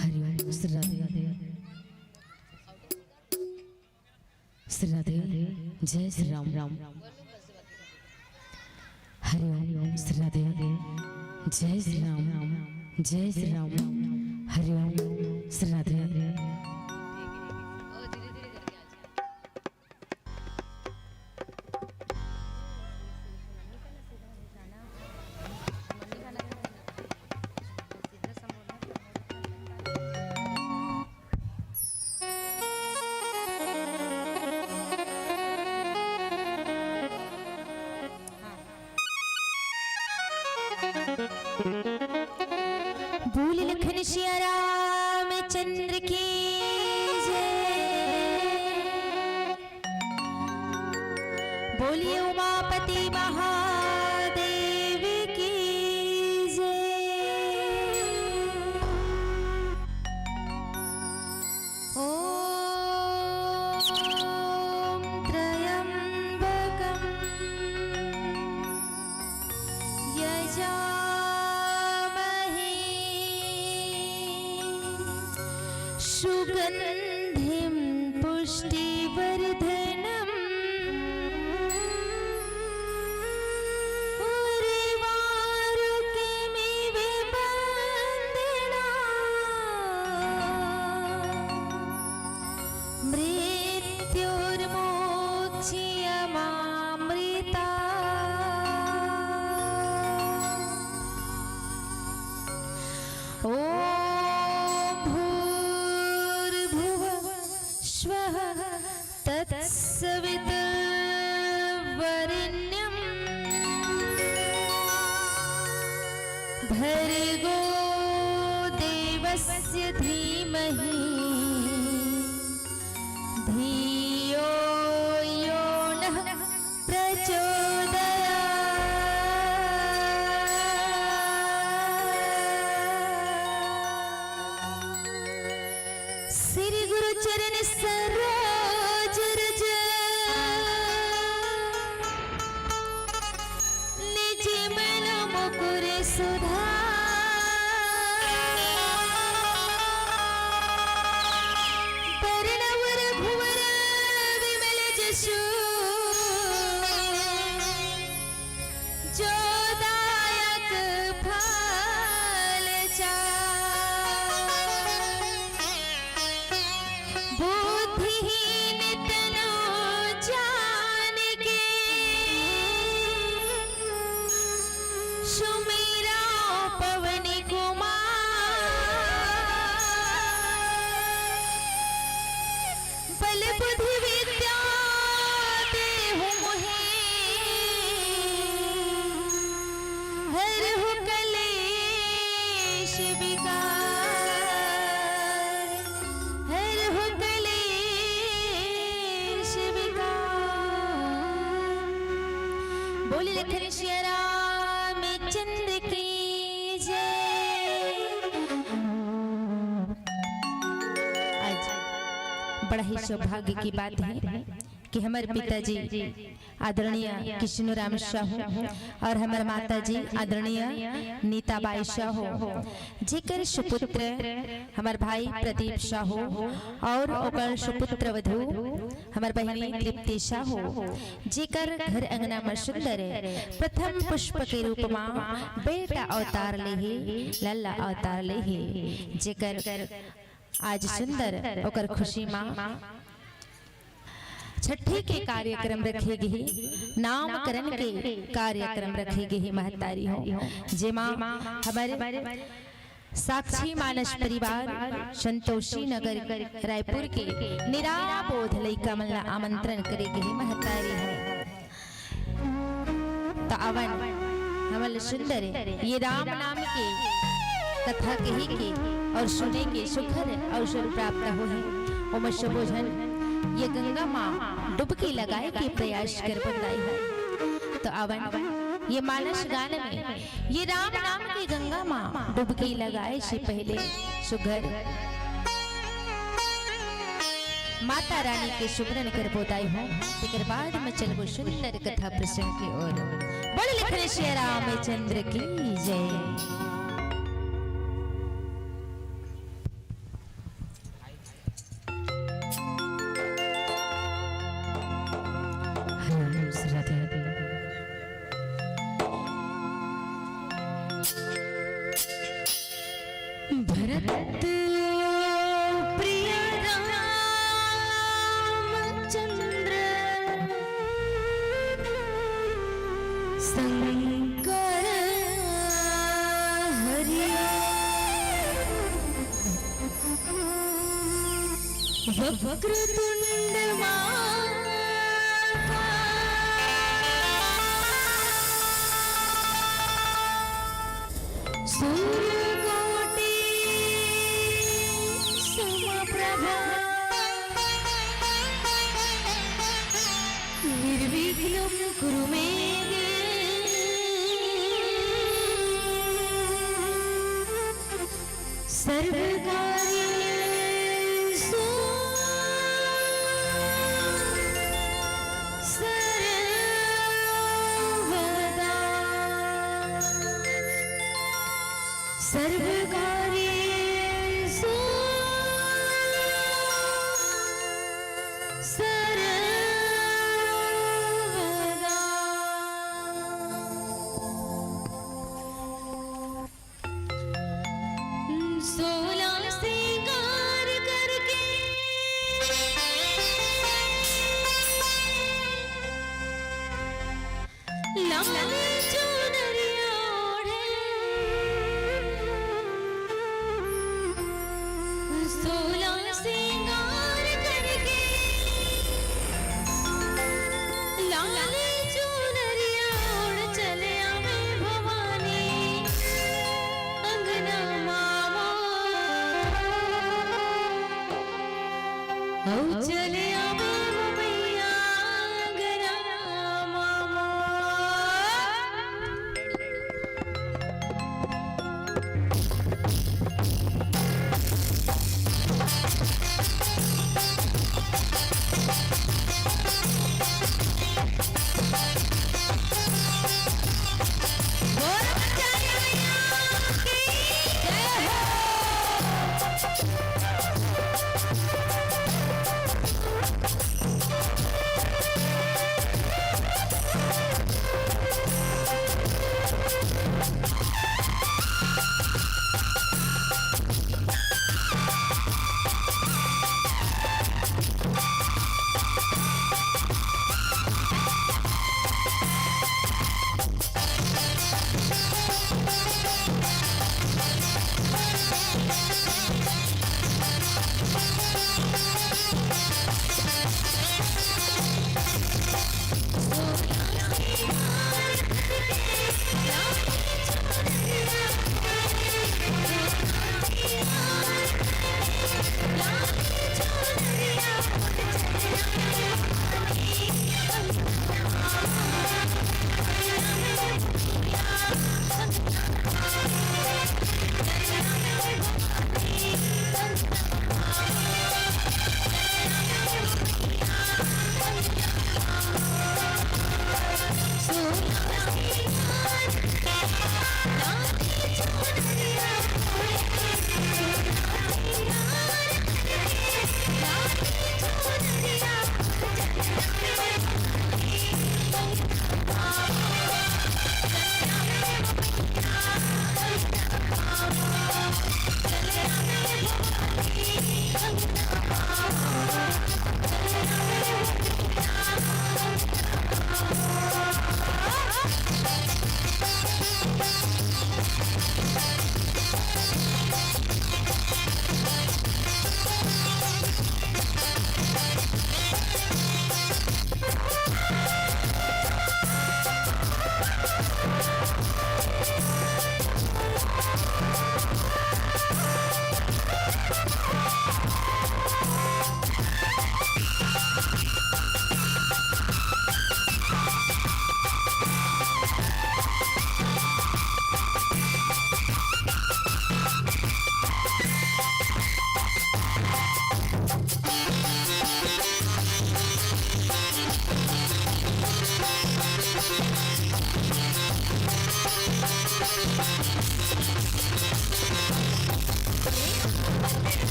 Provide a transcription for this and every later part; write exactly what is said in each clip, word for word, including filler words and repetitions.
हरि ओम। श्री राधे। श्री राधे। जय श्री राम। हरि ओम। श्री राधे। जय श्री राम। जय श्री राम। हरि ओम। श्री राधे। बोल लखन सिया रामचंद्र की जय। बोलिए उमापति महादेव की जय। ॐ त्र्यम्बकं यजामहे सुगन्धिं पुष्टिवर्धनम्। उर्वारुकमिव बन्धनान् मृत्युर्मोक्ष्य मामृता। ॐ भूर्भुवः स्वः तत्सवितुर्वरेण्यं भर्गो देवस्य धीमहि धियो यो नः प्रचोदयात्। श्री गुरु चरण सरोज रज निज मन मुकुर सुधार। वरण वर भुवर विमल जसु जो दायक फल चार। बुद्धिहीन बड़ा ही सौभाग्य की बात है कि हमर पिताजी आदरणीय कृष्णराम साहू और हमर माताजी आदरणीय नीताबाई साहू, जेकर सुपुत्र हमर भाई प्रदीप साहू और ओकर सुपुत्र वधू हमर बहिनी तृप्ति साहू, जेकर घर अंगना म सुंदर प्रथम पुष्प के रूप म बेटा अवतार लेहे, लल्ला अवतार लेहे, जेकर आज सुंदर ओकर खुशी म छट्ठी के कार्यक्रम रखे गे हे, नामकरण के कार्यक्रम रखे गे हे महतारी हो, जेमा हमर साक्षी मानस परिवार संतोषी नगर रायपुर के निराबोध लइका मन ला आमंत्रण करे गे हे महतारी हो। त आवन, हमन ल सुंदर ये राम नाम के कथा कहे के और सुने के सुखद अवसर प्राप्त होहे। ओमा सबो झन ये गंगा म डुबकी लगाए के प्रयास करबो दाई हो। त आवन, ये मानस गान में ये राम नाम के गंगा म डुबकी लगाए से पहले सुघर माता रानी के सुमरन करबो दाई हो, तेकर बाद में चलबो सुंदर कथा प्रसंग के ओर। बोल लिखने श्री रामचंद्र की जय। भरत प्रिय रामचंद्र शंकर हरि। वक्रतुंड महाकाय। सूर्यकोटि समप्रभा। निर्विघ्नं कुरु मे देव। सर्वकार्येषु सर्वदा। सर्वकार्येषु सर्वदा। सोलह श्रृंगार करके लाल चुनरिया ओढ़े। सोलह श्रृंगार करके लाल चुनरिया ओढ़ चले आवे भवानी अंगना मामो। औ चले आवे वो मैया अंगना मामो।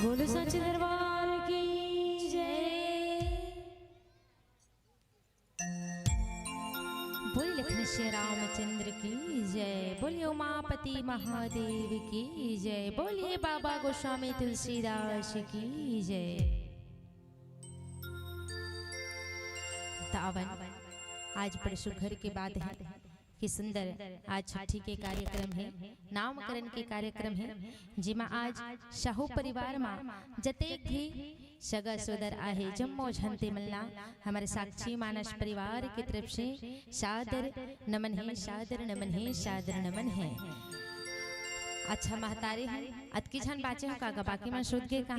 बोलो साचे दरबार की जय। बोल लखन श्री रामचंद्र की जय। बोलिए उमापति महादेव की जय। बोलिए बाबा गोस्वामी तुलसीदास की जय। तावन आज बड़े सुघर के बात है कि सुंदर आज छठी के कार्यक्रम है, नामकरण के कार्यक्रम है, जेमा आज साहू परिवार मा जतेक भी सगा सोदर आहे, जम्मो झन ते मन ला हमर साक्षी मानस परिवार के तरफ से सादर नमन है, सादर नमन है, सादर नमन है। अच्छा महतारी है, अतकी झन बाचे हो का, बाकी मन सुत गे का?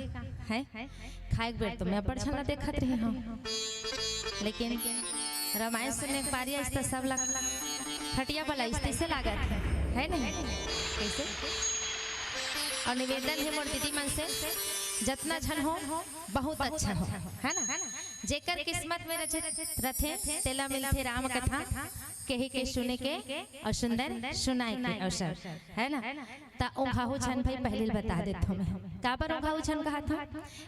है खाए के बेर तो मैं बड़ झन ला देखत रही हूँ, लेकिन रामायण सुनने के बारी आइस त सब ला खटिया बलाइस तैसे लागत है, है नहीं? कैसे? और निवेदन है मोर दीदी मन से, जतना झन हो बहुत अच्छा हो, है ना? जेकर किस्मत में रचे रथे तेला मिलथे राम कथा कहे के, सुने के और सुंदर सुनाए के अवसर, है ना? त ओघाहू झन भाई पहले बता देत हूँ मैं, काबर ओघाहू झन कहा था?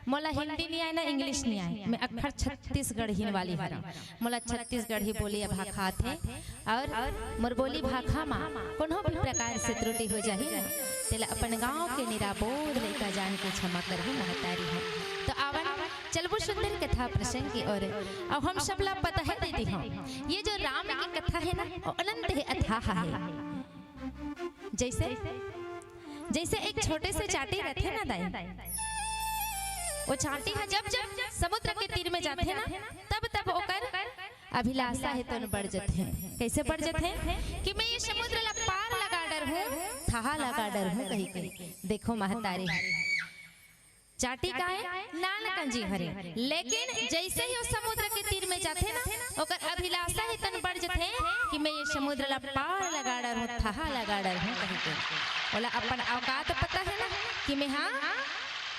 मोला हिंदी नहीं आए ना इंग्लिश नहीं आए, मैं अखर छत्तीसगढ़ी वाली हरा। मोला छत्तीसगढ़ी बोली भाखा आथे और मोर बोली भाखा मा कोनो भी प्रकार से त्रुटि हो जाही ना, तेला अपन गांव के निराबोध लइका जान के क्षमा करहू महतारी हो। तो आवन चलबो सुंदर कथा प्रसंग की ओर। अब हम सब ला पता है दीदी हो, ये जो राम की कथा है ना, वो अनंत है, अथाह है। जैसे जैसे एक छोटे से चांटी रथे ना दाई, वो चांटी ह जब जब समुद्र के तीर में जाथे ना, तब तब ओकर अभिलाषा हे तोन बढ़ जथे। कैसे बढ़ जथे? कि मैं ये समुद्र ला पार लगा डरहूँ, थाहा लगा डरहूँ कही के। देखो महतारी, चांटी काय नान कंजी हरे, लेकिन जैसे ही वो समुद्र के तीर में जाथे ना, ओकर अभिलाषा हे तोन बढ़ जथे कि मैं ये समुद्र ला पार लगा डरहूँ, थाहा लगा डरहूँ कही के। ओला अपन औकात पता है ना कि मैं हाँ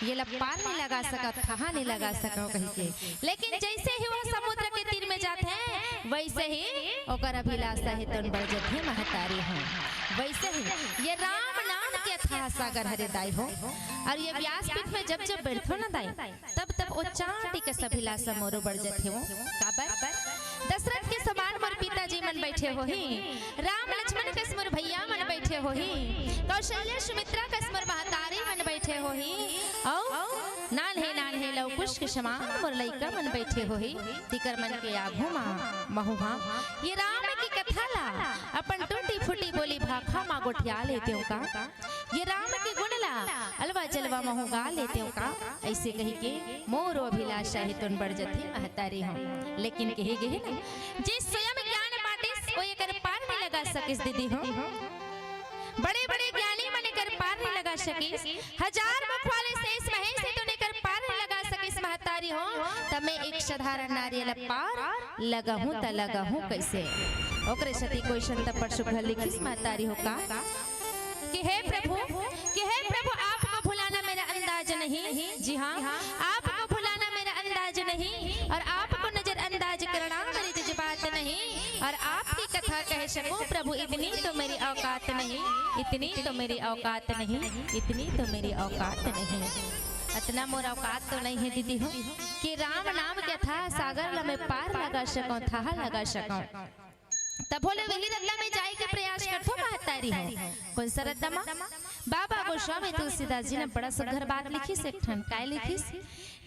ये ला पार नहीं लगा सकत, थाहा नहीं लगा सकव कही के। लेकिन जैसे ही वो समुद्र के तीर में जाथे, वैसे ही ओकर अभिलाषा हे तोन बढ़ जथे महतारी हो। वैसे ही ये राम नाम के अथाह सागर हरे दाई हो, और ये व्यासपीठ में जब जब बैठो ना दाई, तब तब वो चांटी कस अभिलाषा मोरो बढ़ जथे हो। काबर? दशरथ के समान मोर पिताजी मन बैठे होही, राम लक्ष्मण कस मोर भैया मन बैठे होही, कौशल्या सुमित्रा कस मोर महतारी मन बैठे होही, औ नान्हे नान्हे लव कुश के समान मोर लइका मन बैठे होही। तिकर मन के आघू मा महू हा ये राम की कथा ला अपन टूटी फूटी बोली भाखा मा गोठिया लेतेव का? ये राम के गुण ला अलवा जलवा महू गा लेतेव का? ऐसे कही के मोरो अभिलाषा हे तोन बढ़ जथे महतारी हो। लेकिन कहे गए ना, जे स्वयं ज्ञान बांटिस, वो एकर पार नहीं लगा सकिस दीदी हो। बड़े बड़े ज्ञानी मन एकर पार नहीं लगा सकिस, हजार मुख वाले शेष महेश हे तोन एकर पार नहीं लगा सकिस महतारी हो। त मैं एक साधारण नारी ला पार लगाहूँ त लगाहूँ कैसे? ओकरे सती कोई संत पर सुघर लिखिस महतारी हो का कि हे प्रभु, कि हे प्रभु, आपको भुलाना मेरा अंदाज नहीं। जी हाँ, आपको भुलाना मेरा अंदाज नहीं और आपको नजरअंदाज करना मेरी जज्बात नहीं। और आपकी कथा कह सकूं प्रभु, इतनी तो मेरी औकात नहीं, इतनी तो मेरी औकात नहीं, इतनी तो मेरी औकात नहीं। अतना मोर औकात तो नहीं है दीदी हो कि राम नाम के अथाह सागर ला मैं पार लगा सकूं, थाह लगा सकूं। तभो ले वही रद्दा में जाए के प्रयास करथो महतारी हो। कौन सा रद्दा मा? बाबा गोस्वामी तुलसीदास जी ने बड़ा सुघर बात लिखिस एक ठन। काय लिखिस?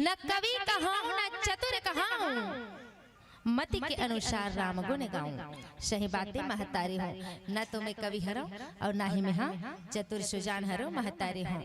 न कवि कहाऊं, न चतुर कहाऊं, मति के अनुसार राम गुण गाऊं। सही बात है महतारी हो, न तो मैं कवि हरव और ना ही मैं हाँ चतुर सुजान हरव महतारी हो।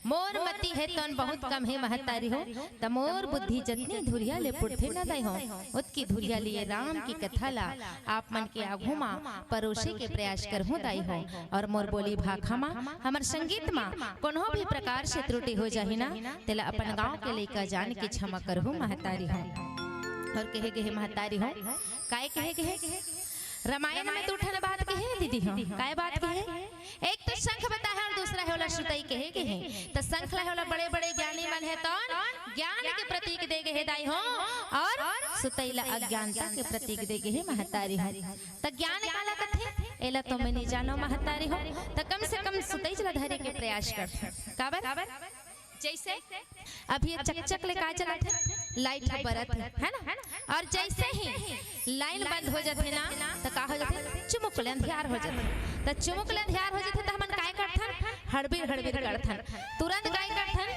मोर मति हे तोन बहुत कम हे महतारी हो, त मोर बुद्धि जतनी धुरिया ले पुरथे न दाई हो, ओतकी धुरिया ले राम की कथा ला आप मन के आघू मा परोसे के प्रयास करहूँ दाई हो। और मोर बोली भाखा मा, हमर संगीत मा कोनो भी प्रकार से त्रुटि हो जाही ना, तेला अपन गांव के लइका जान के क्षमा करहूँ महतारी हो। और कहे गए महतारी हो, काय कहे गए? रामायण में दू ठन बात कहे दीदी हो। काय बात कहे? एक तो शंख बताहे और दूसरा हे ओला सुतई कहे गए। त शंख ला हे ओला बड़े-बड़े ज्ञानी मन हे तोन ज्ञान के प्रतीक दे गए हे दाई हो, और सुतई ला अज्ञानता के प्रतीक दे गए हे महतारी हो। त ज्ञान काला कथे? एला तो मैं नहीं जानो महतारी हो। त कम से कम सुतई ला धरे के प्रयास कर। काबर? जैसे अभी ये चकचक ले का चलत हे, लाइट ह बरत हे, है ना? और जैसे ही लाइन बंद हो जाथे ना, तो का हो जाथे? चुमुक ले अंधियार हो जाथे। तो चुमुक ले अंधियार हो जाथे, तो हमन काय करथन? हड़बीर हड़बीर करथन। तुरंत काय करथन?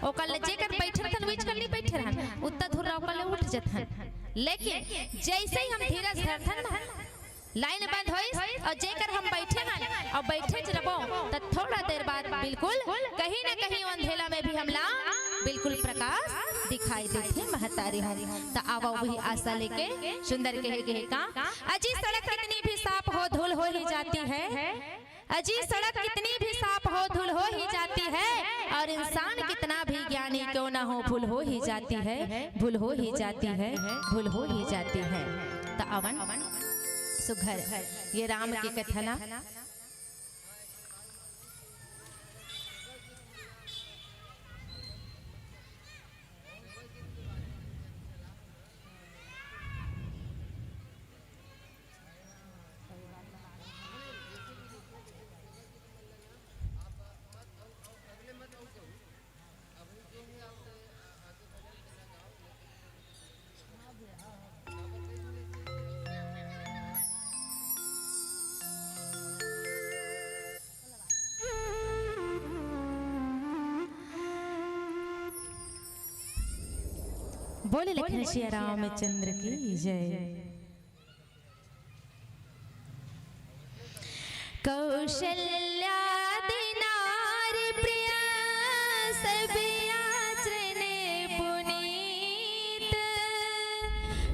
ओकर ले जेकर बैठे रहथन, उइच कर नहीं बैठे रहन, उत्ता धुर्रा ओकर ले उठ जथन। लेकिन जैसे ही हम धीरज धरथन ना, लाइन बंद होइस और जेकर हम बैठे हन और बैठे च रबो, त थोड़ा देर बाद बिल्कुल कहीं ना कहीं अंधेला में भी हमला बिल्कुल प्रकाश दिखाई देथे महतारी हो। त आवा वही आशा लेके सुंदर कहे गे हे का, अजी सड़क कितनी भी साफ हो, धूल हो ही जाती है। अजी सड़क कितनी भी साफ हो, धूल हो ही जाती है। और इंसान कितना भी ज्ञानी क्यों ना हो, भूल हो ही जाती है, भूल हो ही जाती है, भूल हो ही जाती है। त अवन सुघर ये राम के कथा ला। बोले लखन सिया रामचंद्र की जय। कौशल्यादि नारि प्रिय, सब आचरण पुनीत।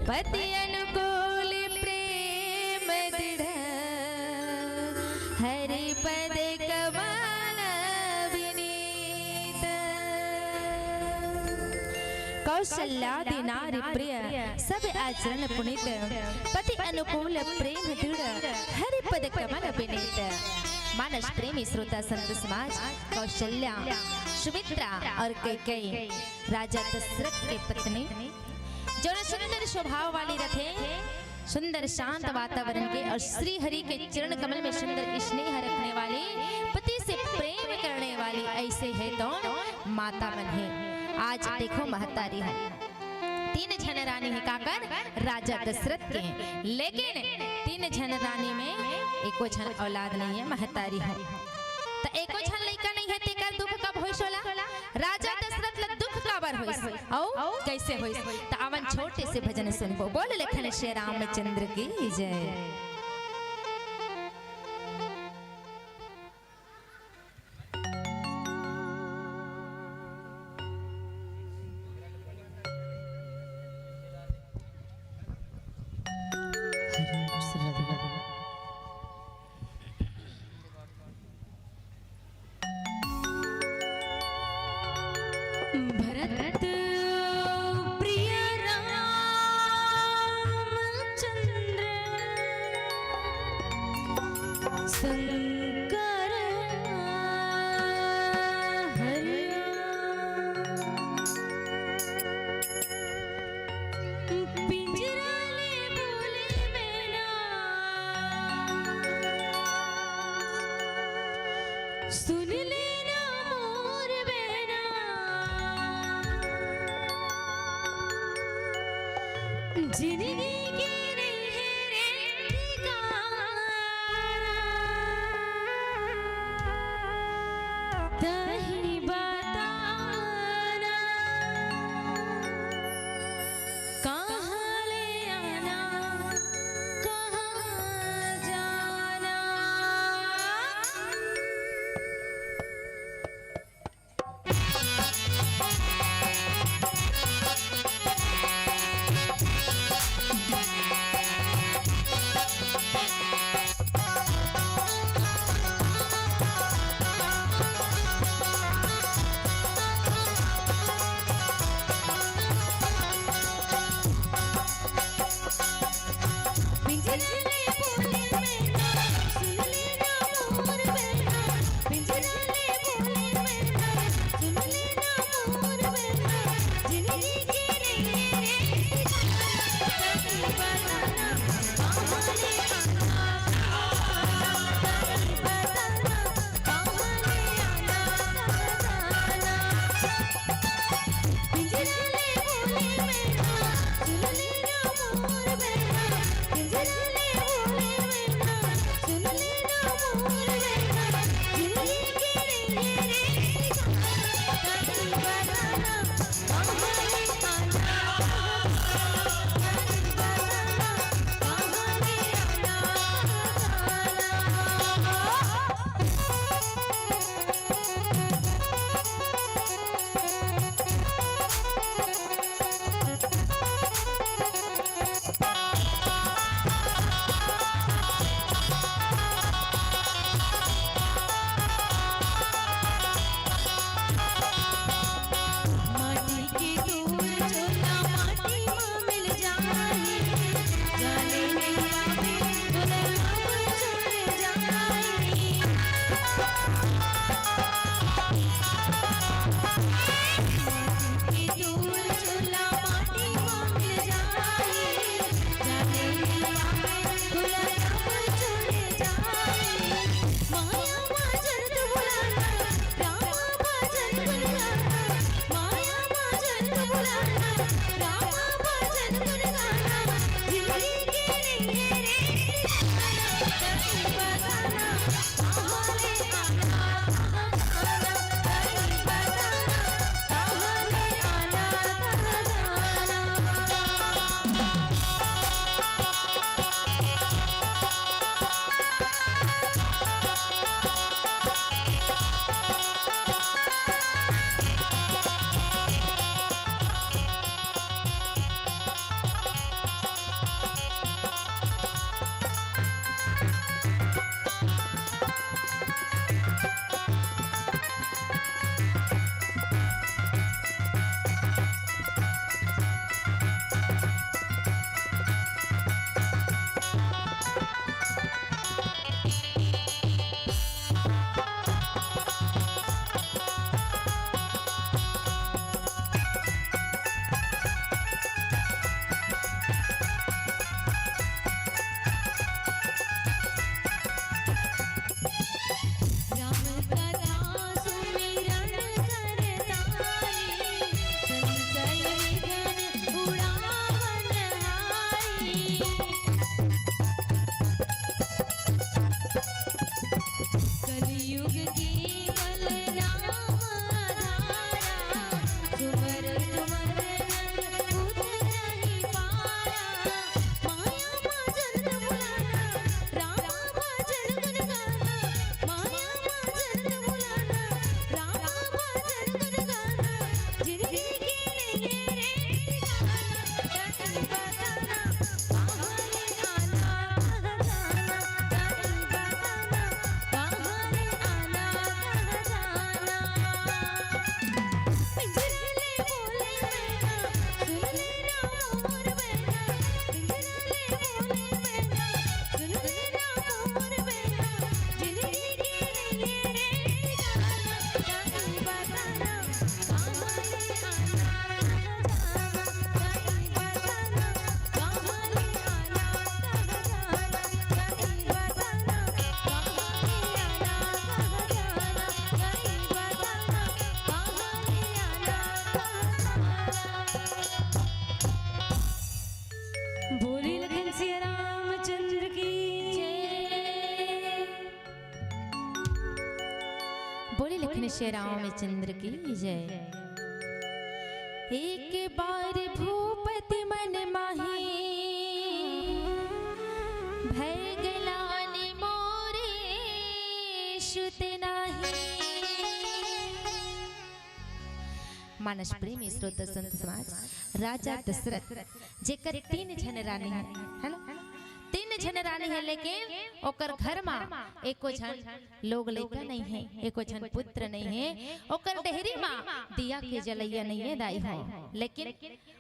पति अनुकूल प्रेम दृढ़, हरि पद कमल विनीत। कौशल्यादि नारि प्रिय, सब आचरण पुनीत। पति अनुकूल प्रेम दृढ़, हरि पद कमल विनीत। मानस प्रेमी श्रोता संत समाज, कौशल्या, सुमित्रा और कैकेयी, राजा दशरथ के पत्नी, जो सुंदर स्वभाव वाली रथे, सुंदर शांत वातावरण के और श्री हरि के चरण कमल में सुंदर स्नेह रखने वाली, पति से प्रेम करने वाली, ऐसे है तो माता मन हे। आज देखो महतारी हे, तीन झन रानी हे काकर, राजा दशरथ के, लेकिन तीन झन रानी में एको झन औलाद नहीं हे महतारी हे। त एको झन लइका नहीं हे, तेकर दुख कब होइस ओला? राजा दशरथ ला दुख काबर होइस? अउ कैसे होइस? त अवन छोटे से भजन सुनबो। बोल लखन श्री रामचंद्र की जय। भरत प्रिय रामचंद्र शंकर हरि। पिंजरा ले बोले मैना, सुन लेना मोर बहना। जिंदगी के नहीं है रे ठिकाना, तही बताना। कहाँ ले आना, कहाँ जाना। श्री रामचंद्र की जय। एक बार भूपति मन माही, भय गलानी मोरे सुत नाही। मानस प्रेमी श्रोता संत समाज, राजा दशरथ जेकर तीन झन रानी हे, है ना? तीन झन रानी हे, लेकिन ओकर घर मा एको झन लोग लइका नहीं हे, एको झन पुत्र नहीं हे, ओकर डेहरी मा दिया के जलैया नहीं हे दाई हो। लेकिन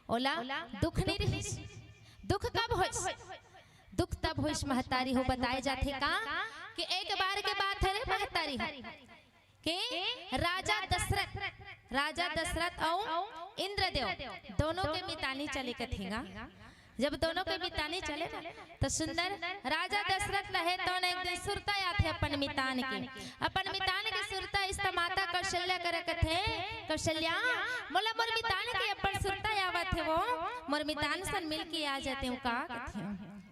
ओला दुख नहीं रहिस। दुख कब होइस? दुख तब होइस महतारी हो, बताए जाथे का कि एक बार के बात हरे महतारी हो कि राजा दशरथ, राजा दशरथ अउ इंद्रदेव दोनों के मितानी चले कथे गा। जब दोनों के मितानी चले ना, तो सुंदर राजा दशरथ ल हे तौन एक दिन सुरता आथे अपन मितान के। अपन मितान के सुरता आइस त माता कौशल्या करा कथे, "कौशल्या, मोला मोर मितान के अपन सुरता आवत हे वो, मोर मितान सन मिल के आ जातेंव का?" कथे।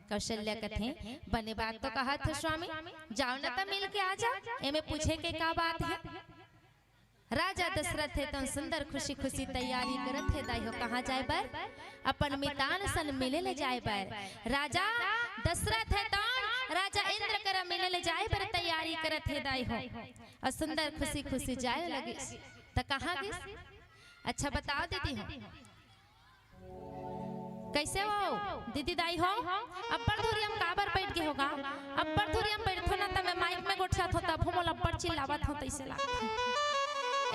कौशल्या कथे, "बने बात तो कहत हो स्वामी, जाओ न त मिल के आ जाओ, एमे पूछे के का बात हे?" राजा दशरथ हे तौन सुंदर खुशी खुशी तैयारी करत हे दाई हो, कहाँ जाए बर? अपन मितान सन मिले ले जाए बर। राजा दशरथ हे तौन राजा इंद्र करा मिले ले जाए बर तैयारी करत हे दाई हो, अउ सुंदर खुशी खुशी जाए लगिस। त कहाँ गिस? अच्छा बताओ दीदी हो, कैसे हो दीदी दाई हो? अब्बड़ धुरियम काबर बैठ गे होगा? अब्बड़ धुरियम बैठथों ना, त मैं माइक में गोठियाथों, तभो मोला अब्बड़ चिल्लावत हो, तइसे लागथे।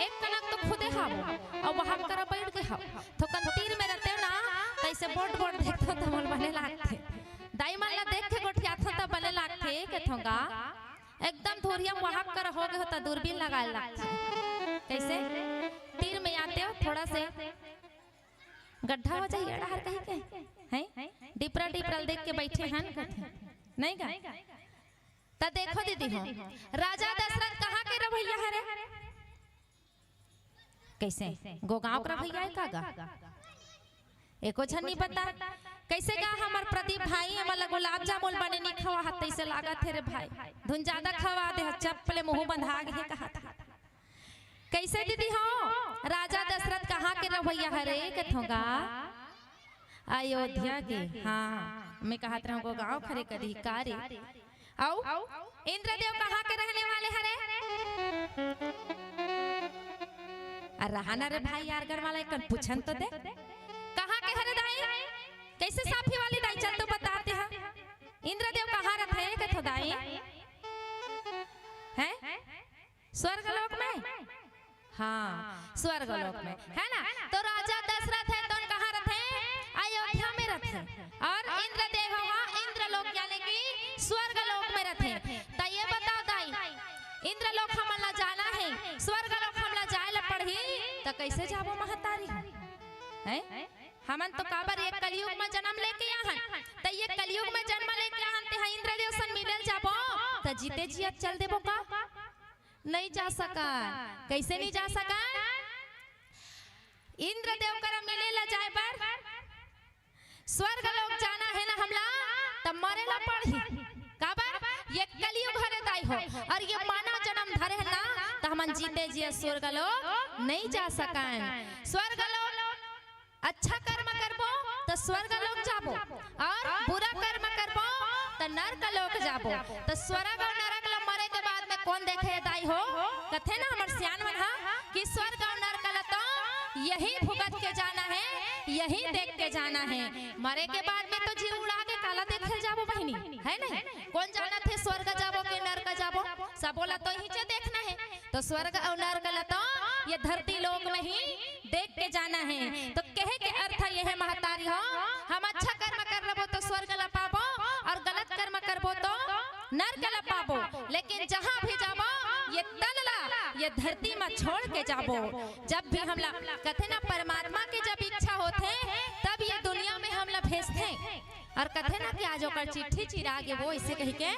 एक कनक तो खुदे हव, अउ वहाँ करा बैठ गे हव। थोकन तीर में रहतेव ना, तइसे बोट बोट देखथों, त मोला बने लागथे। दाई मन ला देख के गोठियाथों, त बने लागथे, कथों गा। एकदम धुरियम वहाँ करा हो गे हो, त दूरबीन लगाए लागथे। कैसे? तीर में आतेव, थोड़ा से गड्ढा हो जाही, एड़ा हर कही के, हैं? डिपरा डिपरा ल देख के बैठे हन, कथे। नहीं गा? त देखो दीदी हो, राजा दशरथ कहाँ के रवैया हरे? कैसे? गोगांव के रवैया हे का गा? एको झन नहीं बता। कैसे गा हमर प्रदीप भाई, हमर ला गुलाब जामुन बने नहीं खवाहत, तइसे लागत हे रे भाई। धुन ज्यादा खवा दे, चप्पले मुँह बंधा गे हे कहत हे। कैसे दीदी हो? राजा दशरथ कहाँ के रवैया हरे कथों गा? अयोध्या के। हाँ, मैं कहत रहूँ गोगांव खरे कदी का रे। अउ इंद्रदेव कहाँ के रहने वाले हरे? अरे रहा ना रे भाई, यार घर वाला एक कन पूछन तो दे, कहाँ के हरे दाई? कैसे साफी वाली दाई, चल तो बताते हैं। इंद्रदेव कहाँ रथे कथों दाई? हैं? स्वर्ग लोक में? हाँ, स्वर्ग लोक में, है ना? तो राजा दशरथ हे तौन कहाँ रथे? अयोध्या में रथे। अउ इंद्रदेव ह इंद्र लोक यानी कि स्वर्ग लोक में रथे। त ये बताओ दाई, इंद्र लोक हमन ला जाना हे, स्वर्ग लोक हमन ला जाए ला पड़ही, त कैसे जाबो महतारी? हैं? हमन तो काबर ये कलयुग में जन्म लेके आहन, त ये कलयुग में जन्म लेके आहन, ते ह इंद्रदेव सन मिले ल जाबो, त जीते जियत चल देबो का? नहीं जा सकन। कैसे नहीं जा सकन? इंद्रदेव करा मिले ला जाए बर स्वर्ग लोक जाना हे ना हमला, त मरे ला पड़ही। काबर? ये कलयुग हरे दाई हो, अउ ये मानव जन्म धरे हे ना, त हमन जीते जियत स्वर्ग लोक नहीं जा सकन। स्वर्ग लोक अच्छा कर्म करबो त स्वर्ग लोक जाबो, अउ बुरा कर्म करबो त नरक लोक जाबो। त स्वर्ग अउ नरक ल मरे के बाद में कोन देखे दाई हो? कथे ना हमर सियान मन हा कि स्वर्ग अउ नरक ल तो यही भुगत के जाना हे, यही देख के जाना हे। मरे के बाद में तो जी उड़ा के काला देखे जाबो बहिनी, है नहीं? कोन जानत हे स्वर्ग जाबो के नरक जाबो? सबो ला तो इहींचे देखना हे। तो स्वर्ग अउ नरक ल तो ये धरती लोक में ही देख के जाना हे। तो कहे के अर्थ ये हे महतारी हो, हम अच्छा कर्म कर लेबो तो स्वर्ग ला पाबो, अउ गलत कर्म करबो तो नरक ला पाबो। लेकिन जहाँ भी जाबो, ये तन ला, ये धरती मा छोड़ के जाबो। जब भी हमला कथे ना, परमात्मा के जब इच्छा होथे, तब ये दुनिया में हमला भेजथे। अउ कथे ना कि आज ओकर चिट्ठी चिरा गे वो, अइसे कहि के,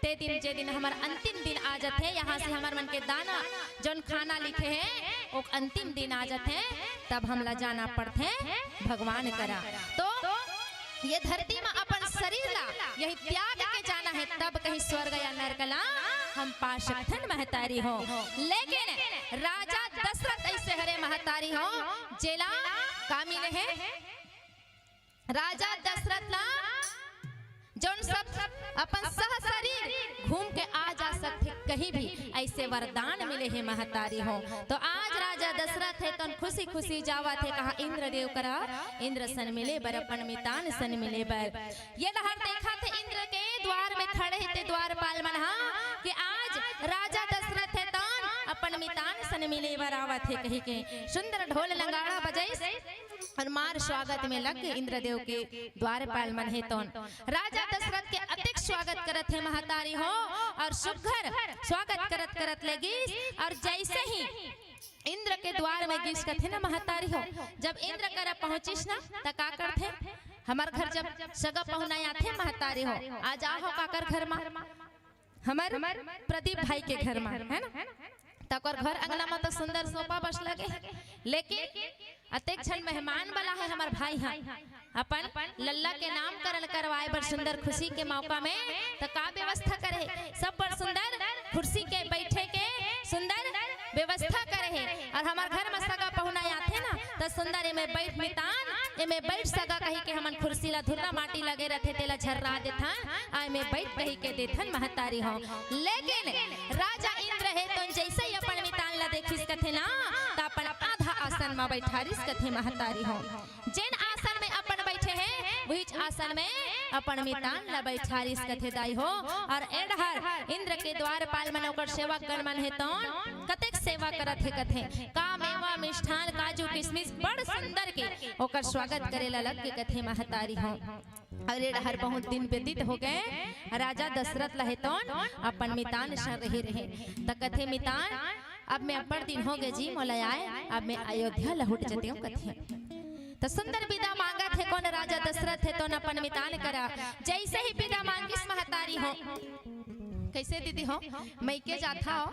ते दिन, जे दिन हमर अंतिम दिन आ जाथे, यहाँ से हमर मन के दाना, जौन खाना लिखे हे, वो अंतिम दिन आ जाथे, तब हमला जाना पड़थे भगवान करा। तो ये धरती मा अपन शरीर ला यही त्याग के जाना हे, तब कहीं स्वर्ग या नरक ला हम पा सकथन महतारी हो। लेकिन राजा दशरथ ऐसे हरे महतारी हो, जेला का मिले हे? राजा दशरथ ला जौन सब अपन सह शरीर घूम के आ जा सकथे कहीं भी, ऐसे वरदान मिले हे महतारी हो। तो आज राजा दशरथ हे तौन खुशी खुशी जावत हे कहाँ? इंद्रदेव करा, इंद्र सन मिले बर, अपन मितान सन मिले बर। ये डहर देखत हे इंद्र के द्वार में खड़े हे ते द्वारपाल मन हा कि आज राजा दशरथ हे तौन अपन मितान सन मिले बर आवत हे कही के सुंदर ढोल नगाड़ा बजाइस और मार स्वागत में लग गे इंद्रदेव के द्वारपाल मन हे तौन। राजा दशरथ के अतेक स्वागत करत हे महतारी हो और सुघर स्वागत करत करत ले गिस और जैसे ही इंद्र के द्वार में गिस कथे ना महतारी हो, जब इंद्र करा पहुंचिस ना त का करथे? हमर घर जब सगा पहुना आथे महतारी हो, आ जाहो काकर घर मा? हमर प्रदीप भाई के घर मा, है ना? त ओकर घर अंगना मा तो सुंदर सोफा बस लगे हे, लेकिन अतेक झन मेहमान वाला हे हमर भाई हा, अपन लल्ला के नामकरण करवाए बर सुंदर खुशी के मौका में त का व्यवस्था करे हे? सब बर सुंदर कुर्सी के बैठे के सुंदर व्यवस्था करे हे। और हमर घर मा सगा पहुना आथे ना त सुंदर एमे बैठ मितान, एमे बैठ सगा कही के हमन कुर्सी ला धुर्रा माटी लगे रथे तेला झर्रा देथन, आ एमे बैठ कही के देथन महतारी हो। लेकिन राजा इंद्र हे तौन जैसे ही अपन मितान ला देखिस कथे ना त अपन आधा आसन मा बैठारिस कथे महतारी हो। जेन आसन में अपन बैठे हे वहीच आसन में अपन मितान ला बैठारिस कथे दाई हो। और ए डहर इंद्र के द्वारपाल मन ओकर सेवक गण मन हे तौन कतेक सेवा करत हे कथे, का मेवा मिष्ठान काजू किशमिश बड़ सुंदर के ओकर स्वागत करे ला लग गे कथे महतारी हो। और ए डहर बहुत दिन व्यतीत हो गे, राजा दशरथ ला हे तौन अपन मितान सन रहे रहे त कथे मितान अब मैं अब्बड़ दिन हो गे जी मोला आए, अब मैं अयोध्या लहुट जतेंव कथे। त सुंदर बिदा मांगत हे कोन? राजा दशरथ हे तौन अपन मितान करा। जैसे ही बिदा मांगिस महतारी हो, कैसे दीदी हो, मइके जाथव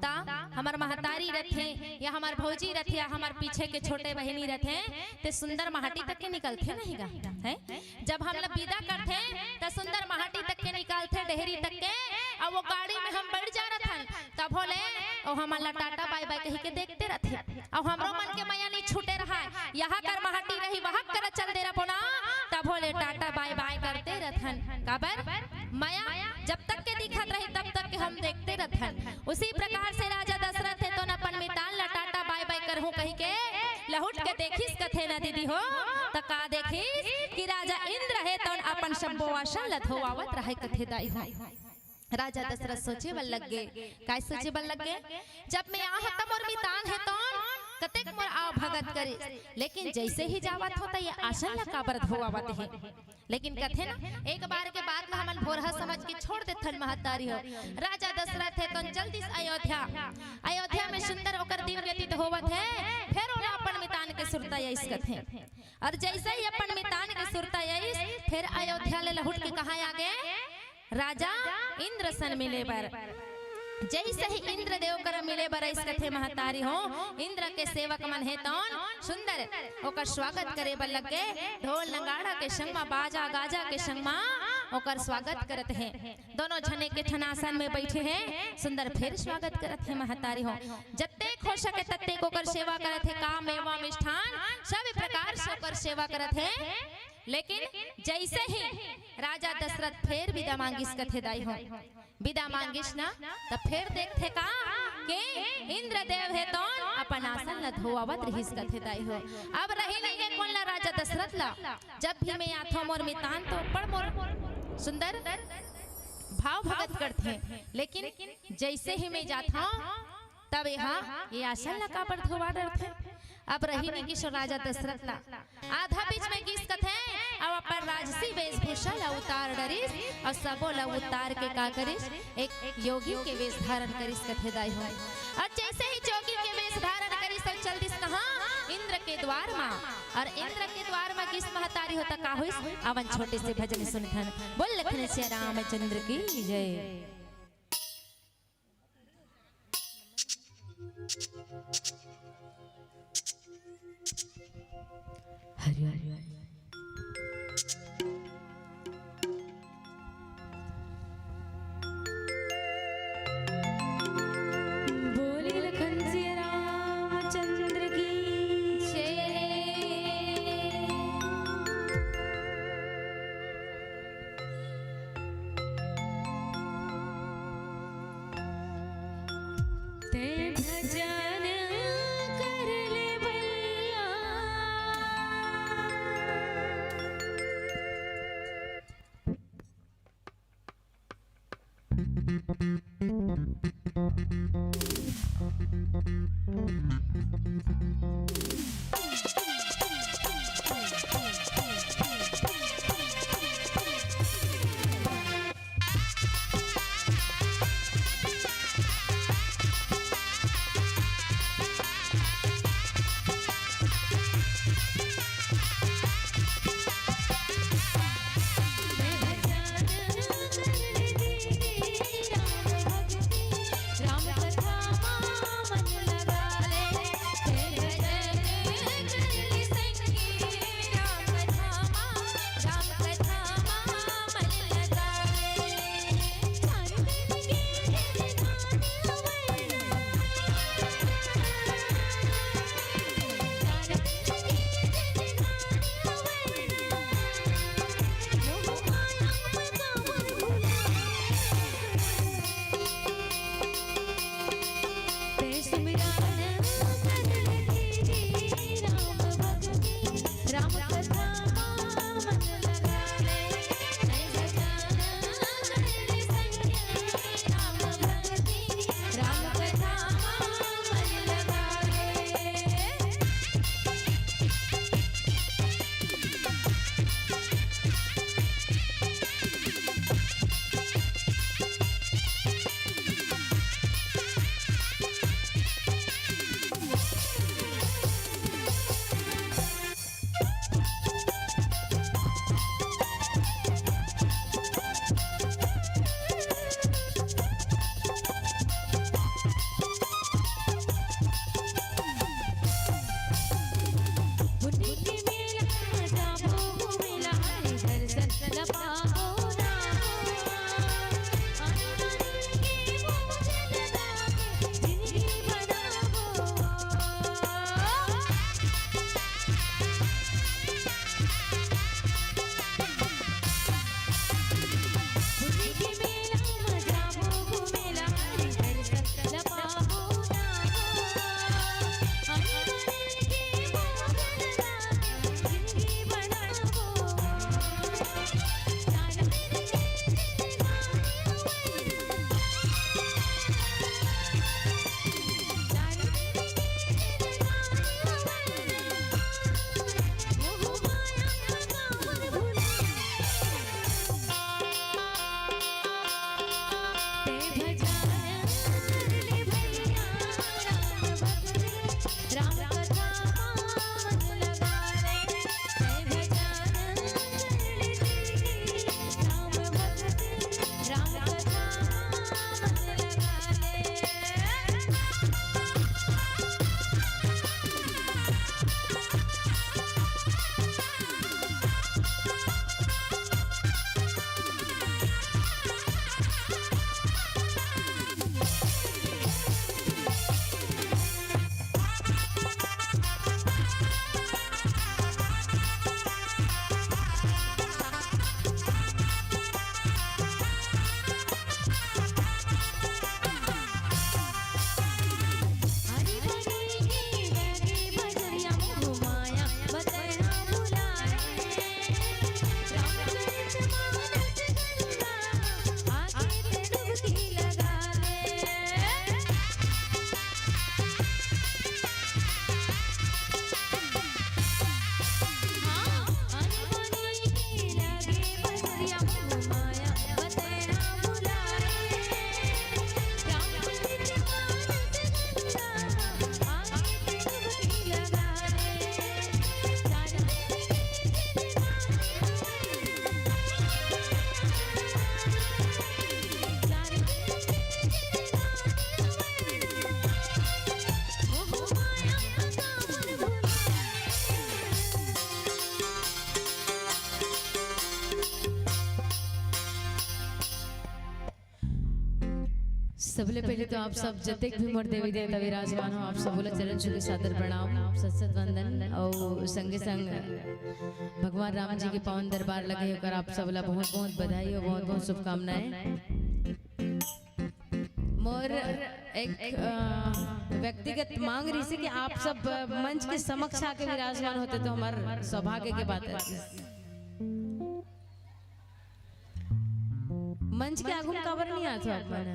त हमर महतारी रथे या हमर भौजी रथे या हमर पीछे के छोटे बहिनी रथे, ते सुंदर महटी तक के निकलथे नहीं गा, है? जब हमला बिदा करथे त सुंदर महटी तक के निकालथे, डेहरी तक के, अउ वो गाड़ी में हम बैठ जा रथन, तभो ले ओ हमन ला टाटा बाय बाय कही के देखते रथे। अउ हमरो मन के मया नहीं छूटे रहाय, यहाँ कर महटी रही वहाँ कर चल दे रहो ना, तभो ले टाटा बाय बाय करते रथन। काबर? मया जब तक के दिखत रही तब तक के हम देखते रथन। उसी प्रकार से राजा दशरथ हे तौन अपन मितान ला टाटा बाय बाय करहूं कही के लहुट के देखिस कथे ना दीदी हो, त का देखिस कि राजा इंद्र हे तौन अपन सब्बो आसन ला धोवावत रहे कथे दाई हो। राजा दशरथ सोचे बर लग गे। काय सोचे बर लग गे? जब मैं आहूं त मोर मितान हे तौन कतेक मोर आव भगत करिस, लेकिन जैसे ही जावत हों त ये आसन ला काबर धोवावत हे। लेकिन कथे ना, एक बार के बात ला हमन भोरहा समझ के छोड़ देथन महतारी हो। राजा दशरथ हे तौन चल दिस अयोध्या। अयोध्या में सुंदर ओकर दिन व्यतीत होवत हे, फेर ओला अपन मितान के सुरता आइस कथे। अउ जैसे ही अपन मितान के सुरता आइस, फेर अयोध्या ले लहुट के कहाँ आ गे? राजा इंद्र सन मिले बर। जैसे ही इंद्रदेव करा मिले बर आइस कथे महतारी हो, इंद्र के सेवक मन हे तौन सुंदर ओकर स्वागत करे बर लग गे। ढोल नगाड़ा के संग मा, बाजा गाजा के संग मा ओकर स्वागत करत हे। दोनों झने के ठन आसन में बैठे हे, सुंदर फेर स्वागत करत हे महतारी हो। जत्तेक हो सके तत्तेक ओकर सेवा करत हे, का मेवा मिष्ठान सब प्रकार से ओकर सेवा करत हे। लेकिन जैसे ही राजा दशरथ फेर बिदा मांगिस कथे दाई हो, बिदा मांगिस ना, त फेर देखथे का के इंद्रदेव हे तौन अपन आसन ला धोवावत रहिस कथे दाई हो। अब रही नहीं गे कोन ला राजा दशरथ ला, जब भी मैं आथों मोर मितान तो बड़ मोर सुंदर भाव भगत करथे, लेकिन जैसे ही मैं जाथों तब यहाँ ये आसन ला काबर धोवा डरथे। अब रही नहीं गिस राजा दशरथ ला, आधा बीच में गिस कथे, अउ अपन राजसी वेशभूषा ला उतार डरिस, अउ सबो ला उतार के का करिस, एक योगी के वेश धारण करिस कथे दाई हो। अउ जैसे ही जोगी के वेश धारण करिस, अउ चल दिस कहाँ? इंद्र के द्वार मा। अउ इंद्र के द्वार मा गिस महतारी हो त का होइस? अवन छोटे से भजन सुनथन। बोल लखन सिया रामचंद्र की जय। हरि हरि। सबले पहले तो आप सब जतेक भी मोर देवी देवता विराजमान हो, आप सब ला चरण छू के सादर प्रणाम, सत सत वंदन और संगे संग भगवान राम जी के पावन दरबार लगे होकर आप सब ला बहुत बहुत बधाई और बहुत बहुत शुभकामनाएं। मोर एक, अ, व्यक्तिगत मांग रहिसे कि आप सब, अ, मंच के समक्ष आके विराजमान होते तो हमार सौभाग्य के बात है। मंच के आगू म काबर नहीं आत हो आप मन?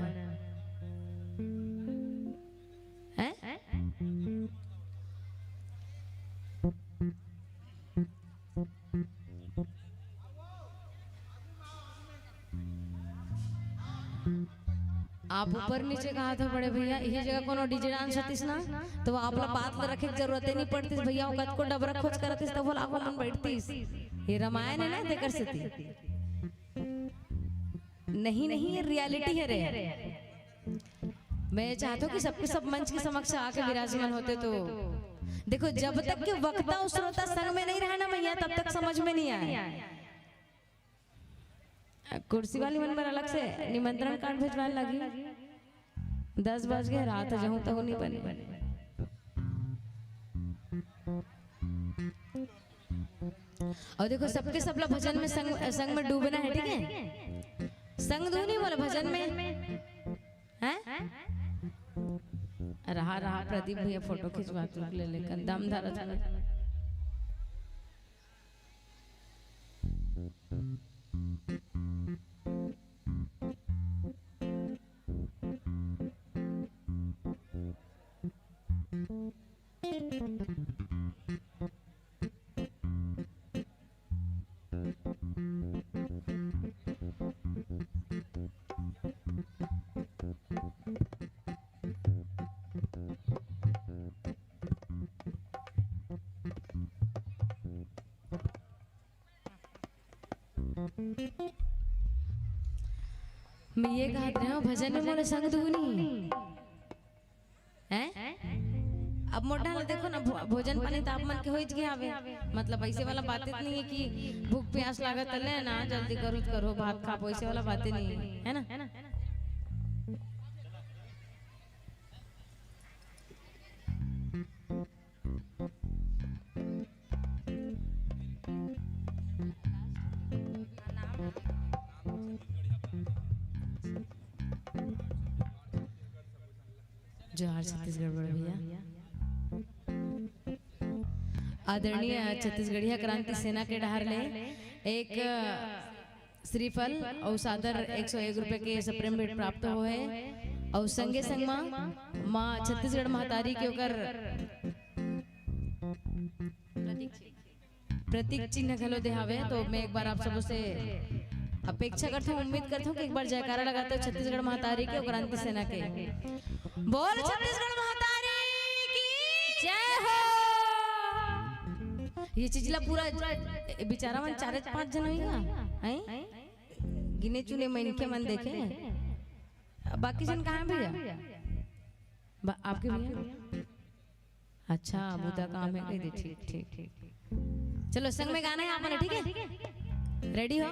हैं? आप ऊपर नीचे कहा था बड़े भैया, यही जगह कोनो डीजे डांस होतीस ना, तो वो आप ला बात ला रखे के जरूरत ही नहीं पड़तीस भैया, वो कतको डबरा खोज करतीस, तब वो लागू मन बैठतीस। ये रामायण है ना, तेकर सेती। नहीं, नहीं, ये रियलिटी है रे। मैं चाहता हूँ कि सबके सब मंच के समक्ष आके विराजमान होते तो। देखो, जब तक के वक्ता और श्रोता संग में नहीं रहा ना मैया, तब तक समझ में नहीं आए। कुर्सी वाली मन बर अलग से निमंत्रण कार्ड भेजवाए लगी। दस बज गए, रात जहूँ तहूँ नहीं बने। और देखो, सबके सबला भजन में संग, संग में डूबना है, ठीक है? संग दू नहीं बोला भजन में, हैं? रहा, रहा, प्रदीप भैया फोटो खिंचवा तू ले लेकर दम धरत हवे। मैं ये कहत रहे हूँ, भजन में मोला संग दुगनी हैं? अब मोटा ला देखो ना, भो-, भोजन पानी तो आप मन के होइच गया हवे। मतलब, ऐसे वाला बातें तो नहीं है कि भूख प्यास लागत ले ना, जल्दी करो तो करो, भात खा, वैसे वाला बातें नहीं है, है ना? जोहार छत्तीसगढ़ बड़े भैया। आदरणीय छत्तीसगढ़िया क्रांति सेना के डहार ले एक श्रीफल अउ सादर एक सौ एक रुपए के सप्रेम भेंट प्राप्त होए हे अउ संगे संग मा माँ छत्तीसगढ़ महतारी के ओकर प्रतीक चिन्ह घलो देहावे। तो मैं एक बार आप सबों से अपेक्षा करता हूँ, उम्मीद करता हूँ कि एक बार जयकारा लगाते हो छत्तीसगढ़ महतारी के, क्रांति सेना के। बोल छत्तीसगढ़ महतारी की जय हो। ये चीज ला पूरा बेचारा मन चारे पांच जन होइगा, हैं? गिने चुने मन के मन देखे, बाकी जन कहाँ भैया? आपके भैया? अच्छा, बुता काम है, कह दे, ठीक, ठीक, ठीक। चलो, संग में गाना है आप मन, ठीक है? रेडी हो?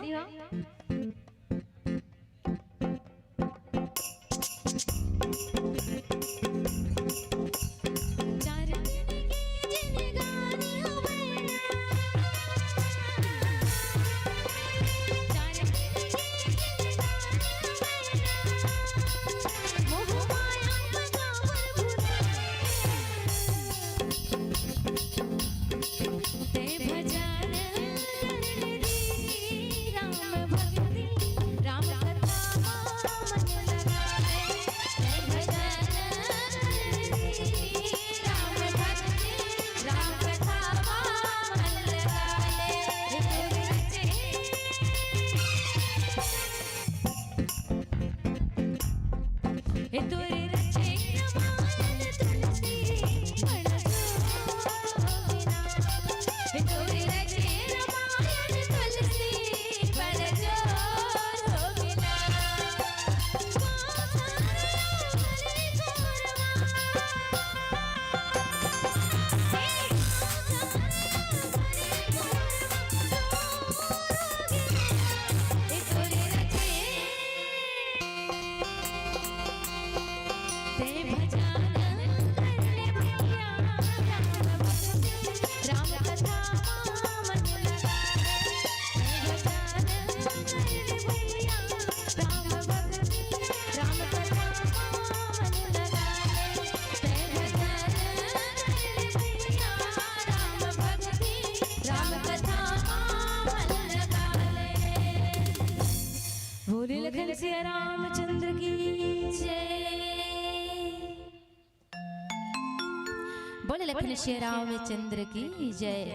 लखन श्री रामचंद्र की जय।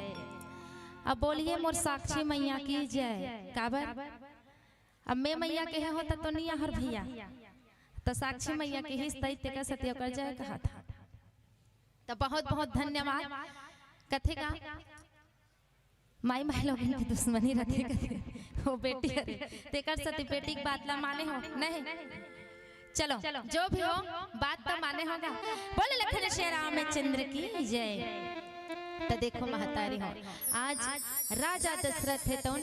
अब बोलिए मोर साक्षी मैया की जय। काबर? अब मैं मैया के हो त तो नहीं हर भैया, त साक्षी मैया के ही स्थाई तेकर सेती ओकर जय कहा था। त बहुत बहुत धन्यवाद। कथे का माई माई लोगन के दुश्मनी रथे कथे, वो बेटी हरे, तेकर सेती बेटी के बात ला माने हो नहीं? चलो, जो भी हो, बात तो माने होगा। बोले लखन श्री रामचंद्र की जय। त देखो महतारी हो, आज राजा दशरथ हे तौन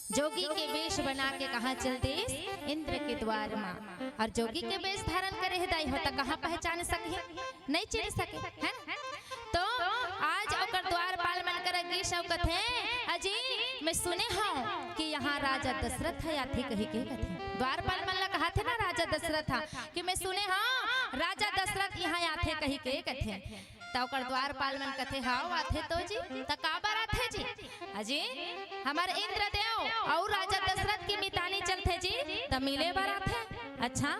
जोगी के वेश बना के कहाँ चल देस? इंद्र के द्वार मा। और जोगी के वेश धारण करे हे दाई हो, त कहाँ पहचान सकही? नहीं चिन्ह सके, है ना? तो आज ओकर द्वारपाल मन करा गिस अउ कथे, "अजी, मैं सुने हूँ कि यहाँ राजा दशरथ ह आथे," कही के कथे। द्वारपाल मन ला कहा थे ना राजा दशरथ ह कि "मैं सुने हूँ राजा दशरथ यहाँ आथे," कही के कथे। त ओकर द्वारपाल मन कथे, "हाव, आथे तो जी।" "त काबर आथे जी?" "अजी, हमर इंद्रदेव अउ राजा दशरथ के मितानी चलथे जी, त मिले बर आथे।" "अच्छा,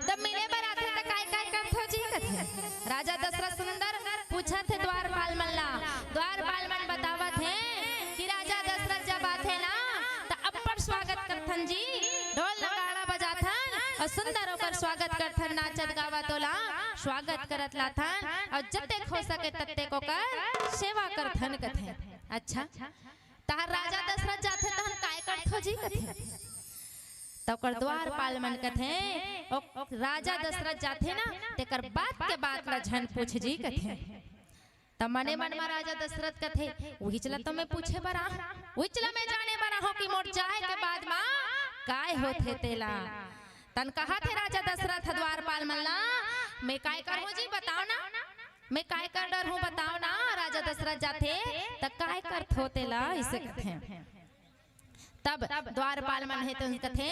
त मिले बर आथे त काय काय करथो जी?" कथे। राजा दशरथ सुंदर पूछत हे द्वारपाल मन ला। द्वारपाल मन बतावत हे कि राजा दशरथ जब आथे ना, त अब्बड़ स्वागत करथन जी, ढोल नगाड़ा बजाथन अउ सुंदर ओकर स्वागत करथन, नाचत गावत ओला स्वागत करत लाथन अउ जतेक हो सके ततेक ओकर सेवा करथन कथे। "अच्छा, तहर राजा दशरथ जाथे तहन काय करथो जी?" कथे। त ओकर द्वारपाल मन कथे, "ओ राजा दशरथ जाथे ना, तेकर बात के बात ला झन पूछ जी," कथे। त मने मन म राजा दशरथ कथे, "उहिच ला तो मैं पूछे बर आहूँ, उहिच ला मैं जाने बर आहूँ कि मोर जाए के बाद म काय होथे तेला।" तन कहा थे राजा दशरथ द्वारपाल मन ला, "मैं काय करहूँ जी, बताओ ना, मैं काय कर डरहूँ, बताओ ना, राजा दशरथ जाथे त काय करथो तेला?" इसे कथे। तब द्वारपाल मन हे तो कथे,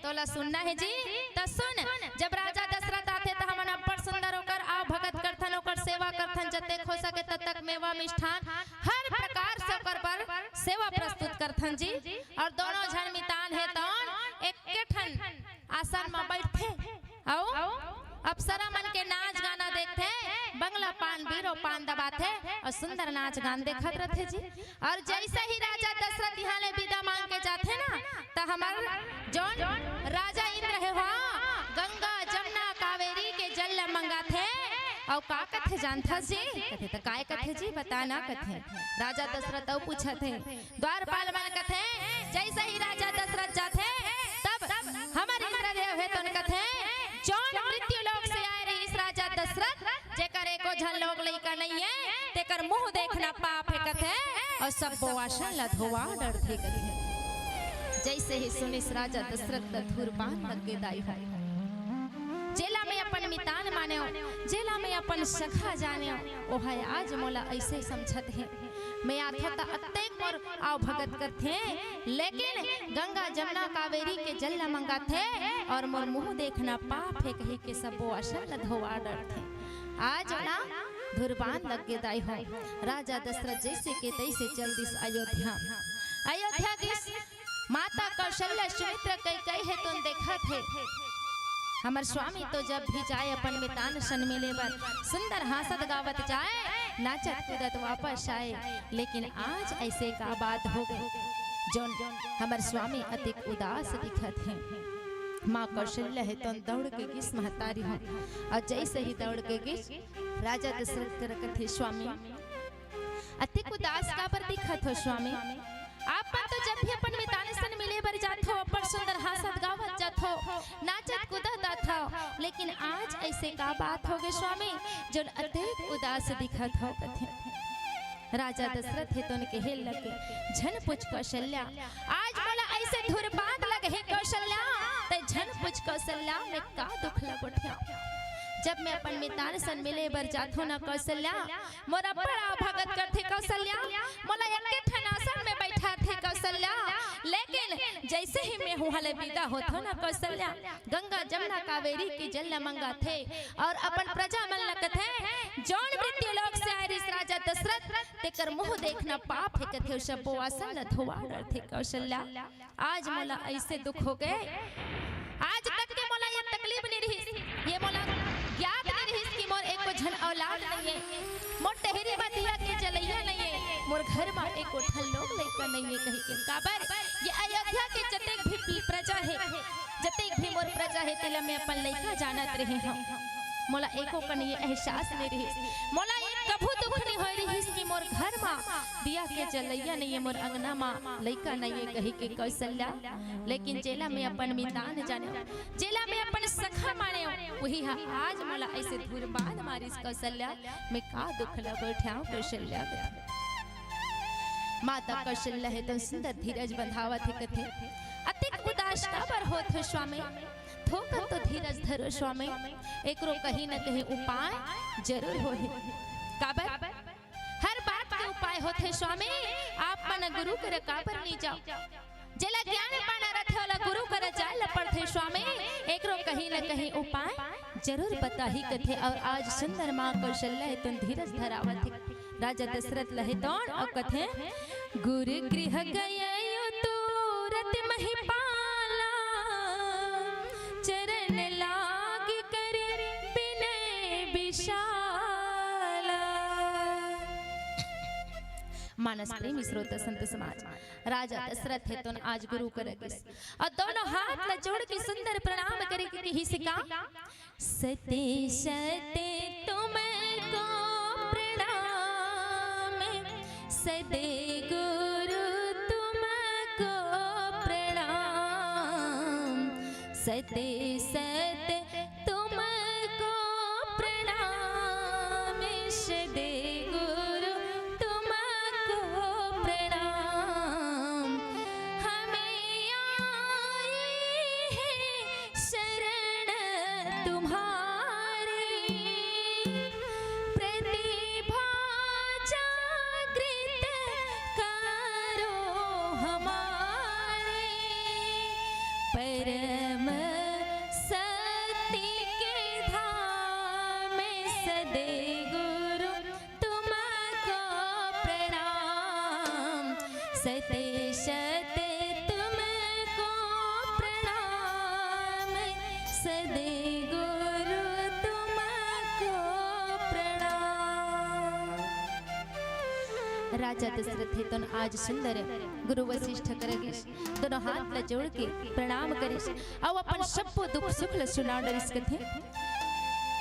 "तोला सुनना हे जी, त सुन। जब राजा दशरथ आथे त हमन अब्बड़ सुंदर ओकर आव भगत करथन, ओकर सेवा करथन, जतेक हो सके ततेक मेवा मिष्ठान हर प्रकार से ओकर बर सेवा प्रस्तुत करथन जी। अउ दोनों झन मितान हे तौन एके ठन आसन म बैठथे अउ अप्सरा मन के नाच गाना देखथे, बंगला पान बीरो पान दबाथे अउ सुंदर नाच गान देखत रथे जी।" अउ जइसे ही राजा दशरथ इहाँ ले बिदा मांग के जाथे ना, त हमर जौन राजा इंद्र हे, हाँ, गंगा जमुना कावेरी के जल ल मंगाथे अउ का कथे जानथस जी? कथे, "त काय कथे जी, बता ना," कथे। राजा दशरथ अउ पूछत हे, द्वारपाल मन कथे, जइसे ही राजा दशरथ जाथे, तब हमर इंद्रदेव हे तौन कथे, "जौन मृत्यु लोक से आए रहिस राजा दशरथ, जेकर एको झन लोग लइका नइ हे, तेकर मुंह देखना पाप हे," कथे, अउ सब्बो आसन ला धोवा डरथे कथे। जइसे ही सुनिस राजा दशरथ त धूर बान लग गे दाई हो। जेला मैं अपन मितान मानेव, जेला मैं अपन सखा जानेव, ओह आज मोला अइसे समझत हे। मैं आथों त अतेक मोर आव भगत करथे, लेकिन गंगा जमुना कावेरी के जल ल मंगाथे अउ मोर मुंह देखना पाप हे कहि के सब्बो आसन ल धोवा डरथे। आज ओला धूर बान लग गे दाई हो। राजा दशरथ जइसे के तइसे चल दिस अयोध्या। अयोध्या गिस, माता कौशल्या, सुमित्रा, कैकेयी हे तौन देखत हे। हमर स्वामी तो जब भी जाए अपन मितान सन मिले बर, सुंदर हाँसत गावत जाए, नाचत कूदत वापस आए। लेकिन आज अइसे का बात हो गे, जौन हमर स्वामी अतेक उदास दिखत हे। माँ कौशल्या हे तौन दौड़ के गिस महतारी हो, अउ जइसे ही दौड़ के गिस, राजा दशरथ करा कथे, "स्वामी, अतेक उदास काबर दिखत हो स्वामी? आप मन तो जब भी अपन मितान सन मिले बर जाथो, अब्बड़ सुंदर हाँसत गावत जाथो, नाचत कूदत आथो, लेकिन आज अइसे का बात हो गे स्वामी, जौन अतेक उदास दिखत हो?" कथे। राजा दशरथ हे तौन कहे लगे, "झन पूछ कौशल्या, आज मोला अइसे धूर बान लगे हे कौशल्या, तैं झन पूछ कौशल्या, मैं का दुख ल गोठियाव। जब मैं अपन मितान सन मिले बर जाथों ना कौशल्या, मोर अब्बड़ आव भगत करथे कौशल्या, मोला एके ठन आसन में बइठारथे कौशल्या, लेकिन जइसे ही मैं उहाँ ले बिदा होथों ना कौशल्या, गंगा जमुना कावेरी के जल ल मंगाथे अउ अपन प्रजा मन ल कथे, जौन मृत्यु लोक से आए रिहिस राजा दशरथ, तेकर मुंह देखना पाप हे कथे, अउ सब्बो आसन ल धोवा डरथे कौशल्या। आज मोला अइसे दुख हो गे, आज तक के मोला ये तकलीफ नइ रिहिस, ये मोला ज्ञात नइ रिहिस कि मोर एको झन औलाद नइये, मोर टहरी म दिया के जलइया नइये, मोर घर म एको ठन लोग लइका नइये कहिके। काबर ये अयोध्या के जतेक भी प्रजा हे, जतेक भी मोर प्रजा हे, तेला मैं अपन लइका जानत रहे हंव। मोला एको कन ये एहसास नइ रिहिस, मोला ये कभू दुख नइ होय रिहिस कि मोर घर म दिया के जलइया नइये, मोर अंगना म लइका नइये कहिके कौशल्या। लेकिन जेला मैं अपन मितान जानेंव, जेला मैं अपन सखा मानेंव, उही ह आज मोला अइसे धुरबाद मारिस कौशल्या। मैं का दुख ल बइठांव कौशल्या कथे। माता कौशल्या हे तो सुंदर धीरज बंधावत हे कथे, अतेक उदास काबर होत हो स्वामी? थोकन तो धीरज धरो स्वामी, एकरो कहीं न कहीं उपाय जरूर होही। काबर? हर बात के उपाय होथे स्वामी, आप मन गुरु करा काबर नइ जाव? जेला ज्ञान पाना रथे, ओला गुरु करा जाय ल पड़थे स्वामी, एकरो कहीं न कहीं उपाय जरूर बताही कथे। अउ आज सुंदर माँ कौशल्या हे तो धीरज धरावत हे राजा दशरथ ल हे तो, अउ कथे, "गुरु गृह गयउ तुरत महिपाला, चरण लाग कर बिनय बिसाला।" मानस प्रेमी श्रोता संत समाज, राजा दशरथ हे तो आज गुरु करा गिस अउ दोनों हाथ ल जोड़ के सुंदर प्रणाम करे के किहिस का, "सत सत तुमको प्रणाम, सदगुरु तुमको प्रणाम, सत सत तुमको प्रणाम, सदगुरु तुमको प्रणाम। हमें आए हैं शरण तुम्हारी, प्रतिभा जागृत करो हमारी। परम सत्य के धाम सदगुरु तुमको प्रणाम, सत सत तुमको प्रणाम, सदगुरु तुमको प्रणाम।" राजा दशरथ हे तो आज सुंदर गुरु वशिष्ठ करा गिस, दोनों हाथ ल जोड़ के प्रणाम करिस अउ अपन सब्बो दुख सुख ल सुना डरिस कथे,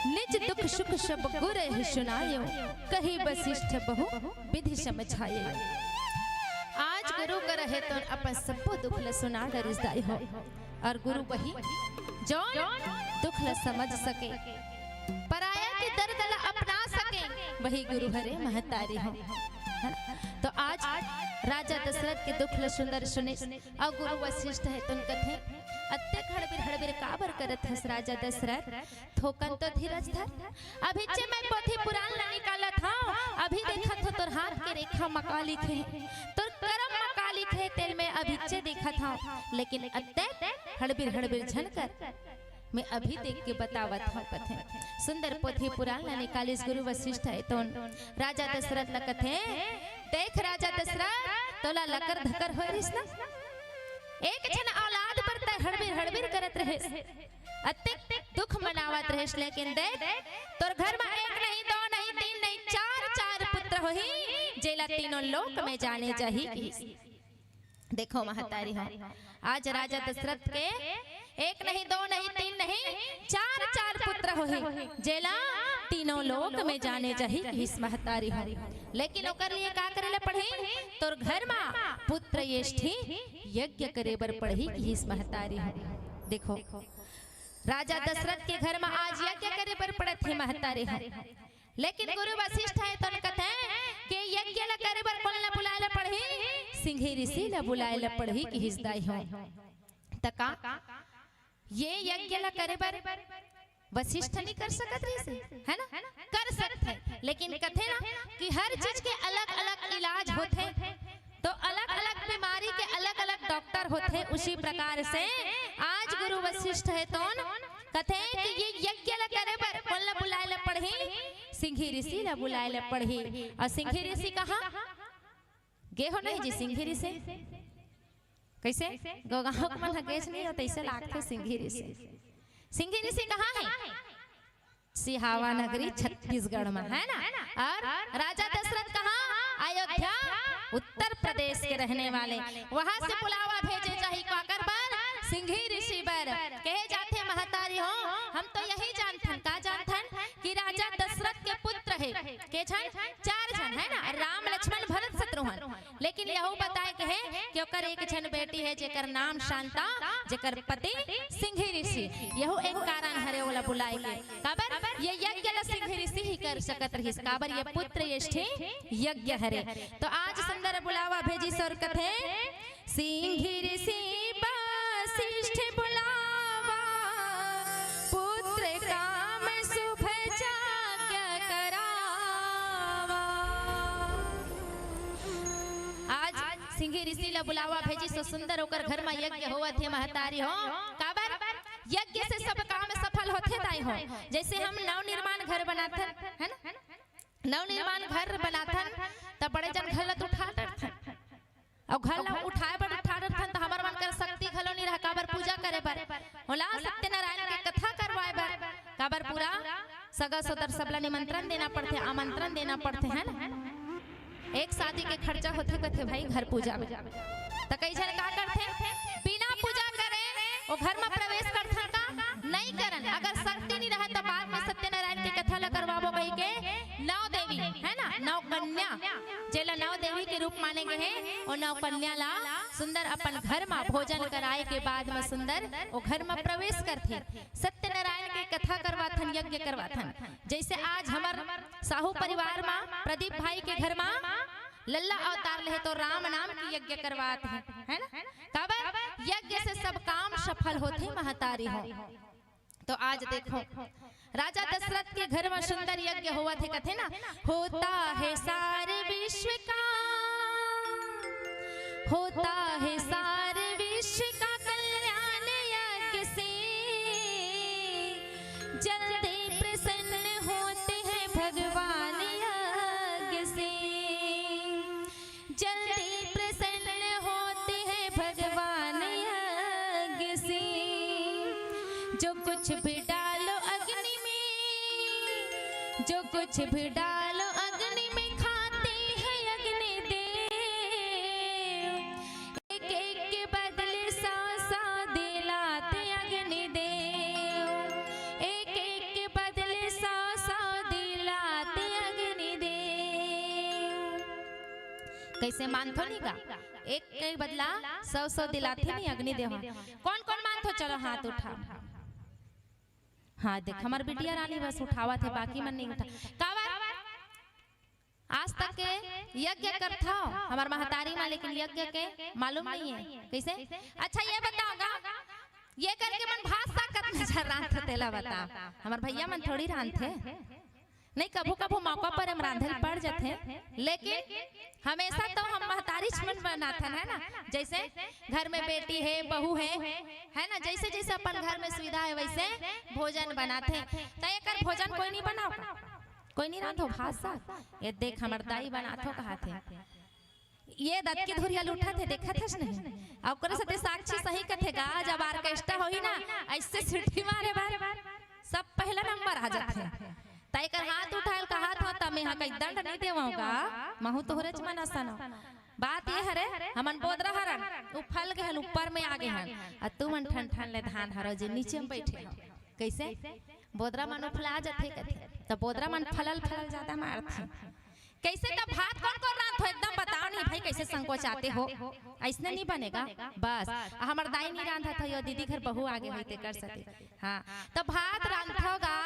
"निज दुख सुख सब गुरहि सुनायो, कहि वशिष्ठ बहु विधि समझायो।" आज गुरु करा हे तो अपन सब्बो दुख ल सुना डरिस दाई हो, अउ गुरु वही जौन दुख ल समझ सके, पराया के दर्द ल अपना सके, वही गुरु हरे महतारी हो, है ना? तो आज राजा दशरथ के दुख ल सुंदर सुने अउ गुरु वशिष्ठ हे तो कथे, "अतेक हड़बिर हड़बिर काबर करत हस राजा दशरथ? थोकन तो धीरज धर। अभिच्चे मैं पोथी पुराण ल निकालत हंव, अभी देखत हंव तोर हाथ के रेखा म का लिखे हे, तोर करम म का लिखे हे, तेला मैं अभिच्चे देखत हंव, लेकिन अतेक हड़बिर हड़बिर झन कर, मैं अभी देख के बतावत हंव," कथे। सुंदर पोथी पुराण ल निकालिस गुरु वशिष्ठ हे तो राजा दशरथ ल कथे, "देख राजा दशरथ, तोला लकर धकर होय रिहिस ना, एक झन औलाद बर तैं हड़बिर हड़बिर करत रहेस, अतेक दुख मनावत रहेस, लेकिन देख तोर घर म एक नहीं, दो नहीं, तीन नहीं, चार चार पुत्र होही, जेला तीनों लोक में जाने जाही," किहिस। देखो महतारी हो, आज राजा दशरथ के एक नहीं, दो नहीं, तीन नहीं, चार चार पुत्र होही, जेला तीनों लोक में जाने जाही किहिस महतारी हो। लेकिन ओकर लिए का करे ल पड़ही? तोर घर म पुत्र येष्ठी यज्ञ करे बर पड़ही किहिस महतारी हो। देखो, राजा दशरथ के घर म आज यज्ञ करे बर पड़त हे महतारी हो। लेकिन गुरु वशिष्ठ हे तो कथे के यज्ञ ल करे बर कोन ल बुलाए ल पड़ही? सिंघी ऋषि ल बुलाए ल पड़ही किहिस दाई हो। त का ये यज्ञ ल करे बर वशिष्ठ नइ कर सकत रहिस, है ना? कर सकथे, लेकिन कथे ना कि हर चीज के अलग-अलग इलाज होथे, तो अलग-अलग बीमारी के अलग-अलग डॉक्टर होथे। उसी प्रकार से आज गुरु वशिष्ठ हे तोन कथे कि ये यज्ञ ल करे बर कोन ल बुलाए ल पड़ही? सिंघी ऋषि ल बुलाए ल पड़ही। अउ सिंघी ऋषि कहाँ गे हो नहीं जी? सिंघी ऋषि कइसे? गाँव के मन ह गेच नहीं हो, तइसे लागथे सिंघी ऋषि। सिंघी ऋषि कहाँ हे? सिहावा नगरी छत्तीसगढ़ में, है ना? और राजा दशरथ कहाँ? अयोध्या, उत्तर प्रदेश के रहने वाले। वहां से बुलावा भेजे जाही काकर बर? सिंघी ऋषि बर। कहे जाथे महतारी हो, हम तो यही जानथन, का जानथन कि राजा दशरथ के पुत्र हे, के झन? चार झन, है ना? राम, लक्ष्मण, भरत, शत्रुघ्न। लेकिन यहू बताए के हे कि ओकर एक झन बेटी हे, जेकर नाम शांता, जेकर पति सिंघी ऋषि। यहू एक कारण हरे ओला बुलाए के। काबर? ये यज्ञ ला सिंघी ऋषि ही कर सकत रहिस। काबर? ये पुत्र यष्टि यज्ञ हरे। तो आज सुंदर बुलावा भेजिस और कथे, सिंघी ऋषि वशिष्ठ बुलावा, पुत्र काम शुभ जाग्य करावा। आज सिंघी ऋषि ला बुलावा भेजिस, तो सुंदर ओकर घर म यज्ञ होवत हे महतारी हो। काबर? यज्ञ से सब काम सफल होथे दाई हो। जैसे हम नवनिर्माण घर बनाथन, है ना, नवनिर्माण घर बनाथन, त बड़े जन घर ला तो उठा डरथन, अउ घर ला उठाए बर उठा डरथन, त हमर मन कर शक्ति घलो नहीं रहा काबर पूजा करे बर, होला सत्यनारायण के कथा करवाए बर। काबर? पूरा सगा सोदर सबला निमंत्रण देना पड़थे, आमंत्रण देना पड़थे, है ना? एक शादी के खर्चा होथे कथे भाई घर पूजा में। त कई झन का करथे, बिना पूजा करे ओ घर में प्रवेश करथन का? नहीं करन। अगर शक्ति नहीं रहे त बाद में सत्यनारायण के कथा ला करवाबो कहि के नौ देवी, है ना, नौ कन्या, जेला नौ देवी के रूप माने गए हे, ओ नौ कन्या ला सुंदर अपन घर में भोजन कराए के बाद में सुंदर ओ घर में प्रवेश करथे। सत्यनारायण के कथा करवाथन, यज्ञ करवाथन। जैसे आज हमर साहू परिवार मा प्रदीप भाई के घर मा लल्ला अवतार लेहे तो राम नाम के यज्ञ करवात हे, है ना? काबर? यज्ञ से सब काम सफल होथे महतारी हो। तो आज देखो, राजा दशरथ के घर मा सुंदर यज्ञ होवत हे, कथे ना, होता है सारे विश्व का, होता है सारे विश्व का कल्याण यज्ञ से, जल्दी प्रसन्न होते हैं भगवान यज्ञ से, जल्दी प्रसन्न होते हैं भगवान यज्ञ से। जो कुछ भी डालो अग्नि में, जो कुछ भी डालो अग्नि में, खाते हैं अग्निदेव। एक एक के बदले सौ सौ दिलाते अग्निदेव, एक एक के बदले सौ सौ दिलाते अग्निदेव। कैसे मानथो नहीं का? एक के बदला सौ सौ दिलाथे नहीं अग्निदेव। कौन कौन मानथो? चलो हाथ उठा। हाँ देख, हमर बिटिया रानी बस उठावत हे, बाकी मन नहीं उठा। काबर? आज तक के यज्ञ करथव हमर महतारी मा, लेकिन यज्ञ के मालूम नहीं है। कैसे? अच्छा ये बताओ गा, ये करके मन भात साग कतना झन रांधथे तेला बता। हमर भैया मन थोड़ी रांधथे, नहीं, कभू कभू मौका पर हम रांधे ल पड़ जाथे, लेकिन हमेशा तो हम महतारीच मन बनाथन, है ना? जैसे घर में बेटी है, बहू है, है ना, जैसे जैसे अपन घर में सुविधा है वैसे भोजन बनाथे। तो एकर भोजन कोई नहीं बनाओ, कोई नहीं रांधो भात साग। ये देख हमर दाई बनाथो कहाथे, ये दत के धुरिया ल उठत हे, देखत हस नहीं? अउ ओकरे सेती साक्षी सही कथे गा, जब orchestra होही ना, ऐसे सीटी मारे बर सब पहला नंबर आ जाथे। त एकर हाथ उठायल कहात हो, त मेंहा कई दंड नहीं देवंव गा, महू तोहरेच मन असन हो। बात ये हरे, हमन बोदरा हरन, उ फल गे हन, ऊपर में आ गे हन, अउ तुमन ठन ठन ले धान हरो जे नीचे में बैठे हो। कैसे? बोदरा मन उफला जाथे कथे, त बोदरा मन फलल फलल ज्यादा मारथे। कैसे त भात कोन कोन रांधथो? एकदम बताओ नहीं भाई, कैसे संकोचाते हो? ऐसने नहीं बनेगा। बस, आ हमर दाई नहीं रांधत हो, यो दीदी घर बहू आगे होई तेकर सेती। हाँ, त भात रांधथो गा,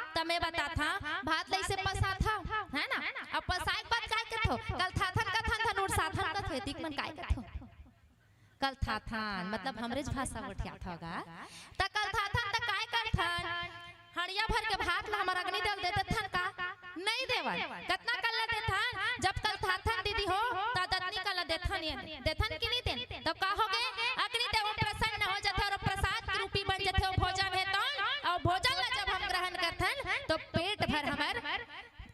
त मैं बताथा, भात ला ऐसे पसाथा, है ना? अब पसाए के बाद काय कथो? कलथाथन कथन धन उड़साथन कथो, एतिक मन काय कथो? कलथाथन, मतलब हमरेच भाषा गोठियाथव गा। त कलथाथन त काय करथन? हड़िया भर के भात ला हमर अग्निदेव दे देथन का? नहीं देवन। कतना कल्ला देथन? जब कलथाथन दीदी हो, त दतनी कल्ला देथन, ये देथन कि नहीं देन? तब का हो गे? अग्निदेव प्रसन्न हो जाथे अउ प्रसाद के रूपी बन जाथे, अउ भोजन हे तो, अउ भोजन ला जब हम ग्रहण करथन, तो पेट भर हमर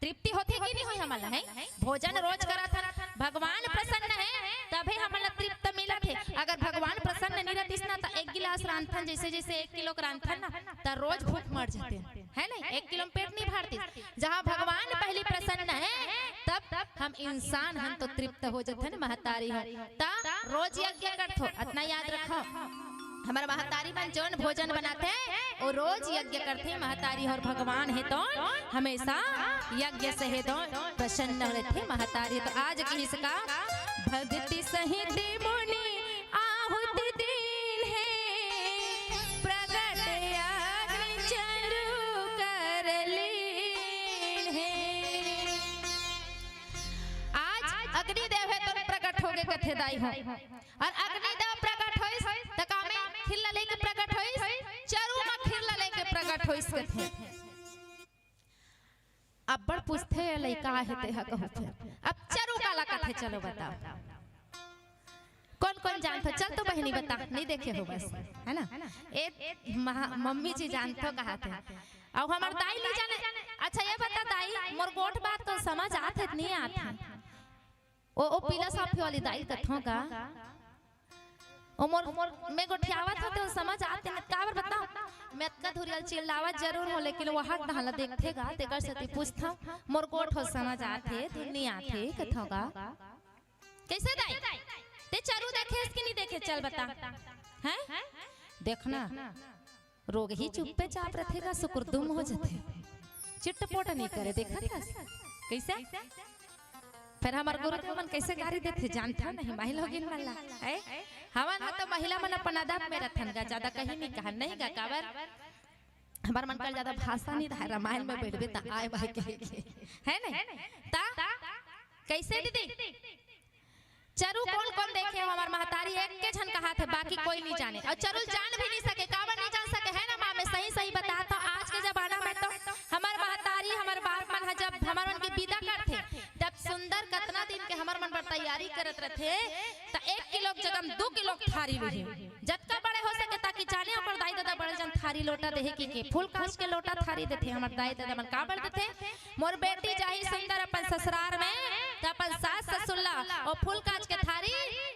तृप्ति होथे कि नहीं होय हमन ला, हैं? भोजन रोज करत हन, भगवान प्रसन्न हे, तभे हमन ला तृप्त मिलत हे। अगर भगवान प्रसन्न नहीं रहतिस ना, त एक गिलास रांधथन, जैसे जैसे एक किलो के रांधथन ना, त रोज भूख मर जाथे, है नहीं? एक किलो में पेट नहीं भरती। जहाँ भगवान पहली प्रसन्न है, तब हम इंसान हन तो तृप्त हो जथन महतारी हो। त रोज यज्ञ करथो, अतना याद रखो। हमर महतारी मन जौन भोजन बनाथे, वो रोज यज्ञ करथे महतारी, और भगवान हे तो हमेशा यज्ञ से हे तो प्रसन्न रहथे महतारी। तो आज के इसका भक्ति सहित मुनि आहुति दीन्हे, प्रगट अग्नि चरु कर लीन्हे। आज अग्निदेव हे तो प्रगट होगे कथे दाई हो। और अग्निदेव प्रगट होइस, त का में खीर ला लेके प्रगट होइस, चरु म खीर ला लेके प्रगट होइस कथे। अब्बड़ पूछथे, "ए लइका हे तेहा कहू फेर।" अब चरु काला कथे, चलो बताओ। कौन कौन जानथो? चल तो बहिनी बता, नहीं देखे हो बस, है ना? ए महा-, मम्मी जी जानथो कहाथे। अउ हमर दाई नहीं जाने। अच्छा ये बता दाई, मोर गोठ बात तो समझ आथे, नहीं आथे? ओ, ओ पीला साफे वाली दाई कथों का? ओ मोर, मैं गोठियावत हों तो समझ आथे न, काबर बताओ? मैं अतका धुरियल चिल्लावत जरूर हों, लेकिन वो हक ढाला देखथे गा, तेकर सेती पूछथों, मोर गोठ हो समझ आथे, धुन नहीं आथे, कथों का? कैसे दाई? ते चरू देखेस कि नहीं देखे? चल बता। हैं? देखना। रोगही चुप्पे चाप रथे गा, सुकुरदुम हो जथे। चिटपोट नहीं करे, देखत हस? कैसे? फिर हमर गुरुदेव मन कैसे गारी देथे, जानथा नहीं, महिला होगिन मन ला। हैं? हमन ह तो महिला मन अपन अदब में रथन गा, ज्यादा कहीं नहीं कहन, नहीं गा, काबर? हमर मन कर ज्यादा भाषा नहीं रहा, रामायण में बैठबे त आए भाई के, है नहीं? ता? कैसे दीदी? चरू कौन कौन देखे हो? हमर महतारी एक के झन कहाथे, बाकी कोई नहीं जाने। और चरू जान भी नहीं सके, काबर नहीं जान सके, है ना माँ? मैं सही सही बताथों, आज के जमाना में तो हमर महतारी, हमर बाप मन ह जब हमर मन के विदा करथे, जब सुंदर कतना दिन के हमर मन बर तैयारी करत रथे, त एक किलो के जगह दू किलो के थारी लेही, जतका बड़े हो सके, ताकि जाने ओकर दाई ददा बड़े जन थारी लोटा देहे कि के। फूल कांच के लोटा थारी देथे हमर दाई ददा मन। काबर देथे? मोर बेटी जाही सुंदर अपन ससुरार में, त अपन सास ससुर ला ओ फूल कांच के थारी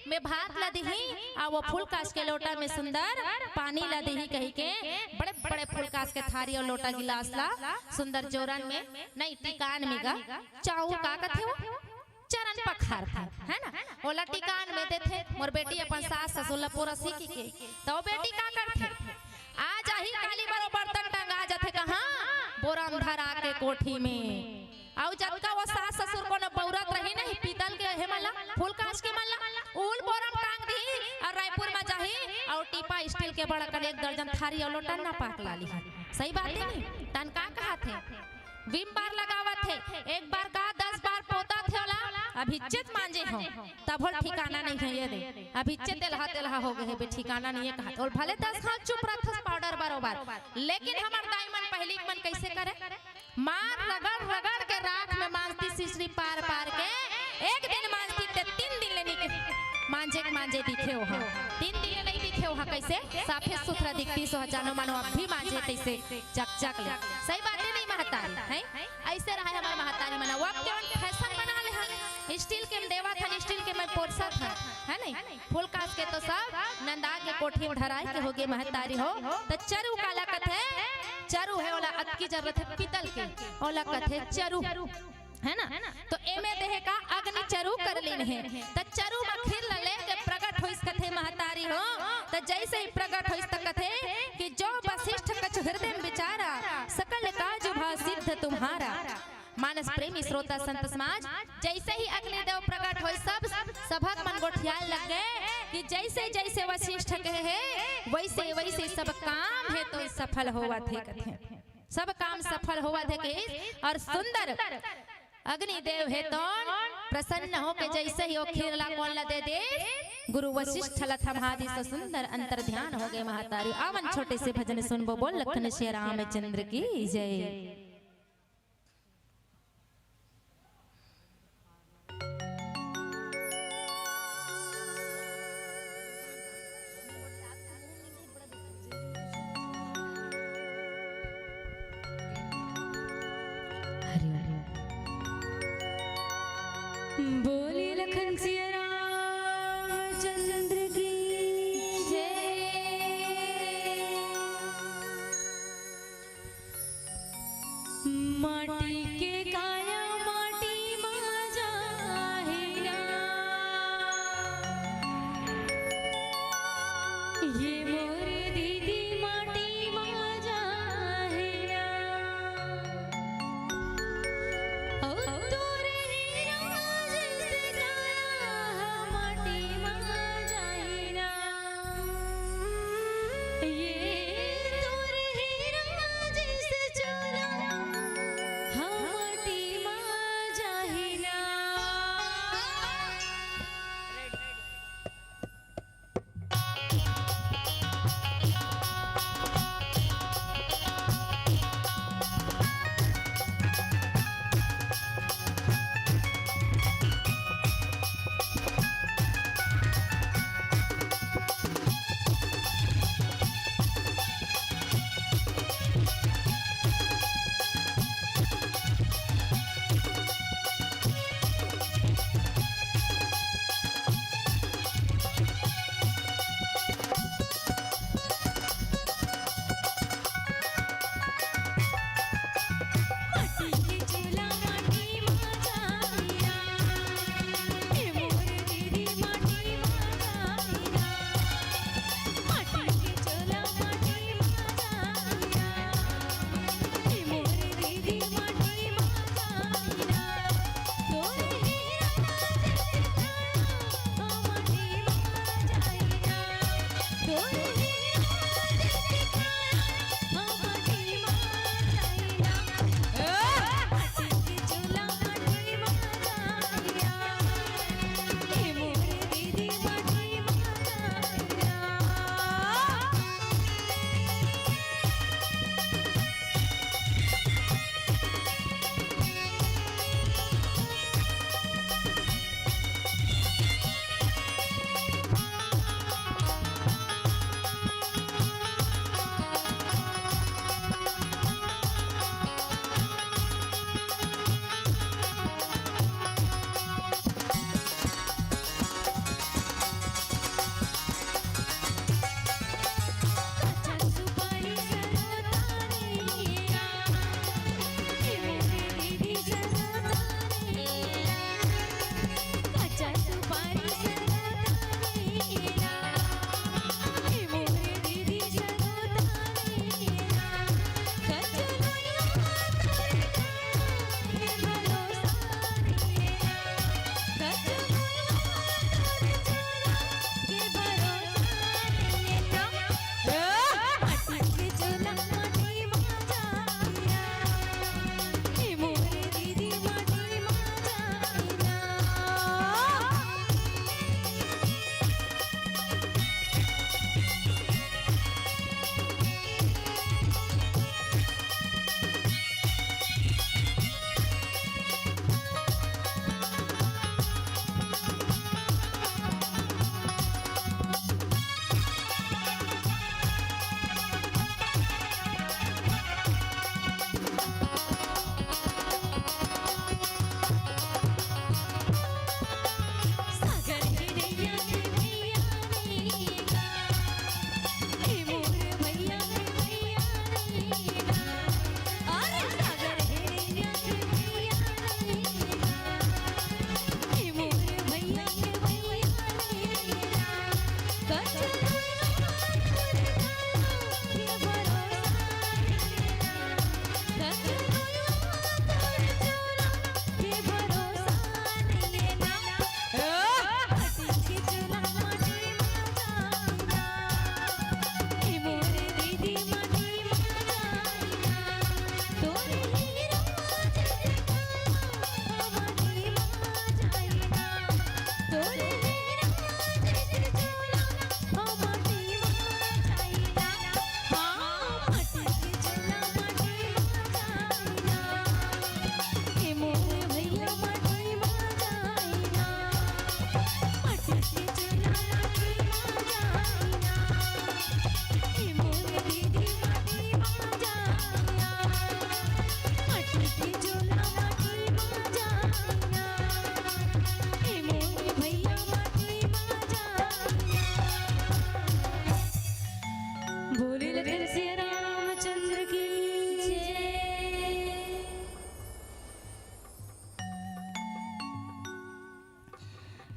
में भात ला दिही, आ वो फूल कांच के लोटा में सुंदर पानी ला दिही कही के। बड़े बड़े फूल कांच के थारी और लोटा गिलास ला सुंदर जोरन में, नहीं, टिकान में गा, चाऊ का कथे वो? चरण पखारथे, है ना? ओला टिकान में देथे, मोर बेटी अपन सास ससुर ला पोरसी कहिके। त ओ बेटी का करथे? आ जाही काली बर ओ बर्तन टंगा जथे, कहाँ? बोरा में धरा के कोठी में। अउ जतका वो सास ससुर कोनो बउरत रही नहीं, पीतल के हे मन ला, फूल कांच के मन ला, उल बोरा में टांग दिही, अउ रायपुर में जाही, अउ टीपा स्टील के बड़कन एक दर्जन थारी अउ लोटा न पाक ला लिही। सही बात हे नहीं? तन का कहाथे? विम बार लगावत हे, एक बार का दस बार पोतत हे ओला, अभी चित मांजे हो, तभो ल ठिकाना नहीं हे ये दे, अभी चित तेलहा तेलहा हो गए हे बे, ठिकाना नहीं हे कहा। और भले दस हाथ चुप रहथस पाउडर बरोबर, लेकिन हमर दाई मन पहिली के मन कैसे करे? मार रगड़ रगड़ के राख में मांजती, सिसरी पार पार के, एक दिन मांजती ते तीन दिन ले नहीं मांजे के मांजे दिखे हो, तीन दिन ले नहीं दिखे हो। कैसे साफे सुथरा दिखती सो, जानो मानो अब भी मांजे तैसे चकचक ले। सही बात हे नहीं महतारी, हैं? ऐसे रहा हे हमर महतारी मन। वो अब केवल फैशन बना ले हन, स्टील के में देवत हन, स्टील के में पोरसत हन, है नहीं? फूल कांच के तो सब नंदा के कोठी में धराए के होगे महतारी हो। त चरू काला कथे? चरू हे ओला अतकी जरूरत हे पीतल के, ओला कथे चरू। है ना? तो एमे देहे का अग्नि चरू कर लीन्हे। त चरू म खीर ल लेके प्रगट होइस कथे महतारी हो। त जैसे ही प्रगट होइस त कथे कि जो वशिष्ठ कछु हृदय में विचारा, सकल काज भा सिद्ध तुम्हारा। मानस प्रेमी श्रोता संत समाज, जैसे ही अग्निदेव प्रगट होइस, सब सभक मन गोठियाए लग गए कि जैसे जैसे वशिष्ठ कहे हे, वैसे वैसे सब काम हे तो सफल होवत हे कथे। सब काम सफल होवत हे कहिस। और सुंदर अग्निदेव हे तो प्रसन्न होके जैसे ही ओ खीर ला कोन ला दे दे, गुरु वशिष्ठ ला थमा दिस, सुंदर अंतर ध्यान होगे महतारी। आवन छोटे से भजन सुनबो, बोल लखन श्री रामचंद्र की जय। हरि ओम। बोली लखन सिया रामचंद्र की जय।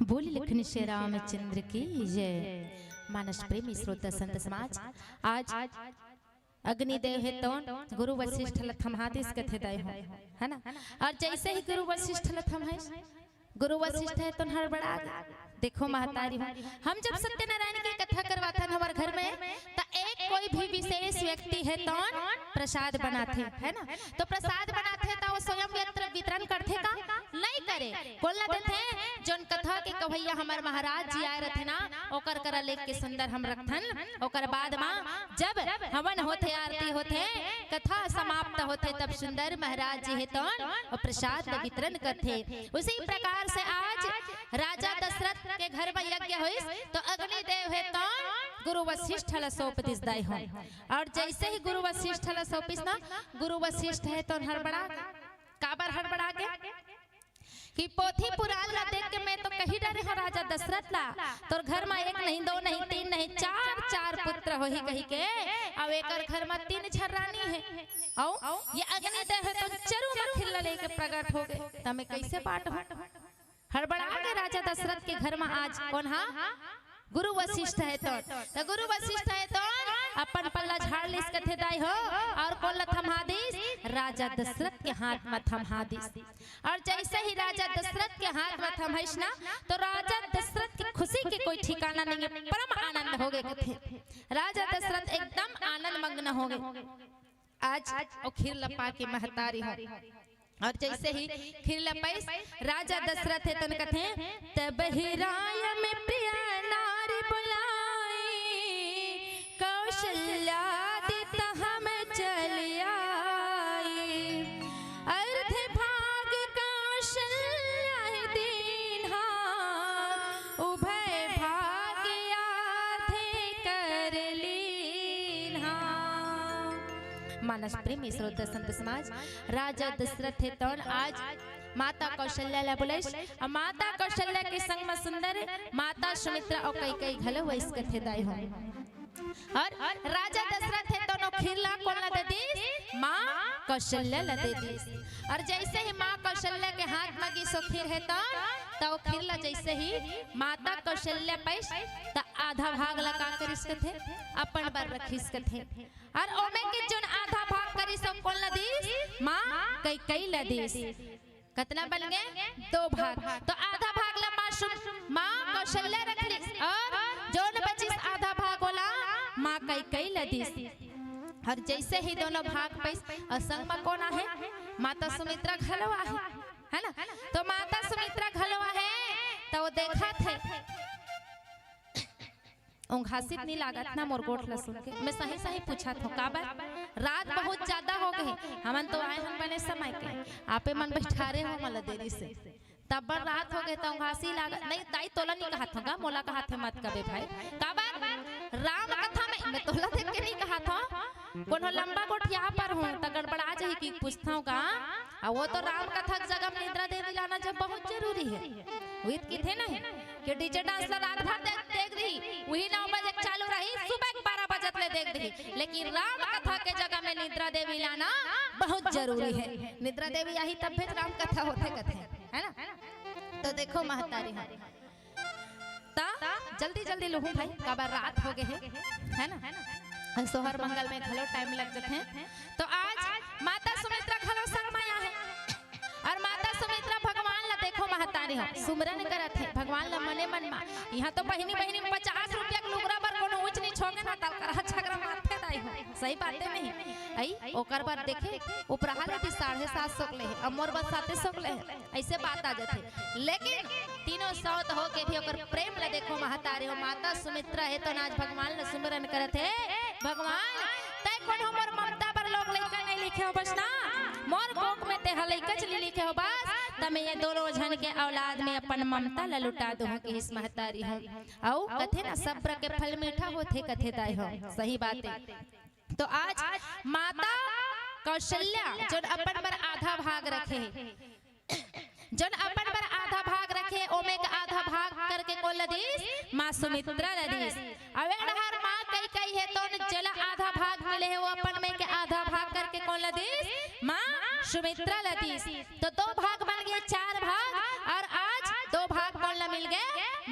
बोल लखन श्री रामचंद्र की जय। मानस प्रेमी श्रोता संत समाज, आज अग्निदेव हे तोन गुरु वशिष्ठ ल थम्हा दिस कथे दाई हो, है ना? और जैसे ही गुरु वशिष्ठ ल थम्हाइस, गुरु वशिष्ठ हे तोन हड़बड़ा गे। देखो महतारी हो, हम जब सत्यनारायण के कथा करवाथन हमर घर में, त एक कोई भी विशेष व्यक्ति हे तोन प्रसाद बनाथे, है ना? तो प्रसाद बनाथे त वो स्वयं वित्र-, वितरण करथे का? नहीं करे। कोन ला देथे? जोन कथा के कवैया हमर महाराज जी आए रथे ना, ओकर करा लेके सुंदर हम रखथन। ओकर बाद मा जब हवन होथे, आरती होथे, कथा समाप्त होथे, तब सुंदर महाराज जी हे तोन वो प्रसाद ल वितरण करथे। उसी प्रकार से आज राजा दशरथ के घर में यज्ञ होइस, तो अग्निदेव हे तोन गुरु वशिष्ठ ल सौंप दिस दाई हो। और जैसे ही गुरु वशिष्ठ ल सौंपिस ना, गुरु वशिष्ठ हे तोन हड़बड़ा गे। काबर हड़बड़ा गे? कि पोथी पुराण ला देख के मैं तो कही डरे हंव राजा दशरथ ला, तोर घर में एक नहीं, दो नहीं, तीन नहीं, चार, चार पुत्र होही कही के, अउ एकर घर में तीन झन रानी हे, अउ ये अग्निदेव हे तोन चरू में खिल्ला लेके प्रगट हो गे, त मैं कैसे बांटहूं? हड़बड़ा गे राजा दशरथ के घर में आज कोन हा? गुरु वशिष्ठ हे तोन। त गुरु वशिष्ठ हे तोन अपन पल्ला झाड़ लिस कथे दाई हो, और कोन ला थम्हा दिस? राजा दशरथ के हाथ में थम्हा दिस। और जैसे ही राजा दशरथ के हाथ में थम्हाइस ना, तो राजा दशरथ की खुशी के कोई ठिकाना नहीं हे, परम आनंद हो गे कथे। राजा दशरथ एकदम आनंद मग्न हो गे। आज ओ खीर ल पा के महतारी हो। और जैसे ही खीर ल पाइस, राजा दशरथ हे तोन कथे, तब ही राय में प्रिय नारी बुलाई, कौशल्या दित हम चल आई। अर्ध भाग कौशल्या दीन्हा, उभय भाग आधे कर लीन्हा। मानस प्रेमी श्रोता संत समाज, राजा दशरथ हे तोन आज माता कौशल्या ला बुलाइस, अउ माता कौशल्या के संग में सुंदर माता सुमित्रा अउ कैकेयी घलो वइस कथे दाई हो। और राजा दशरथ हे तोन ओ खीर ला कोन ला दे दिस? माँ कौशल्या ला दे दिस। और जैसे ही माँ कौशल्या के हाथ में गिस ओ खीर हे तोन, त ओ खीर ला जैसे ही माता कौशल्या पाइस, त आधा भाग ला का करिस कथे? अपन बर रखिस कथे। और ओमे के जोन आधा भाग करिस ओ कोन ला दिस? माँ कैकेयी ला दिस। कतना बन गे? दो भाग। तो आधा भाग ला माँ सु-, माँ कौशल्या रख लिस और जोन बचिस आधा भाग ओला माँ कैकेयी ला दिस। और जैसे ही दोनों भाग पाइस और संग में कोन आहे? माता सुमित्रा घलो आहे, है ना? तो माता सुमित्रा घलो आहे, तो वो देखत हे। ओंघासित नी लागत ना मोर गोठ ला सुन के? मैं सही सही पूछत हंव, काबर? रात बहुत ज्यादा हो गे, हमन तो आए हन बने समय के, आपे मन बैठारे हो मला देरी से, तब बर रात हो गे त ओंघासी लागत। नहीं दाई, तोला नी कहत हंव गा, मोला कहत हे मत कबे भाई, काबर? राम कथा में, मैं तोला देख के नी कहत हंव, कोनो लंबा गोठिया पर हूँ त गड़बड़ा जाही कि पूछत हंव गा। आ वो तो राम कथा के जगह में निद्रा देवी लाना जब बहुत जरूरी हे, उहित किथे नहीं कि डीजे डांस ला रात भर देख, देख दिही, वही नौ बजे चालू रही, सुबह के बारह बजे ले देख दिही, लेकिन राम कथा के जगह में निद्रा देवी लाना बहुत जरूरी हे। निद्रा देवी आही तब भी राम कथा होथे कथे, है ना? तो देखो महतारी हो, ता जल्दी जल्दी लुहूं भाई, काबर रात हो गे हे, है ना? सोहर मंगल में घलो टाइम लग जथे। तो आज माता सुमित्रा घलो संग में आहे। और माता सुमित्रा भगवान ला देखो महतारी हो, सुमरन करत हे, भगवान ला मने मन मा। इहाँ तो बहिनी बहिनी में पचास रुपया के लुगरा बर कोनो ऊंच नीच होगे ना, त ओकर झगरा मारथे दाई हो। सही बात हे नहीं? अई, ओकर बर देखे, उपराहा ले दी साढ़े सात सौ के ले हे, अब मोर बर साते सौ के ले हे। अइसे बात आ जथे। लेकिन तीनों सौत हो के भी ओकर प्रेम ला देखो महतारी हो, माता सुमित्रा हे तो आज भगवान ला सुमरन करत हे, भगवान तैं कोनो मोर ममता बर लोग लइका नहीं लिखे हो बस ना, मोर कोख में तेहा लइका चली लिखे हो बस, त मैं ये दोनों झन के औलाद में अपन ममता ला लुटा दूं कहिस महतारी हो। अउ कथे ना सब्र के फल मीठा होथे कथे दाई हो, सही बात हे। तो आज माता कौशल्या जोन अपन बर आधा भाग रखे हे, जोन अपन बर आधा भाग रखे, ओमे के आधा भाग करके कोन ल दिस? माँ सुमित्रा ल दिस। अउ ए डहर माँ कैकेयी हे तो जेला आधा भाग मिले हे, वो अपन में के आधा भाग करके कोन ल दिस? माँ सुमित्रा ल दिस। तो दो भाग बन गे, चार भाग, और आज दो भाग कोन ल मिल गे?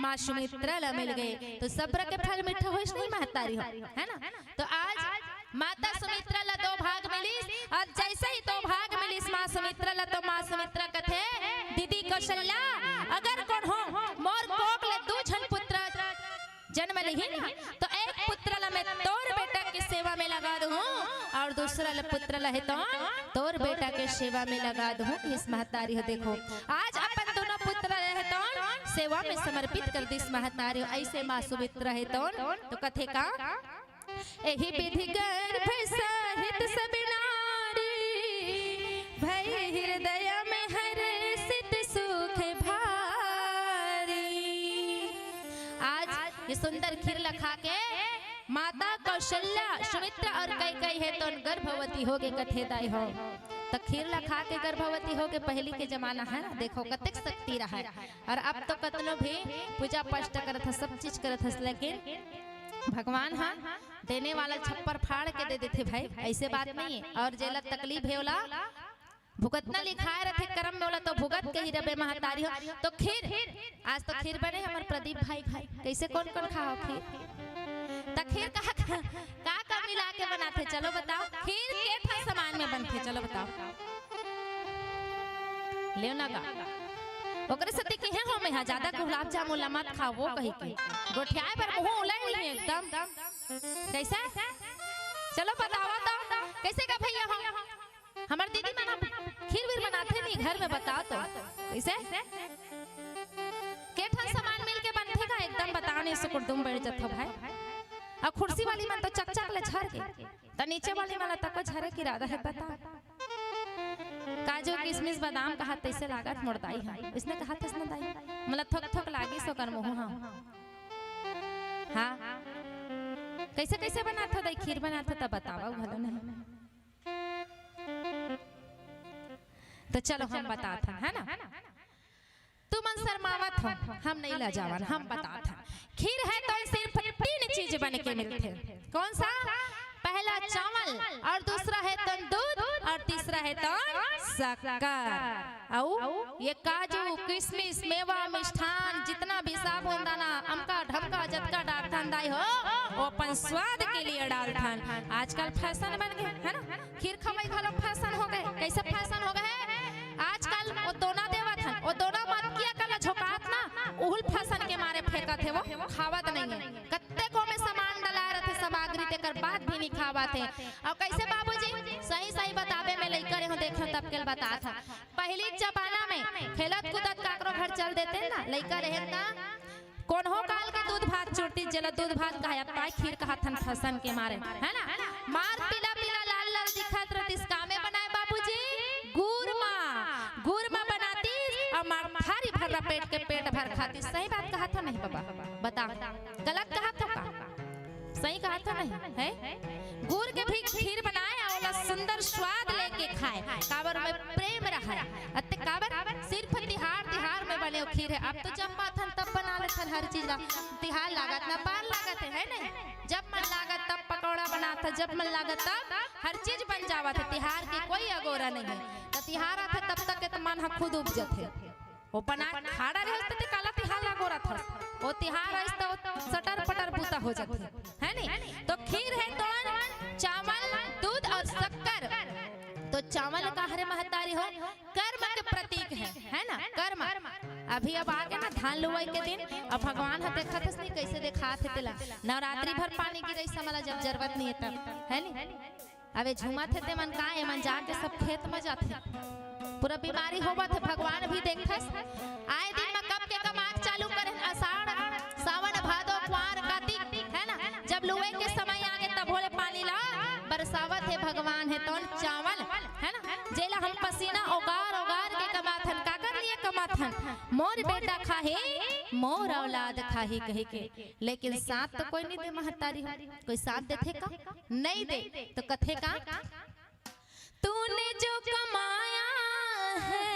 माँ सुमित्रा ला मिल गे, तो सब्र के फल मीठा होइस नहीं महतारी हो, है ना? तो आज माता सुमित्रा ला दो भाग मिलिस, और जैसे ही दो भाग मिलिस माँ सुमित्रा ला, तो माँ सुमित्रा कथे, "दीदी कौशल्या, अगर कोनो मोर कोख ले दू झन पुत्र जन्म लिही ना, तो एक पुत्र ला मैं तोर बेटा के सेवा में लगा दूँ, और दूसरा ला पुत्र ला हे तो तोर बेटा के सेवा में लगा दूँ।" इस महतारी हो, देखो, आज अपन दोनों पुत्र ला हे तो सेवा में समर्पित कर दिस महतारी हो। ऐसे माँ सुमित्रा हे तो, तो कथे का, "एही विधि गर्भ सहित सब नारी, भई हृदय में हर्षित सुख भारी।" आज ये सुंदर खीर ला खा के माता कौशल्या, सुमित्रा और कैकेयी हे तो गर्भवती हो गे कथे दाई हो। तो खीर ला खा के गर्भवती हो गे, पहली के जमाना है ना, देखो कतेक शक्ति रहा है। और अब तो कतनो भी पूजा पाठ करत हस, सब चीज करत हस, लेकिन भगवान हा देने वाला छप्पर फाड़ के दे देथे भाई, ऐसे बात नहीं है। और जेला तकलीफ हे ओला भुगतना लिखाए रथे करम में, ओला तो भुगत के ही रबे महतारी हो। तो खीर, आज तो खीर बने हमर प्रदीप भाई, भाई कैसे, कौन कौन खाओ खीर? त खीर का, का, का, का मिला के बनाथे, चलो बताओ। खीर के ठन सामान में बनथे, चलो बताओ। लेव ना गा, ओकरे सेती किहे हो मैं हा, ज्यादा गुलाब जामुन ला मत खाओ, वो कही के गोठियाए बर मुंह उलट नहीं एकदम। कैसे? चलो बतावा तो, कैसे का भैया हो? हमर दीदी मन खीर वीर बनाथे नहीं घर में, बताओ तो। कैसे? के ठन सामान मिल के बनथे का? एकदम बता नहीं सुकुड़दुम बैठ जथो भाई। और कुर्सी वाली मन तो चक चक ले झर के, त नीचे वाली मन तक झरे के इरादा है, पता? काजू, किशमिश, बादाम कहा तैसे लागत मोर दाई हा। इसने कहा थस ना दाई, मतलब थोक थोक लागिस ओकर मुंह हा। हाँ, कैसे कैसे बनाथो दाई, खीर बनाथो त बतावा घलो नहीं। तो चलो हम बताथन, है ना? तुमन शर्मावत हो, हम नहीं लजावन, हम बताथन। खीर हे तो सिर्फ तीन चीज बन के मिलथे। कौन सा? पहला चावल, और दूसरा हे तो दूध, और तीसरा हे तो शक्कर। अउ ये काजू, किशमिश, मेवा, मिष्ठान, जितना भी साबुन दाना, अमका ढमका जतका डालथन दाई हो, वो अपन स्वाद के लिए डालथन। आजकल फैशन बन गे, है ना? खीर खवई घलो फैशन हो गे। कैसे फैशन हो गे? आजकल वो दोना देवत हन, वो दोना मटकिया कला झोंकात ना, उहुल फैशन के मारे फेंकत हे, वो खावत नहीं है। कत्ते को में सामान डला रथे सामग्री, तेकर बाद भी नहीं खावत हे। और कैसे बाबूजी? सही सही बताबे में लइका रहे हो, देखो तब के ल बतात हे। पहली जमाना में खेलत कूदत काकरो घर चल देते ना, लइका रहे ना, कोनो काल के दूध भात चुरती, जेला दूध भात कहा जाता है, खीर कहा थन फैशन के मारे, है ना? मार पीला पीला लाल लाल दिखत रहतिस, कामे बनाए बाबूजी? गुर मा, गुर मा बनातिस, और मार थारी भर लपेट के पेट भर खातिस। सही बात कहा था नहीं बाबा? बता, गलत कहा था का? सही कहा था नहीं है? गुर के भी खीर बनाए, और ओला सुंदर स्वाद लेके खाए, काबर में प्रेम रहा। अते काबर सिर्फ तिहार, तिहार में बने खीर हे। अब तो जब माथन तब बना लेथन हर चीज ला। तिहार लागत ना पार लागत हे, है नहीं? जब मन लागत तब पकौड़ा बनात हे, जब मन लागत तब हर चीज बन जावत हे। तिहार के कोई अगोरा नहीं है। तो तिहार आथे तब तक के तो मन ह खुद उपजत हे। वो बना खाड़ा रहे तो काला तिहार ला अगोरत हस। वो तिहार आइस तो सटर पटर बूता हो जाथे, है नहीं? तो खीर हे तोन चावल, दूध और शक्कर। तो चावल का हरे महतारी हो, कर्म के प्रतीक है, है ना? कर्म। अभी अब आगे ना धान लुवाई के दिन, अब भगवान ह देखत हस नहीं कैसे देखात हे तेला। नवरात्रि भर पानी गिरई समला जब जरूरत नहीं है तब, है नहीं? अबे झूमत हे ते मन का, ए मन जाके सब खेत म जाथे। पूरा बीमारी होवत हे, भगवान भी देखथस। आए दिन म कब के कमाक चालू करे, आषाढ़, सावन, भादो, कुआर, कातिक, है ना? जब लुए के समय आगे तब होले पानी ला बरसावत हे भगवान हे तोन चावल, है ना? जेला हम पसीना ओगार ओगार के कमाथन, काकर लिए कमाथन? मोर बेटा खाही, मोर औलाद खाही कही के। लेकिन साथ तो कोई नहीं दे महतारी हो, कोई साथ देथे का? नहीं दे। तो कथे का, तूने जो कमाया है,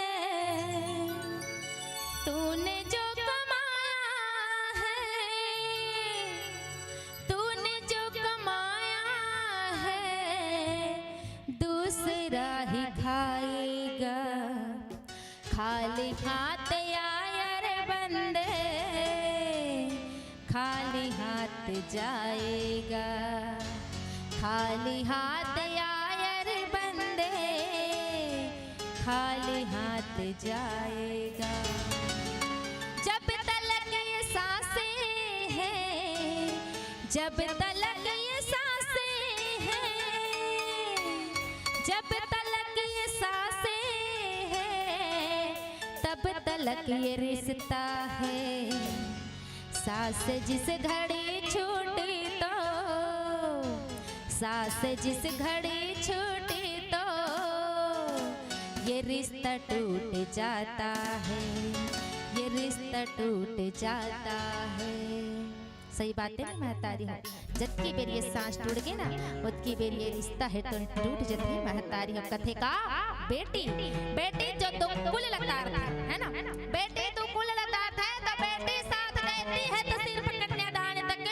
तूने जो कमाया है, तूने जो कमाया है, दूसरा ही खाएगा। खाली हाथ आया रे बंदे, खाली हाथ जाएगा, खाली हाथ आया रे बंदे, खाली हाथ जाएगा। जब तलक ये सांसें हैं, जब तलक ये सांसें हैं, जब तलक ये सांसें हैं, तब तलक ये रिश्ता है। सांस जिस घड़ी छूटी तो, सांस जिस घड़ी छूटी तो, ये रिश्ता टूट जाता है, ये रिश्ता टूट जाता है। सही बात है ना महतारी हो? जतकी बेर ये सांस टूट गे ना, ओतकी बेर ये रिश्ता हे तो टूट जथे महतारी हो। कथे का बेटी, बेटी जो तो कुल लतारथे, है ना? बेटी तो कुल लतारथे, तो बेटी साथ देती है तो सिर्फ कन्यादान तक,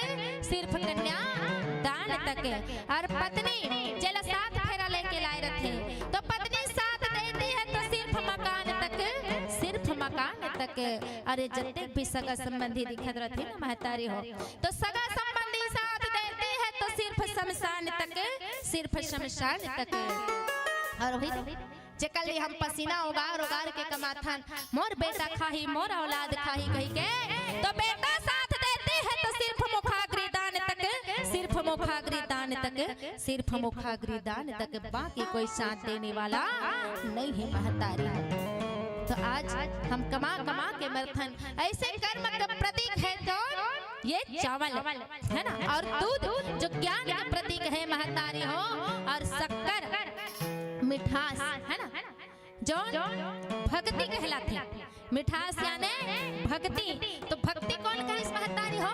सिर्फ कन्यादान तक। और पत्नी जेला सात फेरा लेके लाए रथे, तो पत्नी साथ देती है तो सिर्फ मकान तक, सिर्फ मकान तक। अरे जतेक भी सगा संबंधी दिखत रथे ना महतारी हो, तो सगा संबंधी साथ देती है तो सिर्फ शमशान तक, सिर्फ शमशान तक। और वही तो, जेकर लिए हम पसीना उगार उगार के कमाथन, मोर बेटा खाही, मोर औलाद खाही कहि के, तो बेटा साथ देती है तो सिर्फ मुखाग्नि दान तक, सिर्फ मुखाग्नि दान तक, सिर्फ मुखाग्नि दान तक, बाकी कोई साथ देने वाला नहीं है महतारी। तो आज हम कमा कमा के मरथन, ऐसे कर्म का प्रतीक है तो ये चावल, है ना? और दूध जो ज्ञान का प्रतीक है महतारी हो, और शक्कर मिठास, है ना, जौन भक्ति कहलाथे। मिठास याने भक्ति। तो भक्ति कोन करिस महतारी हो?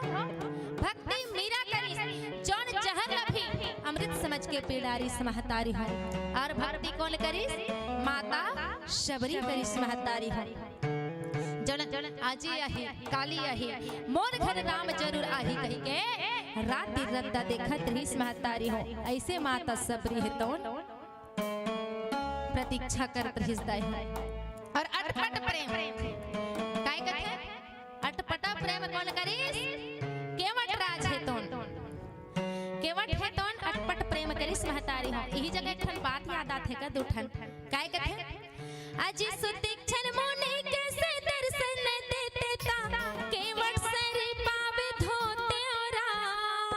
भक्ति मीरा करिस, जौन जहर ला भी अमृत समझ के पी डारिस महतारी हो। और भक्ति कोन करिस? माता शबरी करिस महतारी हो। जौन आजी आही, काली आही, मोर घर राम जरूर आही कहि के राति रद्दा देखत रहिस महतारी हो। ऐसे माता शबरी हे तौन प्रतीक्षा करत रहिस दाई। और अटपट प्रेम, काय कथे? अटपटा प्रेम कोन करिस? केवट राज हे तौन। केवट हे तौन अटपट प्रेम करिस महतारी हो। इही जगह एक ठन बात याद आथे का, दू ठन। काय कथे? अजी सुतीक्षण मुनि कैसे दर्शन देते ता, केवट सरी पावे धोते राम।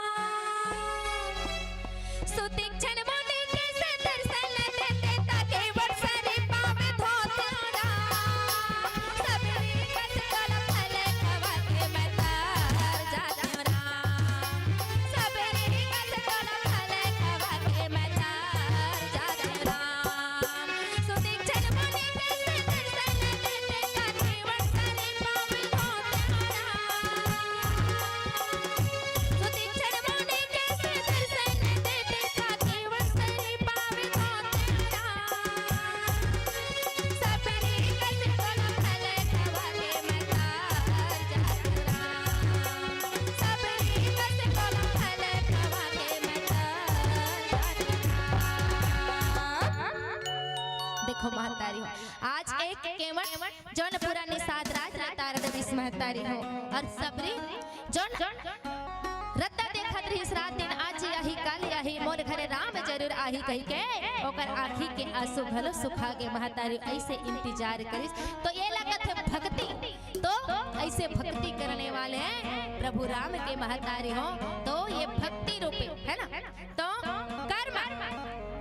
सुतीक्षण मुनि कैसे दर्शन देते ता, केवट सरी पावे धोते राम। सबरी कस कल फल खवा के मैं तार जाते राम। सबरी कस कल फल खवा के मैं तार जाते राम। देखो महतारी हो, आज एक केवट जौन पूरा निषाद राज रतार डरिस महतारी हो, और सबरी जौन रद्दा देखत रहिस रात दिन, आज आही काल आही, मोर घरे राम जरूर आही कहि के ओकर आँखी के आंसू घलो सुखा गे महतारी, ऐसे इंतजार करिस। तो ये लागत है भक्ति, तो ऐसे भक्ति करने वाले हैं प्रभु राम के महतारी हो। तो ये भक्ति रूपी है ना, तो कर्म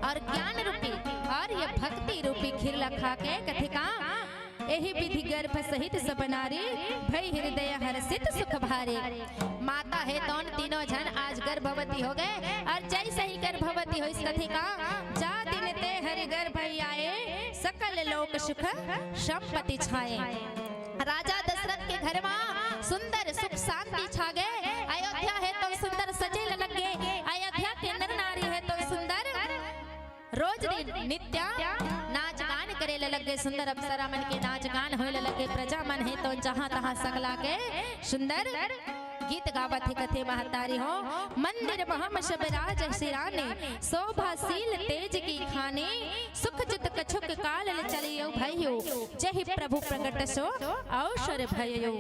और ज्ञान रूपी और ये भक्ति रूपी खीर ला खा के कथे का, एही विधि गर्भ सहित सब नारी, भई हृदय हर्षित सुख भारी। माता हे तौन तीनों झन आज गर्भवती हो गए, और जैसे ही गर्भवती होइस कथे का, जा दिन ते हरि गर्भ आए, सकल लोक सुख संपत्ति छाए। राजा दशरथ के घर मा सुंदर सुख शांति छा गए। अयोध्या हे तो सुंदर सजे ल लग गए। अयोध्या के नर नारी हे तो सुंदर रोज दिन नित्य नाच गान करे ल लग गए। सुंदर अप्सरा मन के नाच गान होए ल लग गए। प्रजा मन हे तो जहाँ तहाँ सगला के सुंदर गीत गावत हे कथे महतारी हो। मंदिर महम सब राज सिराने, शोभाशील तेज की खाने, सुख जुत कछुक काल चलियो भयो, जहि प्रभु प्रगट सो अवसर भयो।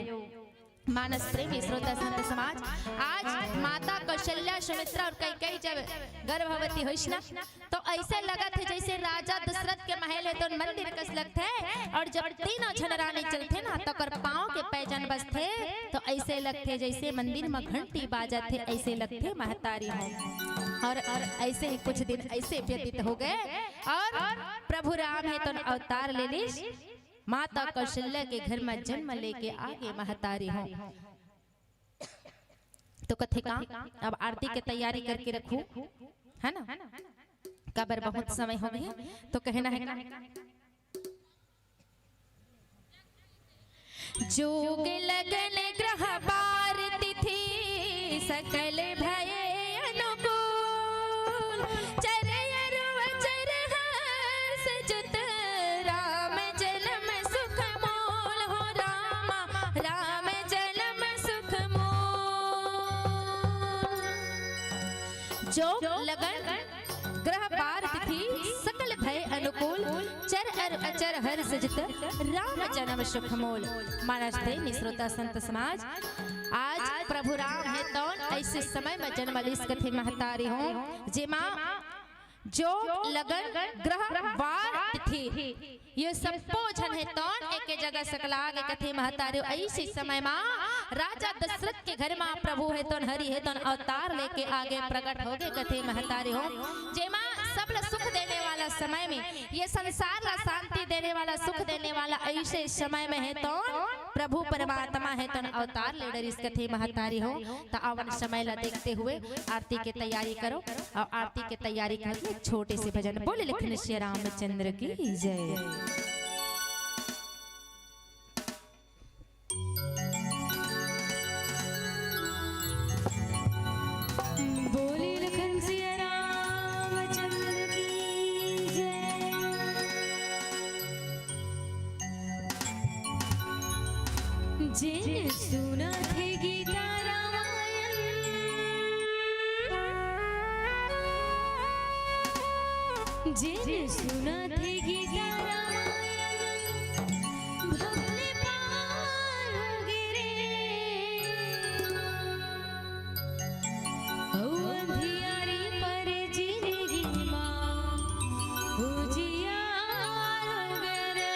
मानस प्रेमी श्रोता संत समाज, आज माता कौशल्या, सुमित्रा और कैकेयी जब गर्भवती होइस ना, तो ऐसे लगत हे जैसे राजा दशरथ के महल हे तो मंदिर कस लगथे, और जब तीनों झन रानी चलथे ना, तो ओकर पाँव के पैजन बजथे, तो ऐसे लगथे जैसे मंदिर म घंटी बाजत हे, ऐसे लगथे महतारी हो। और, और ऐसे ही कुछ दिन ऐसे व्यतीत हो गए, और प्रभु राम हे तो अवतार ले लिस, माता कौशल्या के घर म जन्म लेके आगे महतारी हो। तो कथे का, अब आरती के तैयारी करके रखू, है ना, काबर बहुत समय हो गए, तो कहना है का, जोग लगन ग्रह बार तिथि सकल भय अनुकूल, चर अरु अचर हर्ष जुत राम जन्म सुख मूल हो रामा, राम जन्म सुख मूल। जोग लगन ग्रह बार तिथि सकल भय अनुकूल, चर अरु अचर हर्ष जित राम जन्म सुख मूल। मानस प्रेमी श्रोता संत समाज, आज प्रभु राम हे तौन ऐसे समय म जन्म लिस कथे महतारी हो, जेमा जोग लगन ग्रह बार तिथि ये सब्बो झन हे तौन एके जगह सकला गे कथे महतारी हो। ऐसे समय मा राजा दशरथ के घर मा प्रभु हे तौन, हरि हे तौन अवतार लेके आगे प्रकट हो गे कथे महतारी हो। जेमा सब ला सुख देने वाला समय में, ये संसार ला शांति देने वाला, सुख देने वाला ऐसे समय में हे तौन प्रभु परमात्मा हे तौन अवतार ले डरिस कथे महतारी हो। त आवन समय ला देखते हुए आरती के तैयारी करो। और आरती के तैयारी करके एक छोटे से भजन, बोले लखन सिया रामचंद्र की जय। बोले लखन सिया रामचंद्र की जय। जिन सुनत हे गीता रामायण, जिन सुनत हे गीता रामायण, भवले पार होगे रे। अउ अंधियारी परे जिनगी मा, उजियार होगे रे।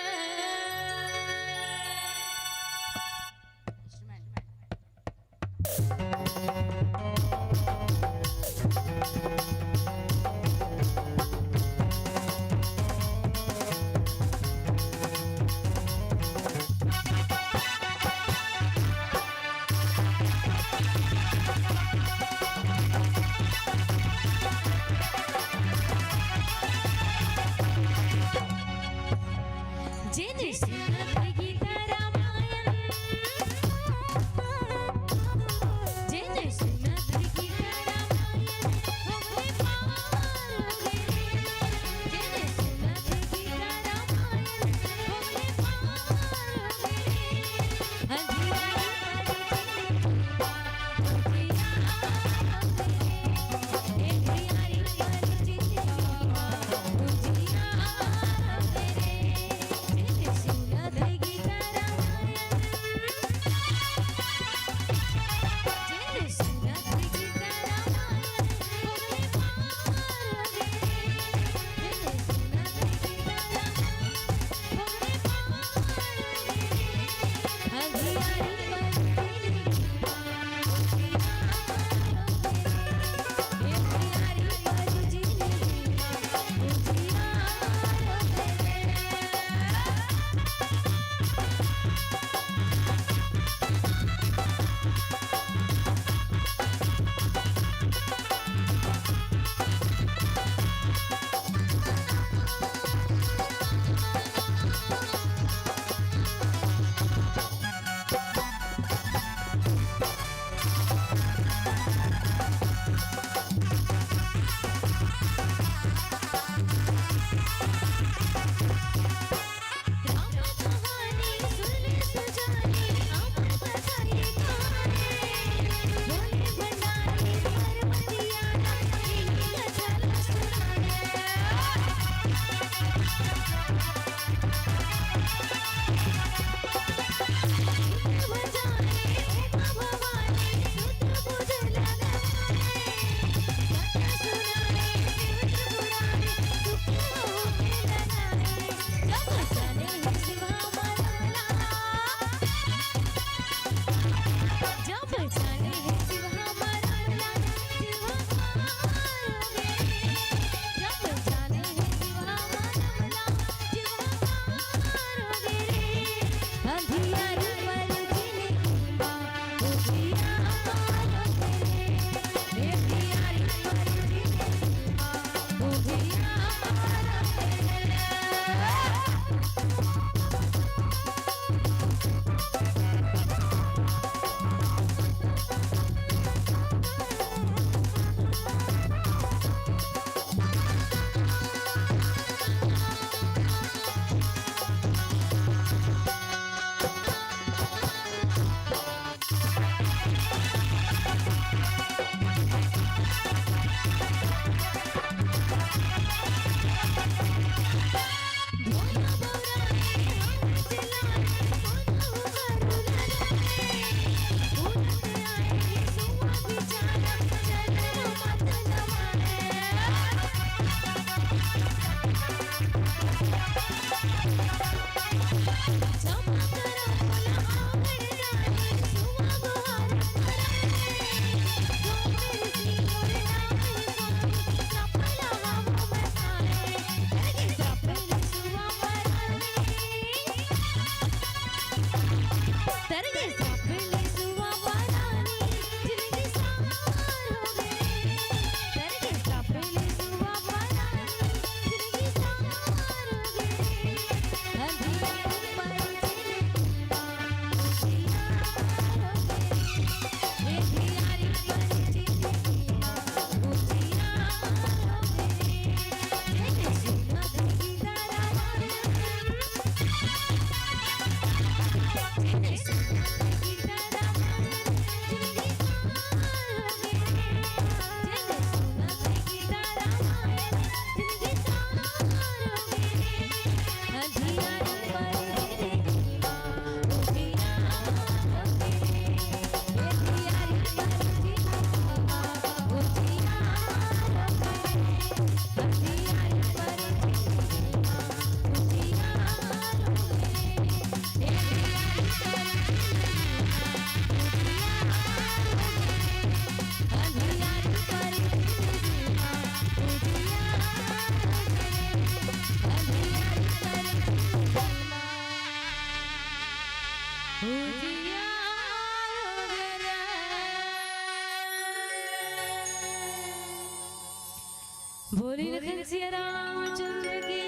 बोली लखन सिया रामचंद्र की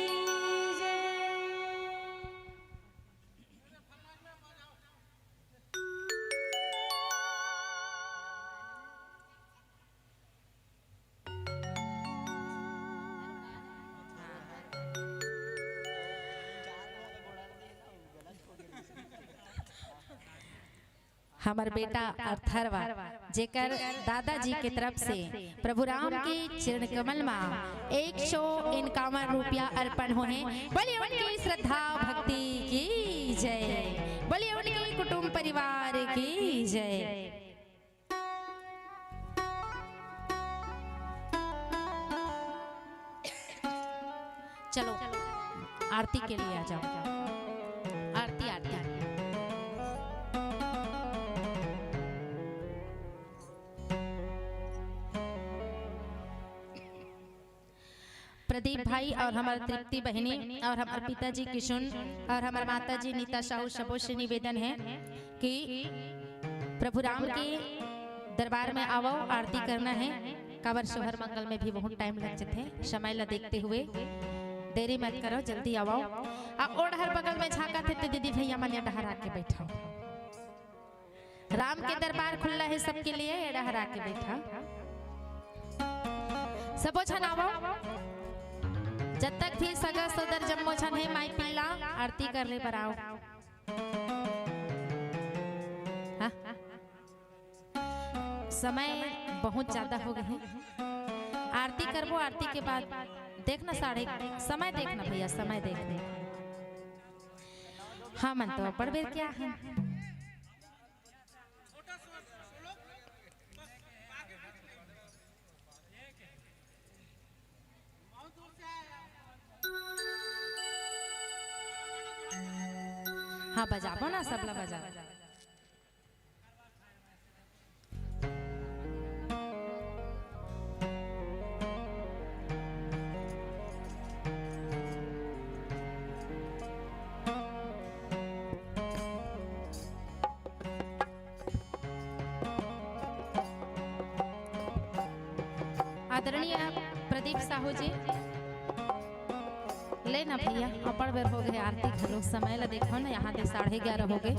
जय। हमर बेटा अथर्वा, जेकर दादाजी के तरफ से प्रभु राम के चरण कमल मा एक सौ इक्यावन रुपया अर्पण होहे। बोलिए उनकी श्रद्धा भक्ति की जय, बोलिए उनके कुटुंब परिवार की जय। चलो, आरती के लिए आ जाओ। आरती, आरती। प्रदीप भाई और हमार तृप्ति बहिनी और हमार पिताजी किशुन और हमार माताजी नीता साहू, सबो से निवेदन है कि प्रभु राम के दरबार में आवो, आरती करना है। काबर सोहर मंगल में भी बहुत टाइम लग जाथे, समय ला देखते हुए देरी मत करो, जल्दी आवो। आ ओढ़ हर बगल में झांकत हे ते दीदी भैया मन ये डहर आके बैठो। राम के दरबार खुल्ला है सबके लिए, ये डहर आके बैठा। सबो झन आवो, जब तक भी सगा सदर जम्मो झन है माई पिल्ला आरती करे बर आओ। हाँ? समय बहुत ज्यादा हो गए हैं। आरती करबो, आरती के बाद देखना साढ़े, समय देखना भैया, समय देखना। हाँ, मन तो अब्बड़ बेर के आहे। हाँ, बजाबो ना, सबला बजा। आदरणीय प्रदीप साहू जी, ले ना भैया, अब्बड़ बेर हो गए आरती घलो, समय ला देखो ना, यहाँ दे साढ़े ग्यारह हो गए।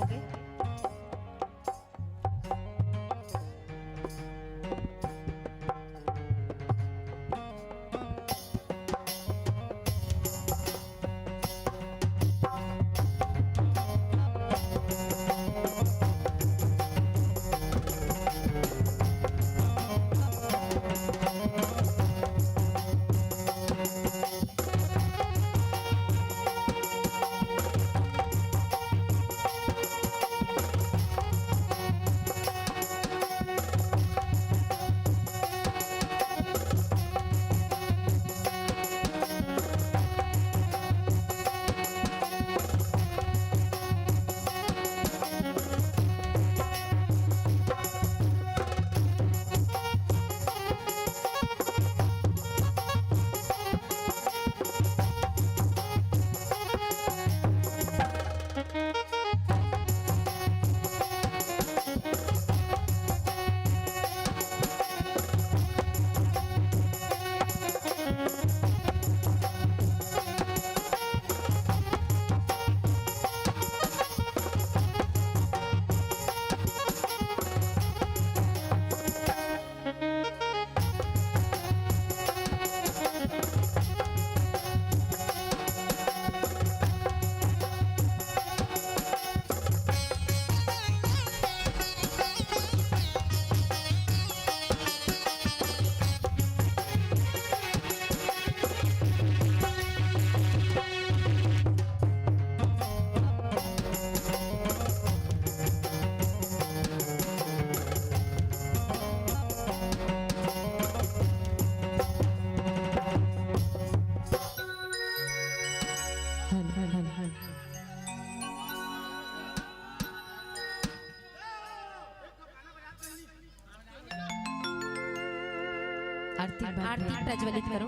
आरती, आरती प्रज्वलित करो।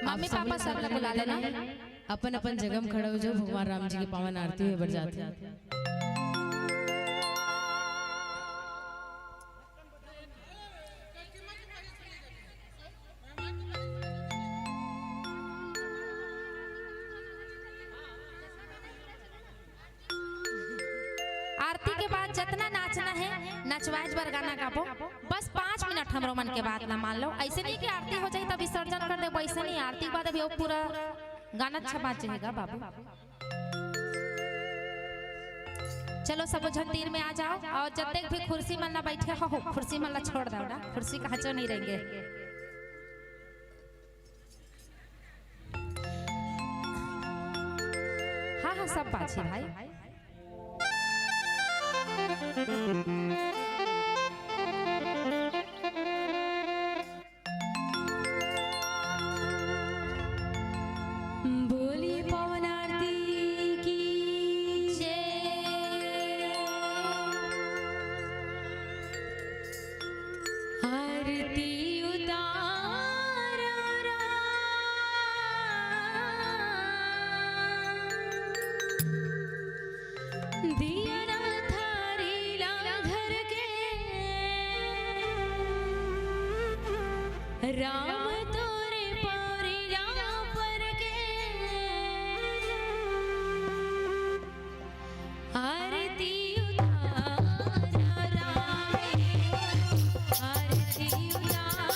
मम्मी पापा सब ला बुला लेना। अपन अपन जगह में खड़ा हो जाओ, भगवान राम जी के पावन आरती होए बर जात हे। जतना नाचना हे, नचवाए बर गाना गाबो। बस पाँच मिनट हमरो मन के बात ला मान लो। ऐसे नहीं कि आरती हो जाए तब विसर्जन कर दे, वैसे नहीं। आरती के बाद अभी वो पूरा गाना अच्छा बाजे हे गा बाबू। चलो, सब झन तीर में आ जाओ और जतेक भी कुर्सी मन ला बैठे हो, कुर्सी मन ला छोड़ दो ना, कुर्सी कहाँ चो नहीं रहेंगे। हाँ हाँ, सब बाजी भाई। बोली पवन आरती की जय। आरती उतारा। दिया ना थारी ला घर के, राम तोरे पौरी ला पर के। आरती उतारा राम, आरती उतारा।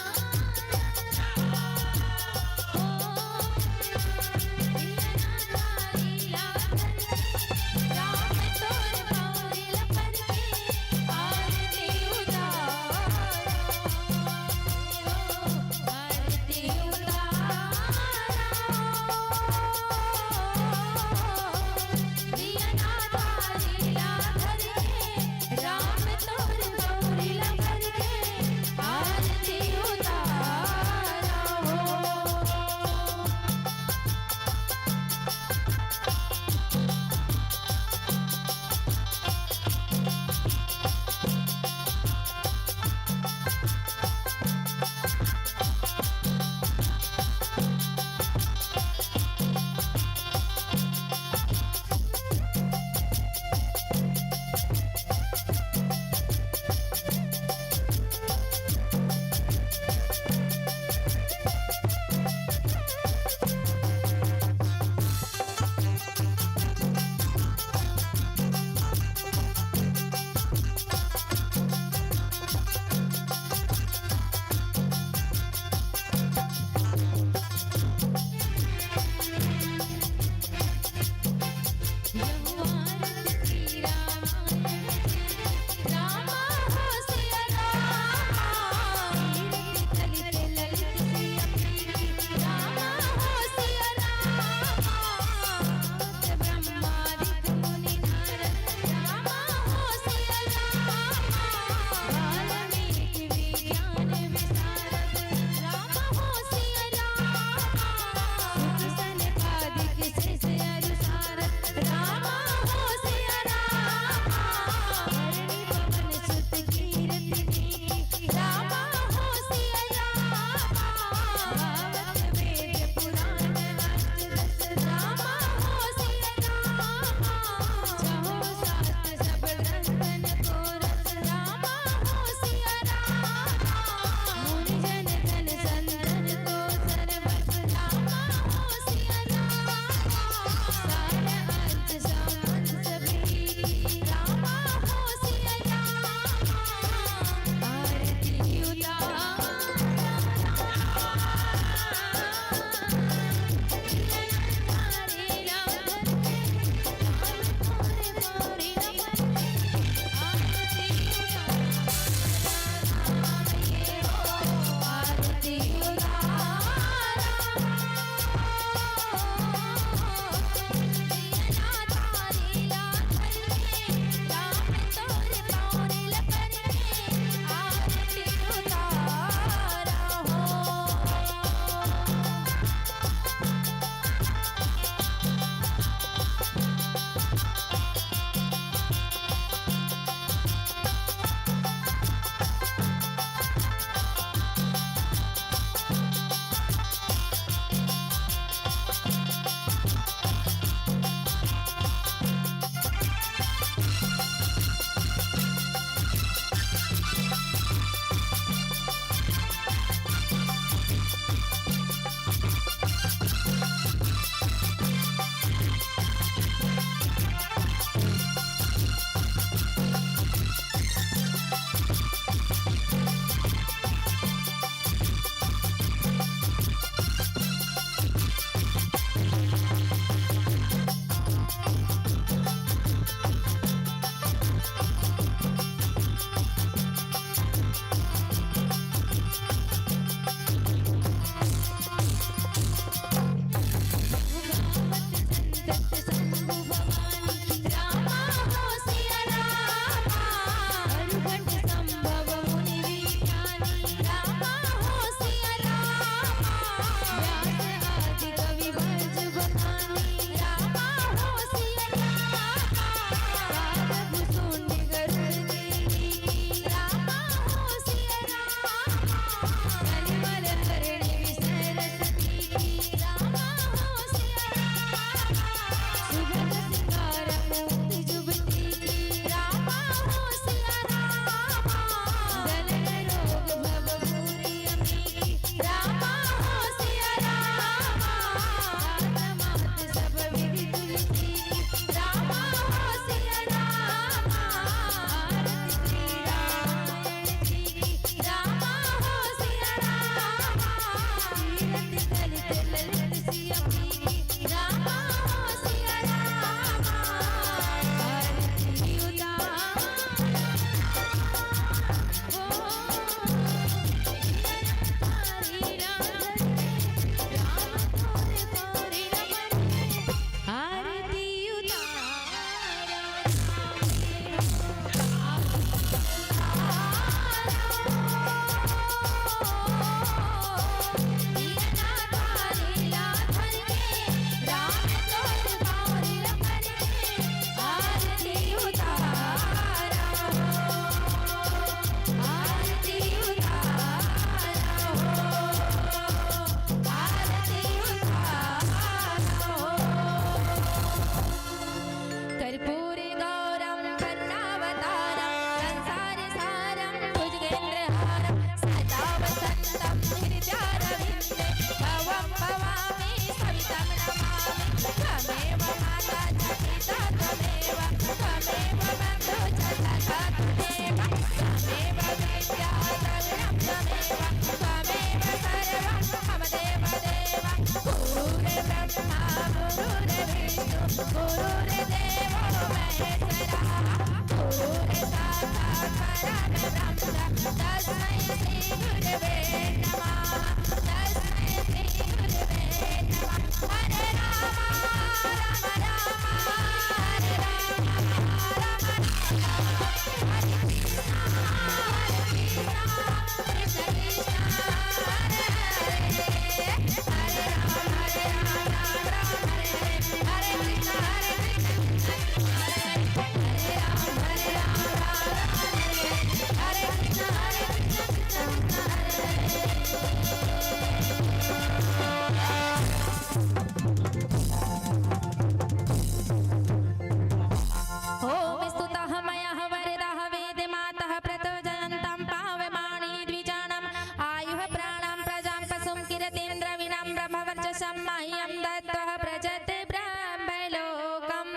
ॐ स्तुतः मयः वरदः वेदमातः प्रचोदयन्तं पावमानि द्विजानाम् आयुः प्राणां प्रजां पशुं कीर्तिं द्रविणं ब्रह्मवर्चसं मह्यं दत्त्वा प्रचोदयति ब्रह्मलोकम्।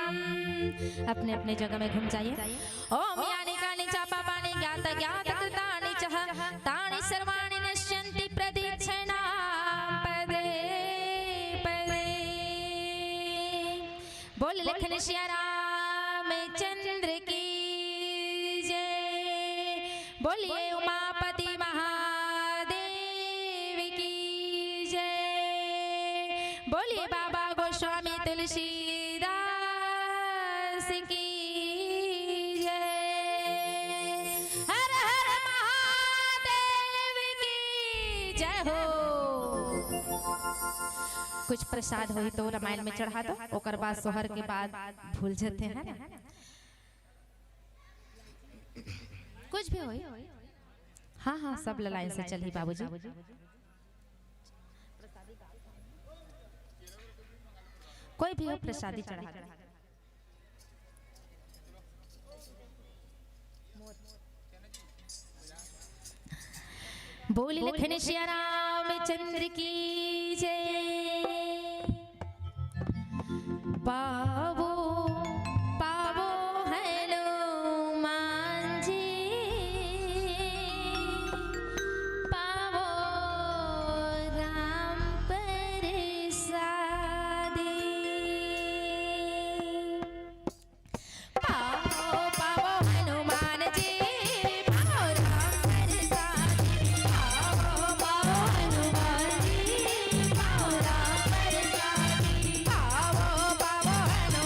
अपने अपने जगह में घूम जाइए। ॐ यानि कानि च पापानि ज्ञात ज्ञात कृतानि च तानि सर्वाणि नश्यन्ति प्रदक्षिणां पदे पदे। बोल लखन सिया रामचंद्र की जय। बोलिए उमापति महादेव की जय। बोलिए बाबा गोस्वामी तुलसीदास की जय। हर हर महादेव की जय हो। कुछ प्रसाद होही तो रामायण में चढ़ा दो, ओकर बाद सोहर के बाद भूल जाते हैं ना। कुछ भी होही। हाँ, हाँ, सब ला लाइन से चलही बाबूजी। कोई भी हो, प्रसादी चढ़ा दो। बोल लखन सिया रामचंद्र की जय। पावो, पावो हनुमान जी, पावो राम प्रसादी। पावो, पावो हनुमान जी, पावो राम प्रसादी। पावो, पावो हनुमान जी, पावो राम प्रसादी। पावो, पावो हनुमान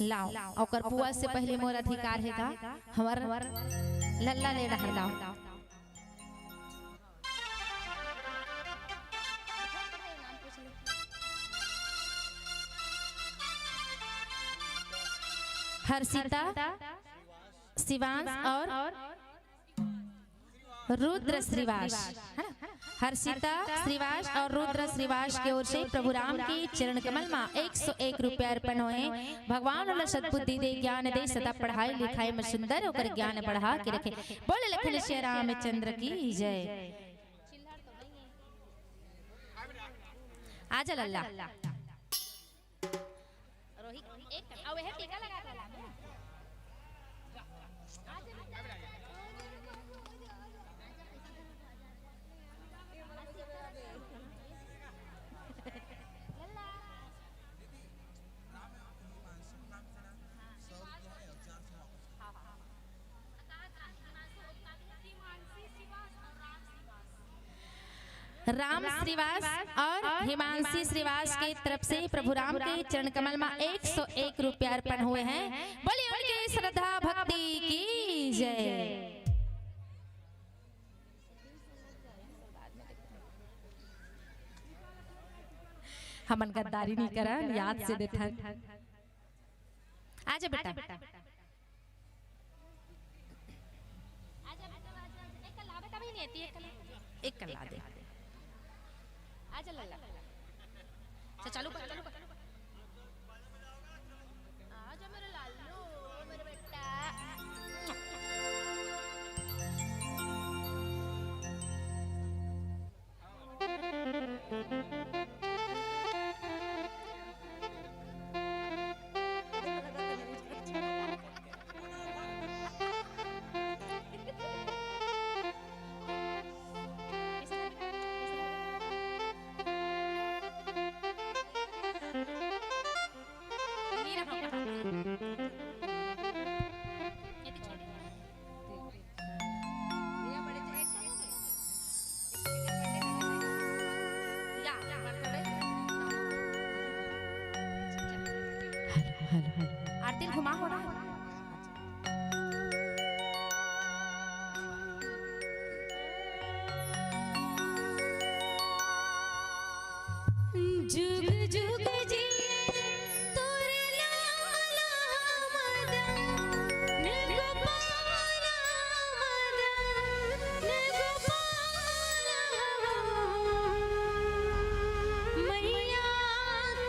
लाओ, ओकर पुआ से पहले मोर अधिकार हे का? हमर लल्ला ले डहर लाओ। हर्षिता, शिवांश और रुद्र श्रीवास, है ना? हर्षिता श्रीवास और रुद्र श्रीवास के ओर से प्रभु राम के चरण कमल मा एक सौ एक रुपया अर्पण होए। भगवान ओला सद्बुद्धि दे, ज्ञान दे, सदा पढ़ाई लिखाई में सुंदर ओकर ज्ञान बढ़ा के रखे। बोले लखन सिया रामचंद्र की जय। आजा लल्ला। रोहित, एक, अब वह टीका लगा के ला। राम श्रीवास और हिमांशी श्रीवास के तरफ से प्रभु राम के चरण कमल मा एक सौ एक रुपया अर्पण हुए हैं। बोलिए उनके श्रद्धा भक्ति की जय। हमन गद्दारी नहीं करन, याद से देथन। आजा बेटा। आजा बेटा, आजा, आजा। एक कल्ला, बेटा, बहिनी आती है, एक कल्ला। एक कल्ला दे। आजा लल्ला। अच्छा, चालू कर, चालू कर। आजा मेरे लालू, मेरे बेटा। आरती घुमा हो रहा है। जुग जुग जिए तोर लाला मदन, गोपाल मदन, गोपाल। मैया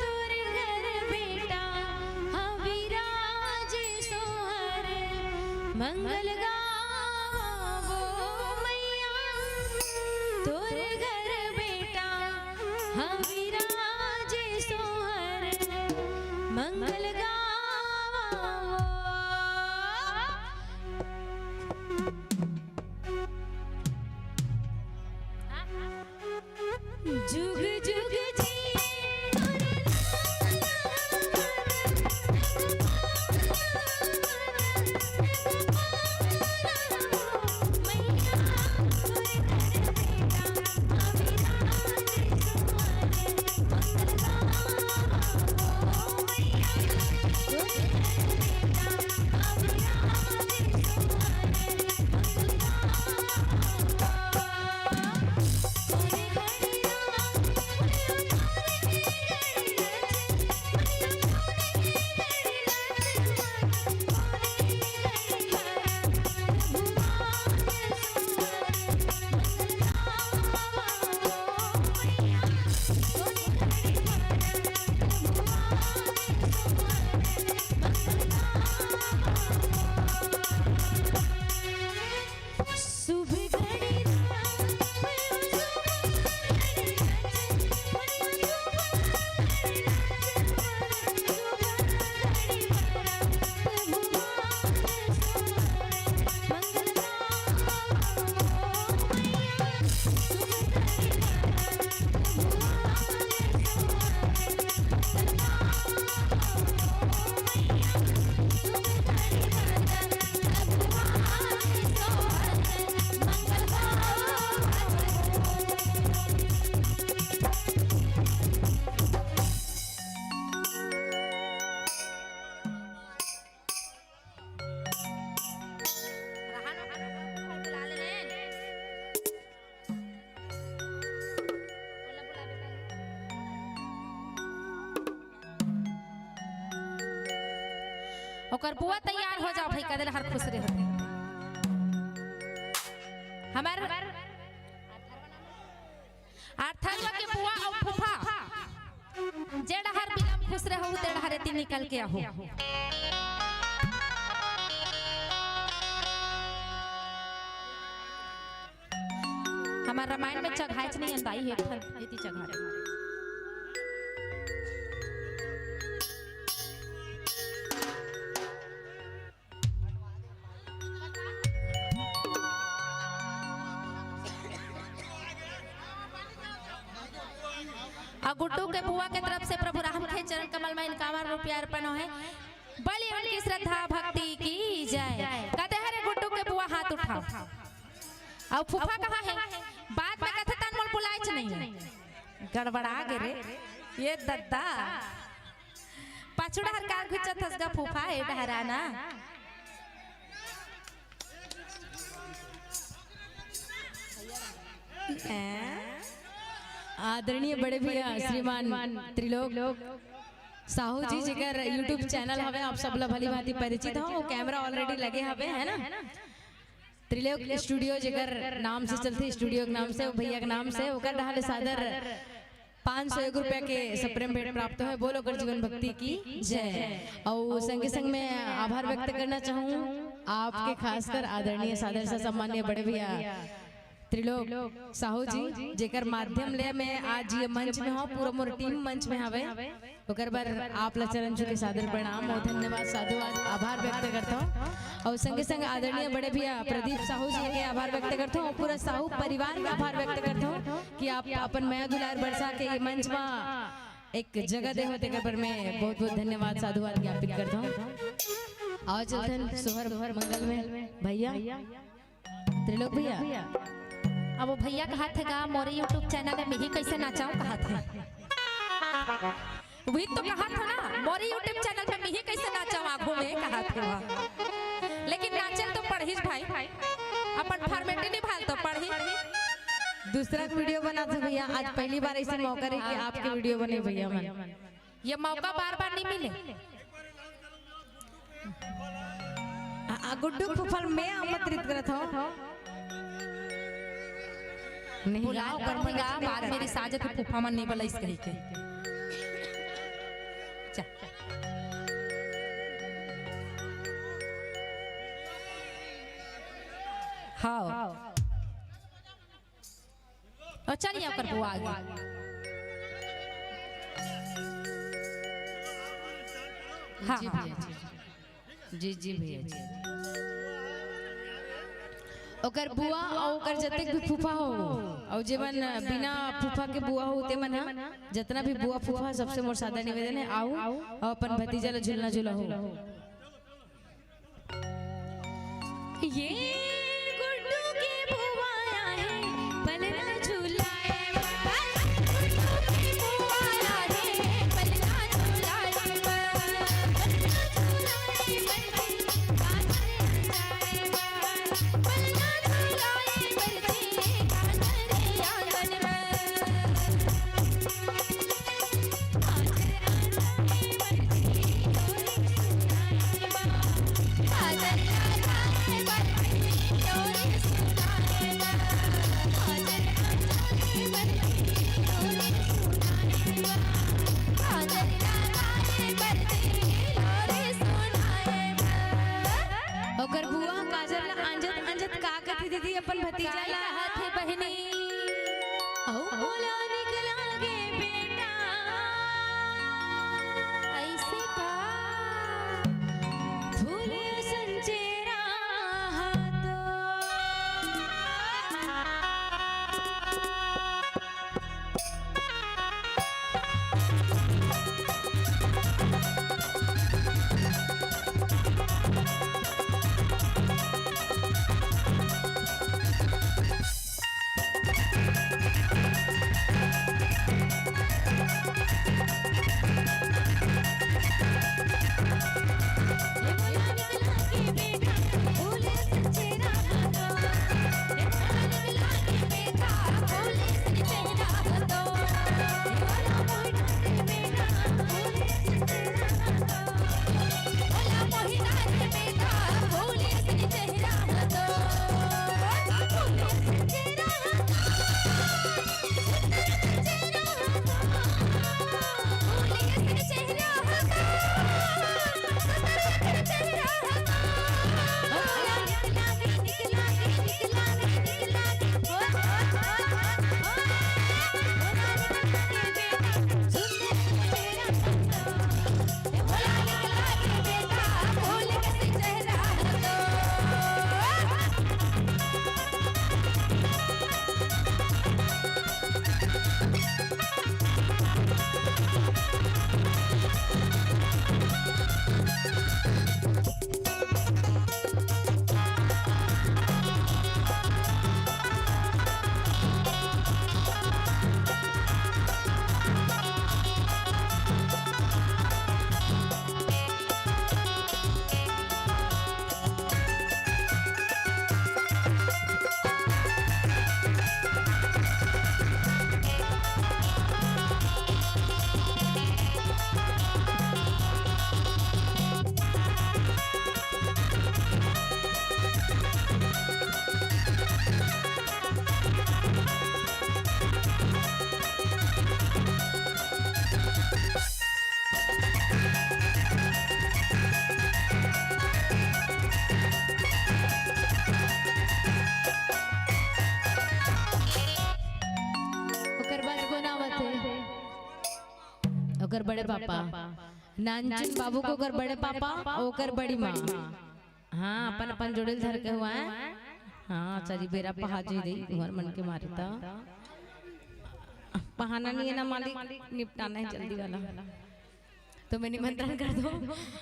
तोर घर बेटा हविराज सोहर, मंगल गावो मैया तोर घर बेटा हविराज सोहर, मंगल गावो। जुग जुग जिए ओकर बुआ तैयार हो जाव भाई, कदे डहर खुश रहे। हमर अर्थरवा के बुआ अउ फूफा, जे डहर बिलम खुश रहो, ते डहर एती निकल के आहो। हमर रामायण में चघायच नहीं अंदाई हे, एती चघा दे। अउ गुड्डू के बुआ के तरफ से प्रभु राम के चरण कमल में इनकावन रुपया अर्पण होहे। बड़ी उनकी श्रद्धा भक्ति की जय। कदे हरे गुड्डू के बुआ हाथ उठाव। अउ फूफा कहाँ हे? बाद में कथे तन मोल बुलायच नहीं। गड़बड़ा गे रे ये दद्दा। पाछू डहर का घुचत हस गा फूफा, ए डहर आ ना। हैं? आदरणीय बड़े भैया श्रीमान त्रिलोक साहू जी, जेकर YouTube चैनल हवे, आप सब ला भली भांति परिचित हो, वो कैमरा already लगे हवे, है ना? त्रिलोक स्टूडियो जेकर नाम से चलथे, स्टूडियो के नाम से, वो भैया के नाम से, ओकर डहर ले सादर पाँच सौ एक रुपया के सप्रेम भेंट प्राप्त होय। बोल ओकर जीवन भक्ति की जय। अउ संगे संग मैं आभार व्यक्त करना चाहूँ आपके, खासकर आदरणीय सादर से सम्माननीय बड़े भैया त्रिलोक साहू जी, जेकर माध्यम ले मैं आज ये मंच में हूँ, पूरा मोर टीम मंच में हवे। ओकर बर आप ला चरण छू के सादर प्रणाम अउ धन्यवाद, साधुवाद, आभार व्यक्त करथौं। अउ संगे संग आदरणीय बड़े भैया प्रदीप साहू जी के आभार व्यक्त करथौं अउ पूरा साहू परिवार के आभार व्यक्त करथौं कि आप अपन मया दुलार बरसा के ये मंच मा एक जगह दे हो, तेकर बर मैं बहुत बहुत धन्यवाद, साधुवाद ज्ञापित करथौं। अउ चलथन सोहर मंगल में भैया। त्रिलोक भैया, अब वो भैया कहत हे गा, मोरे YouTube चैनल में मिही कैसे नाचाऊं कहत हे। वही तो कहत हे ना, मोरे YouTube चैनल में मिही कैसे नाचाऊं आगू में कहत हे वह। लेकिन नाचल तो पड़हीच भाई, अपन फॉर्मेलिटी निभाल तो पड़ही। दूसरा के वीडियो बनात हे भैया, आज पहली बार ऐसे मौका रहे कि आपके वीडियो बने भैया मन। ये मौका बार बार नहीं मिले। आ, आ, गुड्डू फूफा ल मैं आमंत्रित करत हौं। नहीं, बुलाओ यार, कर नहीं, यार, बात मेरी साजत फूफा मन नहीं बलाइस कही के। जा। हाँ। अउ चल, ये ओकर बुआ आगे। हाँ, जी हाँ। भैया, जी। जी, जी भैया, जी। ओकर बुआ अउ ओकर जतेक भी फूफा हो, अउ जेमन बिना फूफा के बुआ हो, तेमन ह, जतना भी बुआ फूफा, सबसे मोर सादर निवेदन हे, आओ, अउ अपन भतीजा ला झुलना झुलाओ। ये गुड्डू के बुआ आहे, पलना झुलाए बर। गुड्डू के बुआ आहे, पलना झुलाए बर। पलना झुलाए बर, गाना रे जाए बर। पलना झुलाए बर, गाना रे आंगन बर। ओकर बुआ काजल ला अंजत अंजत का कथे दीदी अपन भतीजा ला? का कथे बहिनी? अउ मोला निकला गे बेटा। अइसे का? फूल असन चेहरा हा तो। ओकर बड़े पापा, नानचुन बाबू के ओकर बड़े पापा, ओकर बड़ी माँ। हाँ, अपन अपन जोड़े ल धर के हुआ है। हाँ, चली बेरा पहा जी रही तुहर मन के मारे त। पहाना नहीं है ना मालिक, निपटाना है जल्दी वाला। तो मैं निमंत्रण कर दूं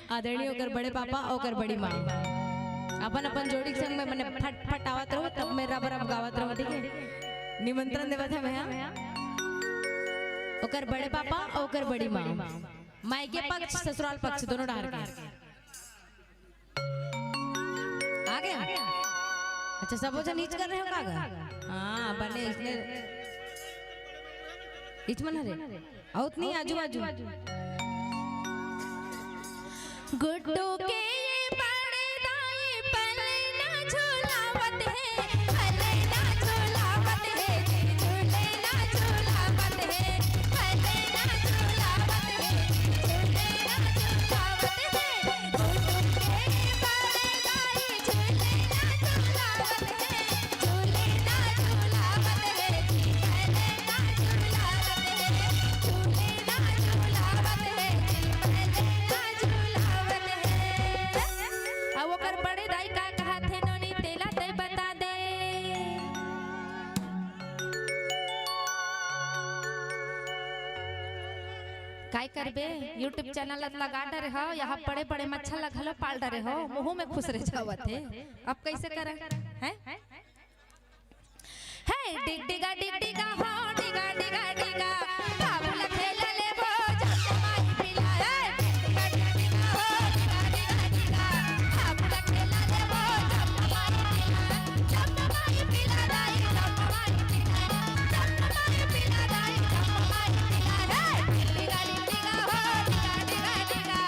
आदरणीय ओकर बड़े पापा, ओकर बड़ी माँ, अपन अपन जोड़ी के संग में मने फट फट आवत रहो, तब मैं रब रब गावत रहो, ठीक है? निमंत्रण देवत है मैं, हाँ? ओकर बड़े पापा, ओकर बड़ी माँ, मायके पक्ष, ससुराल पक्ष, दोनों डहार के। आ गया? अच्छा, सबो झन हीच कर रहे हो का गा? हाँ, बने इसने हीच मन हरे। आउत नहीं, आजू, आजू। गुड्डू के ये बड़े दाई पलना झुलावत हे, पलना झुलावत हे, झुलना झुलावत हे, पलना झुलावत हे, झुलना झुलावत हे। अब ओकर बड़े दाई का कहत हे नोनी, तेला तय बता दे। काय करबे, YouTube चैनल लगा डरे हो, यहाँ बड़े बड़े मच्छर ला घलो पाल डरे हो, मुँह में खुसरे जावत हे, अब कैसे करे हैं? हे डिग डिगा डिग डिगा हो, डिगा डिगा डिगा, बाबू ला खेला ले वो, जब माई पिला, हे डिग डिगा डिग डिगा हो, डिगा डिगा डिगा, बाबू ला खेला ले वो, जब माई पिला, जब माई पिला दाई, जब माई पिला, जब माई पिला दाई, जब माई पिला, हे डिग डिगा डिग डिगा हो, डिगा डिगा डिगा।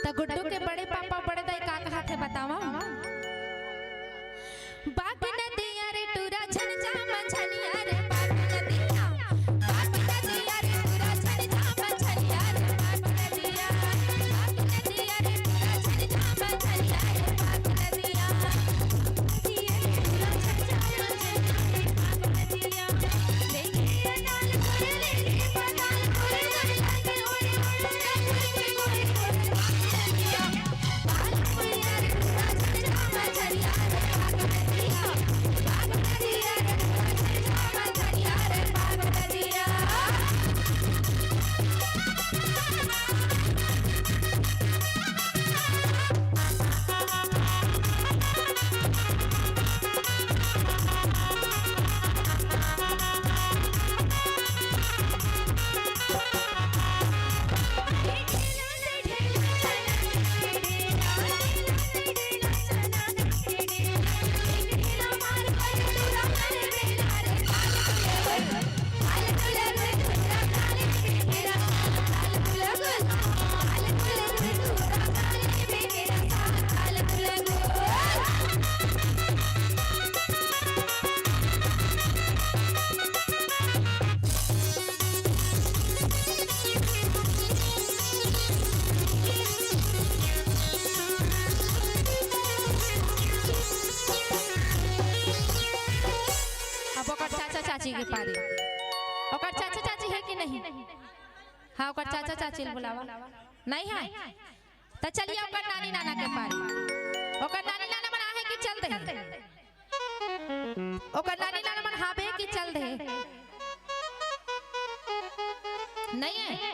त गुड्डू के बड़े पापा, बड़े दाई का कहत हे बतावा? बाग नदिया रे टूरा झन जा मझनिया रे, बाग नदिया, बाग नदिया रे टूरा झन जा मझनिया रे, बाग नदिया, बाग नदिया रे टूरा झन जा मझनिया रे, बाग नदिया। अब ओकर चाचा चाची के पारी। ओकर चाचा चाची हे कि नहीं? हाँ, ओकर चाचा चाची ल बुलावा। नहीं हे? त चलिए ओकर नानी नाना के पारी। ओकर नानी नाना मन आहे कि चल दे? ओकर नानी नाना मन हाबे कि चल दे? नहीं हे?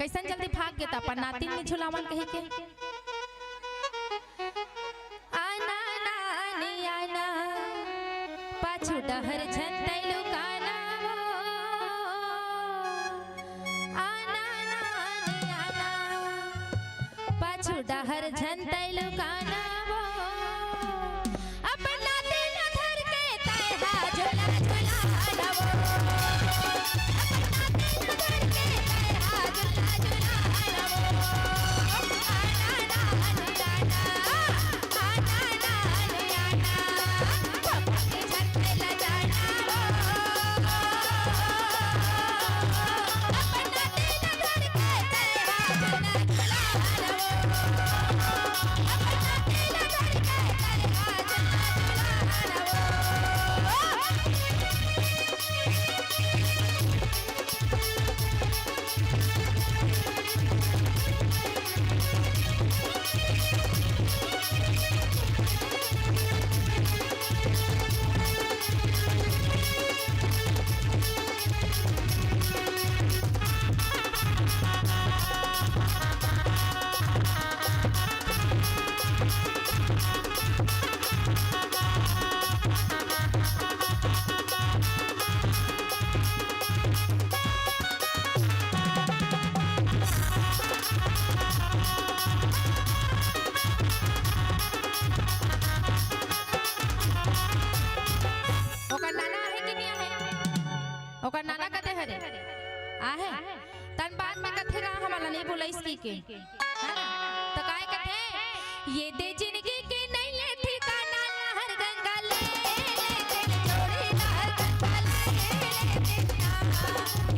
कइसन जल्दी भाग गे त अपन नातिन नी झुलावन कहिके। आना नानी आना, पाछू डहर झन तैं लुकाना वो। आना नानी आना, पाछू डहर झन तैं लुकाना वो। अपन नातिन धर के तैं हा झुला झुला नवो। अपन नातिन धर के तैं हा झुला झुला नवो। आना नानी आना, आना नानी आना, पापा के झन तैं लजाना वो। अपन नातिन धर के तैं हा झुला झुला नवो। ओकर नाना आहे कि नहीं आहे? ओकर नाना कते हरे? आहे? तन बाद में कथे गा हमला नहीं बुलाइस कहिके। है ना? त काय कथे? ये दे जिनगी के नइये ठिकाना, लहर गंगा ले ले, तेरे जोड़ी लहर गंगा ले ले, तेरे नाम।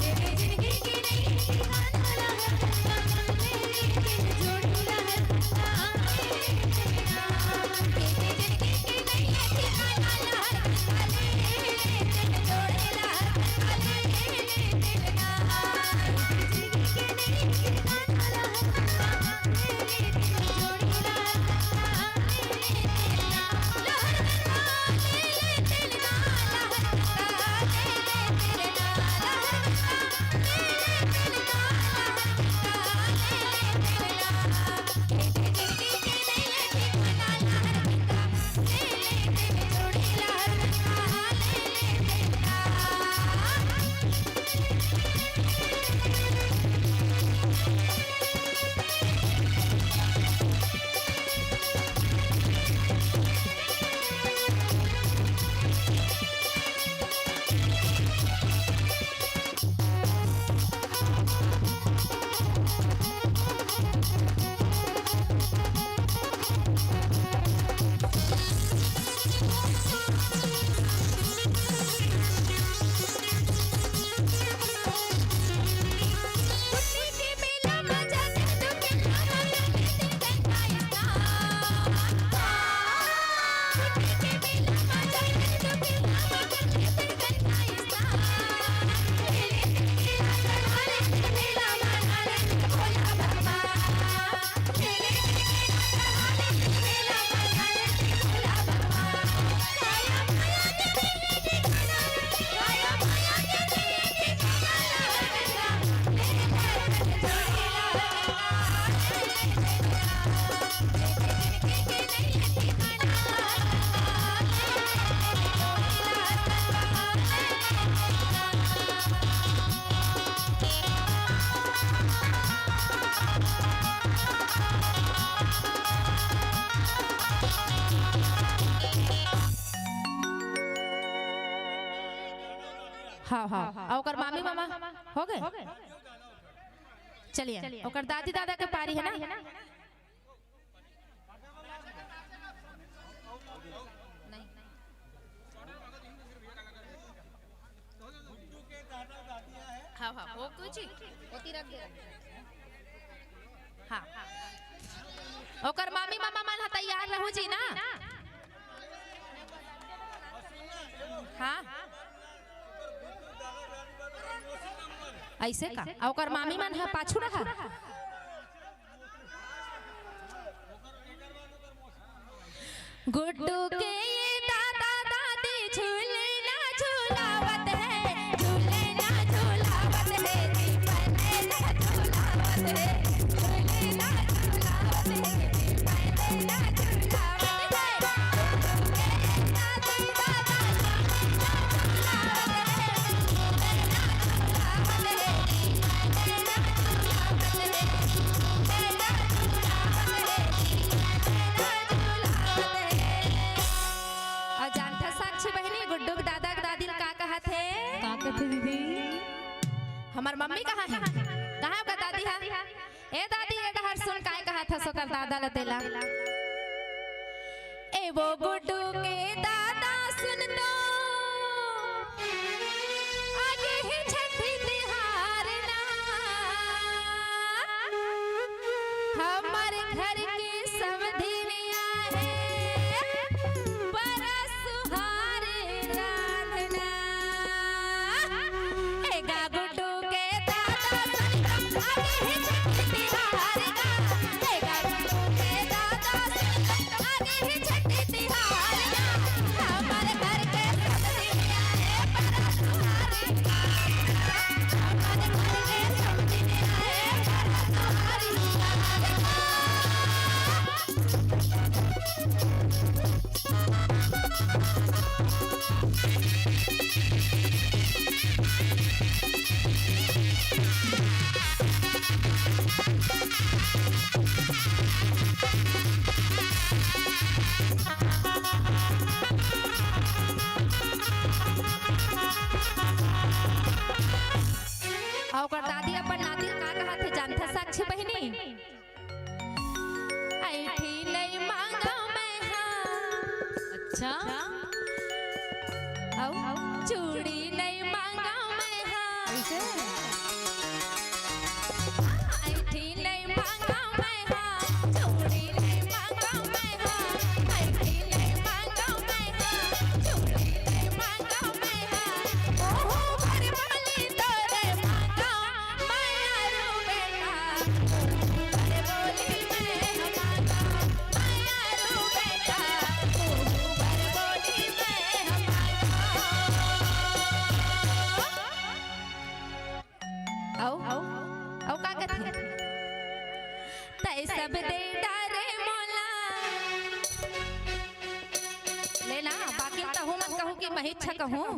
ये दे जिनगी के नइये ठिकाना, लहर गंगा ले ले, तेरे जोड़ी लहर गंगा ले ले, तेरे नाम। ये दे जिनगी के नइये ठिकाना, लहर गंगा ले ले, तेरे जोड़ी लहर गंगा ले ले, तेरे नाम। हाँ, हाँ। अउ ओकर मामी मामा हो गे? चलिए, ओकर दादी दादा के पारी है ना? नहीं। हाँ, हाँ, वो कुछ ही। ओती रख दे। हाँ। ओकर मामी मामा मन ह तैयार रहू जी ना। हाँ। अइसे का? अउ ओकर मामी मन ह पाछू रहा। गुड्डू के ये दादा दादी झूलना झुलावत हे, झूलना झुलावत हे, जी पलेला झुलावत ओकर दादा ल तेला। ए वो गुड्डू के दादा सुन तो, आगे हे छठी तिहार ना, हमर घर के समधिनिया हे, बड़ा सुहार रांधना। ए गा गुड्डू के दादा सुन तो, आगे हे छठी तिहार ना, ए गा गुड्डू के दादा सुन तो, आगे हे छठी तिहार ना, हमर घर के समधिनिया हे, बड़ा सुहार रांधना। हमर घर के समधिनिया हे, बड़ा सुहार रांधना। अउ ओकर दादी अपन नाती ल का कहत हे जानथस साक्षी बहिनी? अइँठी नइ माँगव मैं हा। अच्छा। अउ चूड़ी नइ माँगव मैं हा। कइसे? अइँठी नइ माँगव मैं हा, चूड़ी नइ माँगव मैं हा, अइँठी नइ माँगव मैं हा, चूड़ी नइ माँगव मैं हा। ओहू भर बोली तोरे माँगव, मयारू बेटा, ओहू भर बोली मैं हा माँगव, मयारू बेटा, ओहू भर बोली मैं हा माँगव। अउ, अउ का कथे? तैं सब दे डारे मोला। ले ना, बाकी तहूँ मत कहू कि मही इच्छा कहूँ।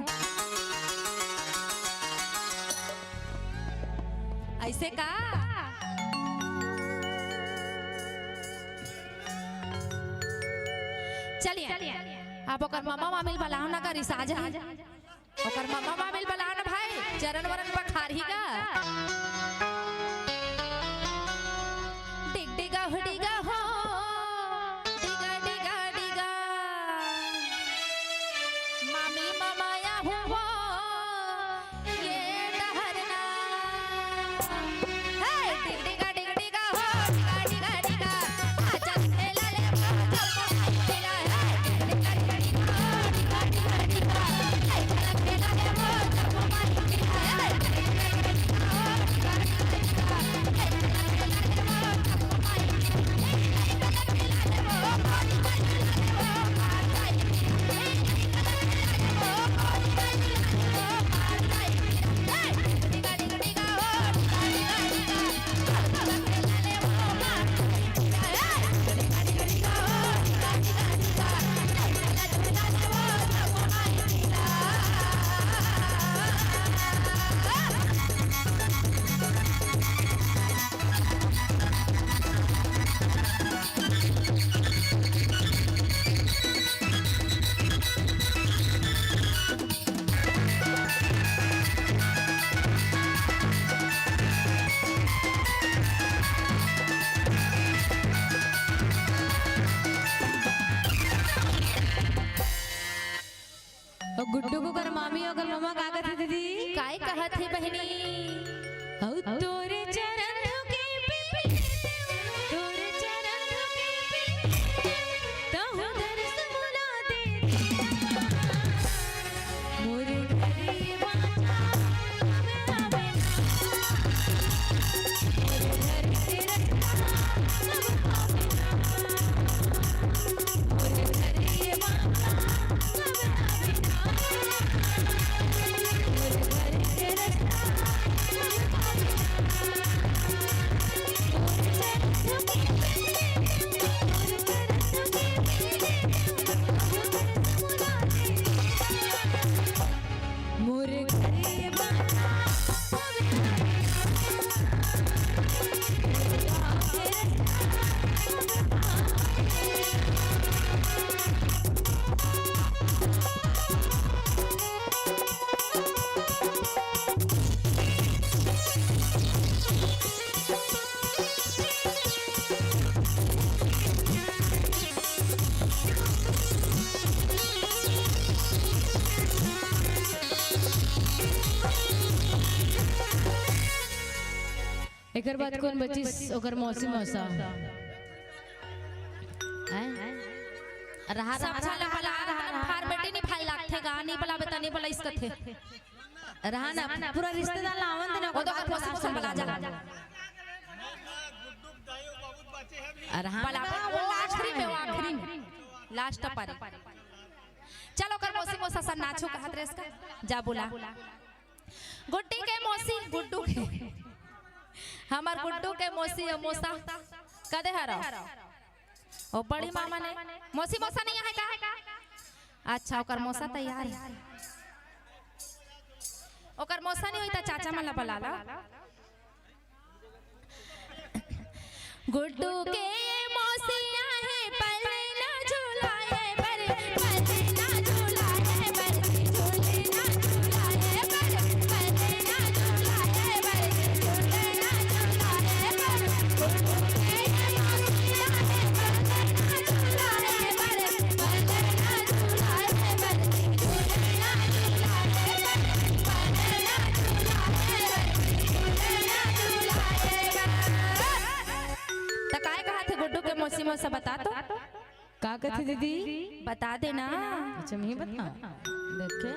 अइसे का? चलिए, अब ओकर ममा मामी ल बलाव ना, का रिसा जाही। ओकर ममा मामी ल बलाव ना भाई, चरन वरन पखारही गा। डिग डिगा हो, डिगा हो, डिगा, डिगा, डिगा। मामी ममाया हुआ, ये डहरना। हे, डिग डिगा, डिग डिगा हो, डिगा, डिगा, डिगा। अउ गुड्डू के ओकर मामी अउ ओकर ममा का कथे दीदी? काय कहत हे बहिनी? अउ तोरे चरण धोके पिपली, तोरे चरण धोके पिपली, तहु दर्श मुला दे दिया। मोर घरे बाजा एकर बाद कोन बचिस? ओकर मौसी मौसा। हैं? रहा, रहा, सब रहा, झन ला रहा, बला, रहा, रहा, रहा। फॉर्मेट ही निभाए लागथे गा, नहीं बलाबे त नहीं बलाइस कथे। रहा ना, पूरा रिश्तेदार ला आवन दे ना, वो तो ओकर मौसी मौसा बला जा। रहा ना, बला, वो आखिरी में, वो आखिरी में, लास्ट पारी। चलो, ओकर मौसी मौसा सन नाचो कहत रेस का, जा बोला। गुड्डी के मौसी, गुड्डू के, हमर गुड्डू के मौसी अउ मौसा कदे हरा? ओ बड़ी मामा ने, मौसी मौसा नहीं आहे का? अच्छा, ओकर मौसा तैयार है। ओकर मौसा नहीं होई त चाचा मन ला बला ला। गुड्डू के मौसी आहे, पलना झुलाए बर, पलना झुलाए बर, झुलना झुलाए बर, पलना झुलाए बर, झुलना झुलाए बर। गुड्डू के मौसी आहे, पलना झुलाए बर, पलना झुलाए बर, झुलना झुलाए बर, पलना झुलाए बर, झुलना झुलाए बर। त काय कहा थे गुड्डू के मौसी मौसा, बता तो। का कथे दीदी? बता देना। अच्छा, मैं बता। देखे।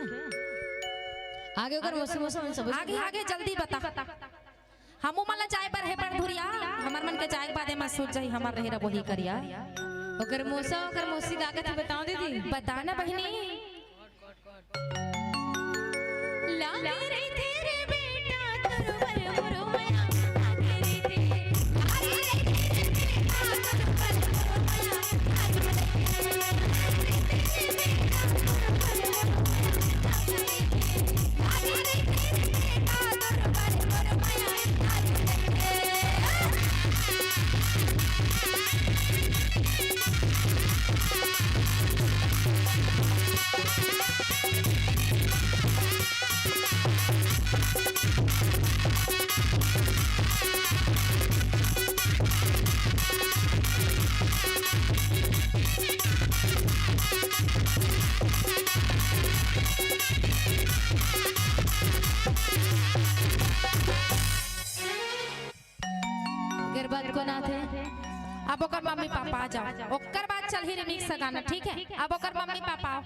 आगे ओकर मौसी मौसा मन सब आगे, आगे जल्दी बता। हमू मन ला जाए बर हे बड़ धुरिया। हमर मन के जाए के बादे म सूझ जाही हमर रहे रबोही करिया। ओकर मौसा, ओकर मौसी का कथे बताओ दीदी। बता ना बहिनी। लागे रहिथे रे बेटा तोर बर मोर मया, लागे रहिथे, लागे रहिथे रे बेटा तोर बर मोर मया, लागे रहिथे रे बेटा तोर बर मोर मया, लागे रहिथे, लागे रहिथे रे बेटा तोर बर मोर मया, लागे रहिथे। ओकर बाद कोन आथे? अब ओकर मम्मी पापा आ जाओ, ओकर बाद चलही रिमिक्स गाना, ठीक है? अब ओकर मम्मी पापा आओ।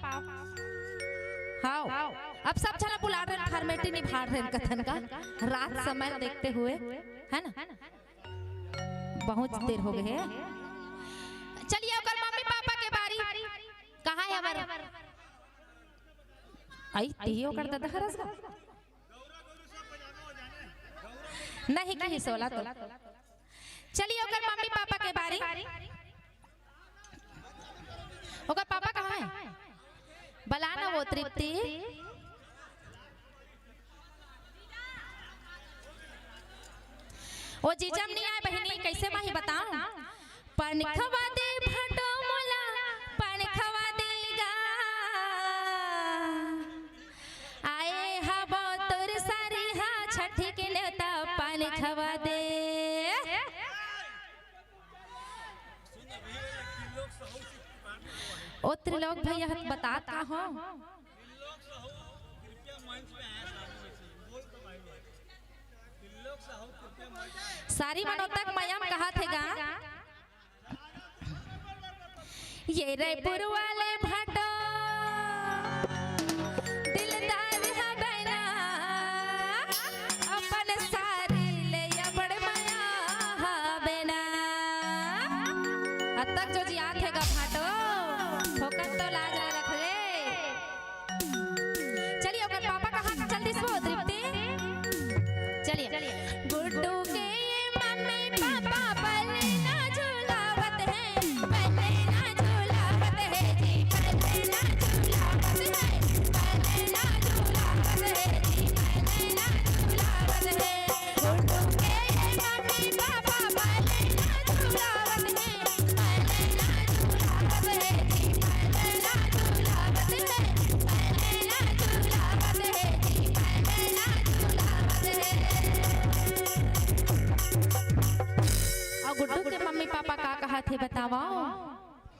हाओ, अब सब झन बुला रहे, फॉर्मेलिटी निभा रहे कथन का, रात समय देखते हुए, है ना? बहुत देर हो गए है। चलिए, ओकर मम्मी पापा के बारी। कहाँ है हमारे? आई, तिही ओकर दादा हरस गा। नहीं कही सोला तो। चलिए, ओकर मम्मी पापा के बारी। ओकर पापा कहाँ है? बला ना वो तृप्ति। ओ जीजा म नहीं आए बहिनी, कैसे माही बताऊं? पनखवा दे भाटो मोला, पनखवा दे गा। आए हबो तोर सरिहा छठी के नेवता, पनखवा दे। ओ त्रिलोक भैया, बतात का हो? सारी मनोतक मयम कहा थे गा। ये रायपुर वाले भाटो दिलदार हवे ना, अपन सारी ले अबड़ मया हवे ना। अब तक जो जियात हे गा भाटो, ओकर तो लाज ना रख ले। चलिए, ओकर पापा कहाँ चल दिस वो तृप्ति? चलिए। गुड्डू के ये मम्मी पापा पलना झुलावत हे, पलना झुलावत हे जी, पलना झुलावत हे, पलना झुलावत हे जी, पलना झुलावत हे। गुड्डू के ये मम्मी पापा पलना झुलावत हे, पलना झुलावत हे जी, पलना झुलावत हे, पलना झुलावत हे जी, पलना झुलावत हे। अउ गुड्डू के मम्मी पापा का कहा थे बतावा?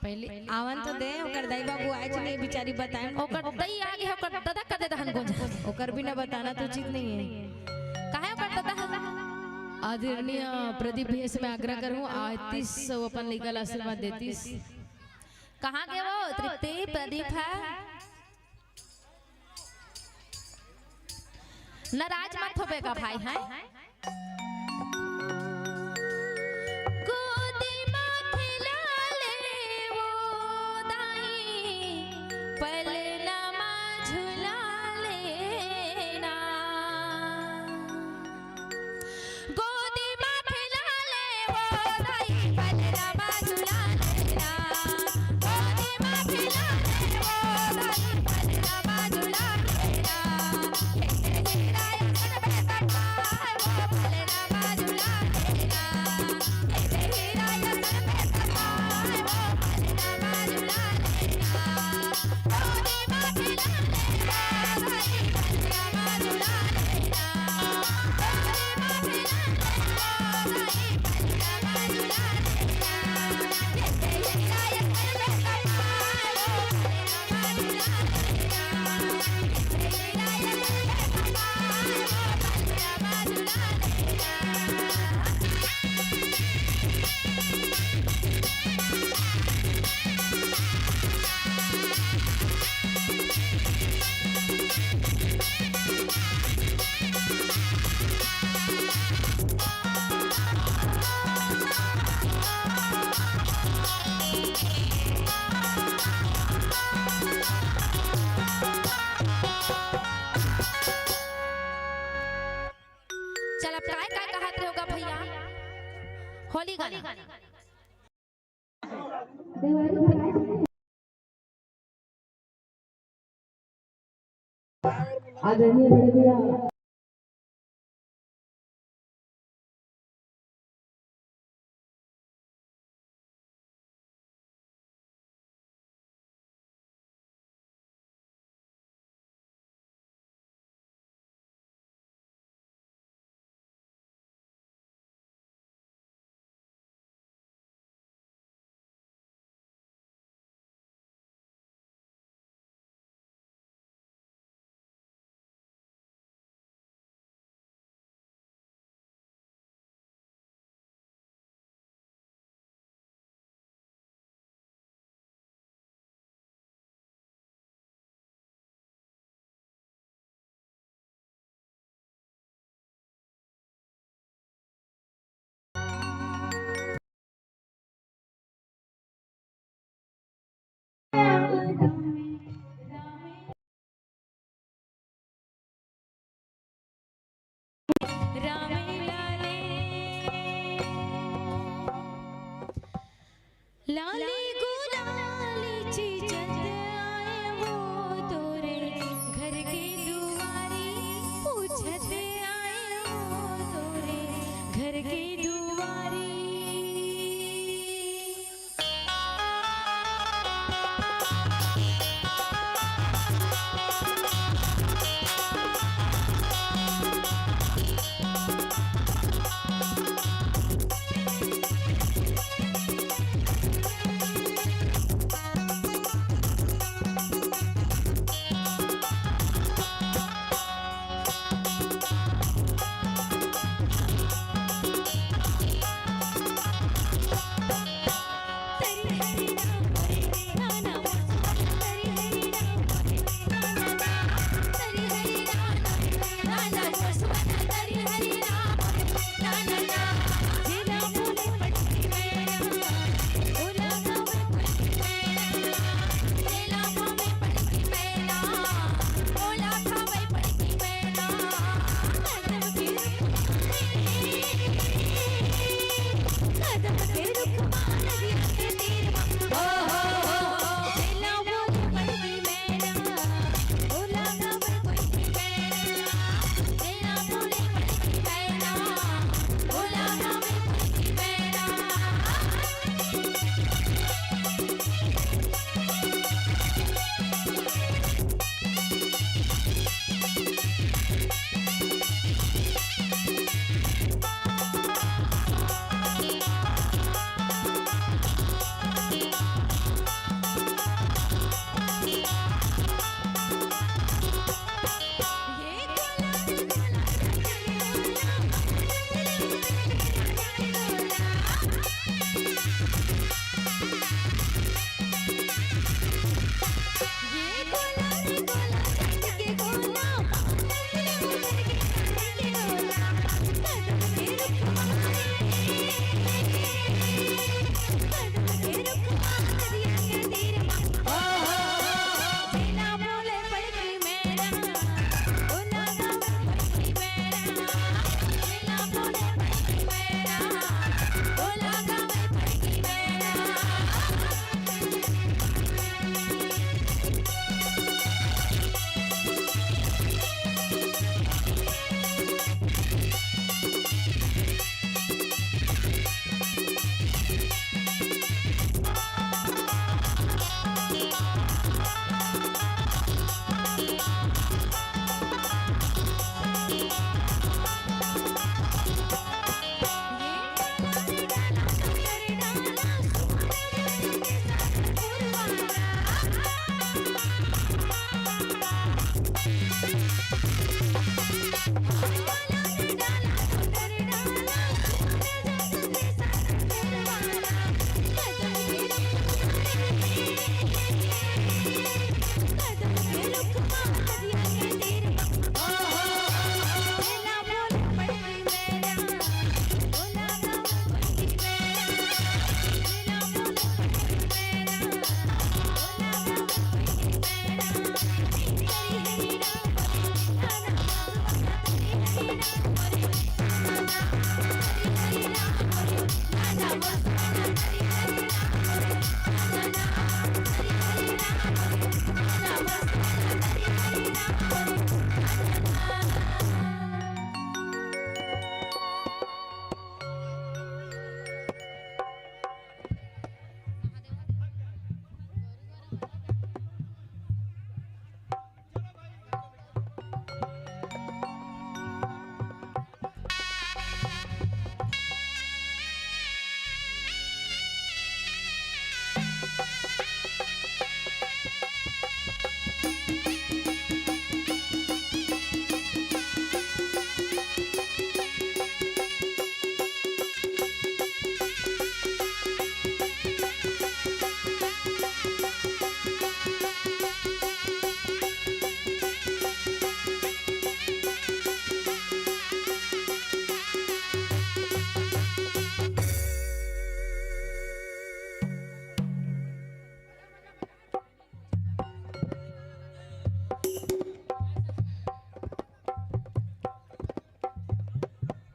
पहले आवन तो दे, ओकर दाई बाबू आए च नहीं, बेचारी बताए न। ओकर दाई आगे, ओकर दादा कदे दहन गोंजा। ओकर बिना बताना तो उचित नहीं है। काहे ओकर दादा ह? आदरणीय प्रदीप भैया से मैं आग्रह करूं, आतिश वो अपन लइका ला आशीर्वाद देतिस। कहाँ गे वो तृप्ति, प्रदीप हे? नाराज मत होबे गा भाई, हैं? गोदी मा खेला ले वो दाई, पलना मा झुला लेना। गोदी मा खेला ले वो दाई, पलना मा झुला लेना। गोदी मा खेला ले वो दाई, पलना मा झुला लेना। चल, अब काय काय कहत रहे होगा भैया? होली गाना। आदरणीय बड़े भैया। लाली गुलाली चीजत आए वो तोरे घर के दुआरी, पूछत आए वो तोरे घर के दुआरी।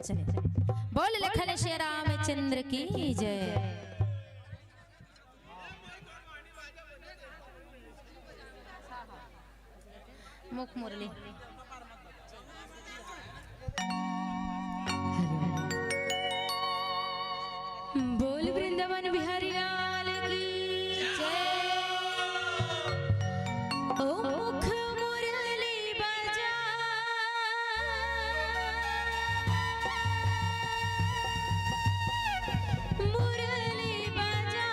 चले। बोल लखन श्री रामचंद्र की जय। मुख मुरली। बोल वृंदावन बिहारी लाल की जय। ओ मुख मुरली बजा, मुरली बजा।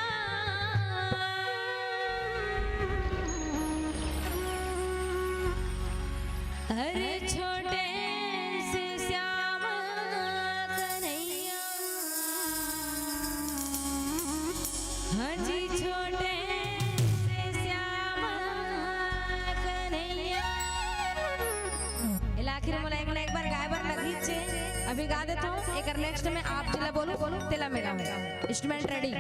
अरे छोटे से श्याम कन्हैया, हाँ जी, छोटे से श्याम कन्हैया। एला आखिर मोला एक, एक बार गाए बर लगही चे। अभी गा देथों, एकर next में आप जेला बोलू, बोलू, तेला मिलाहूँ। Instrument ready।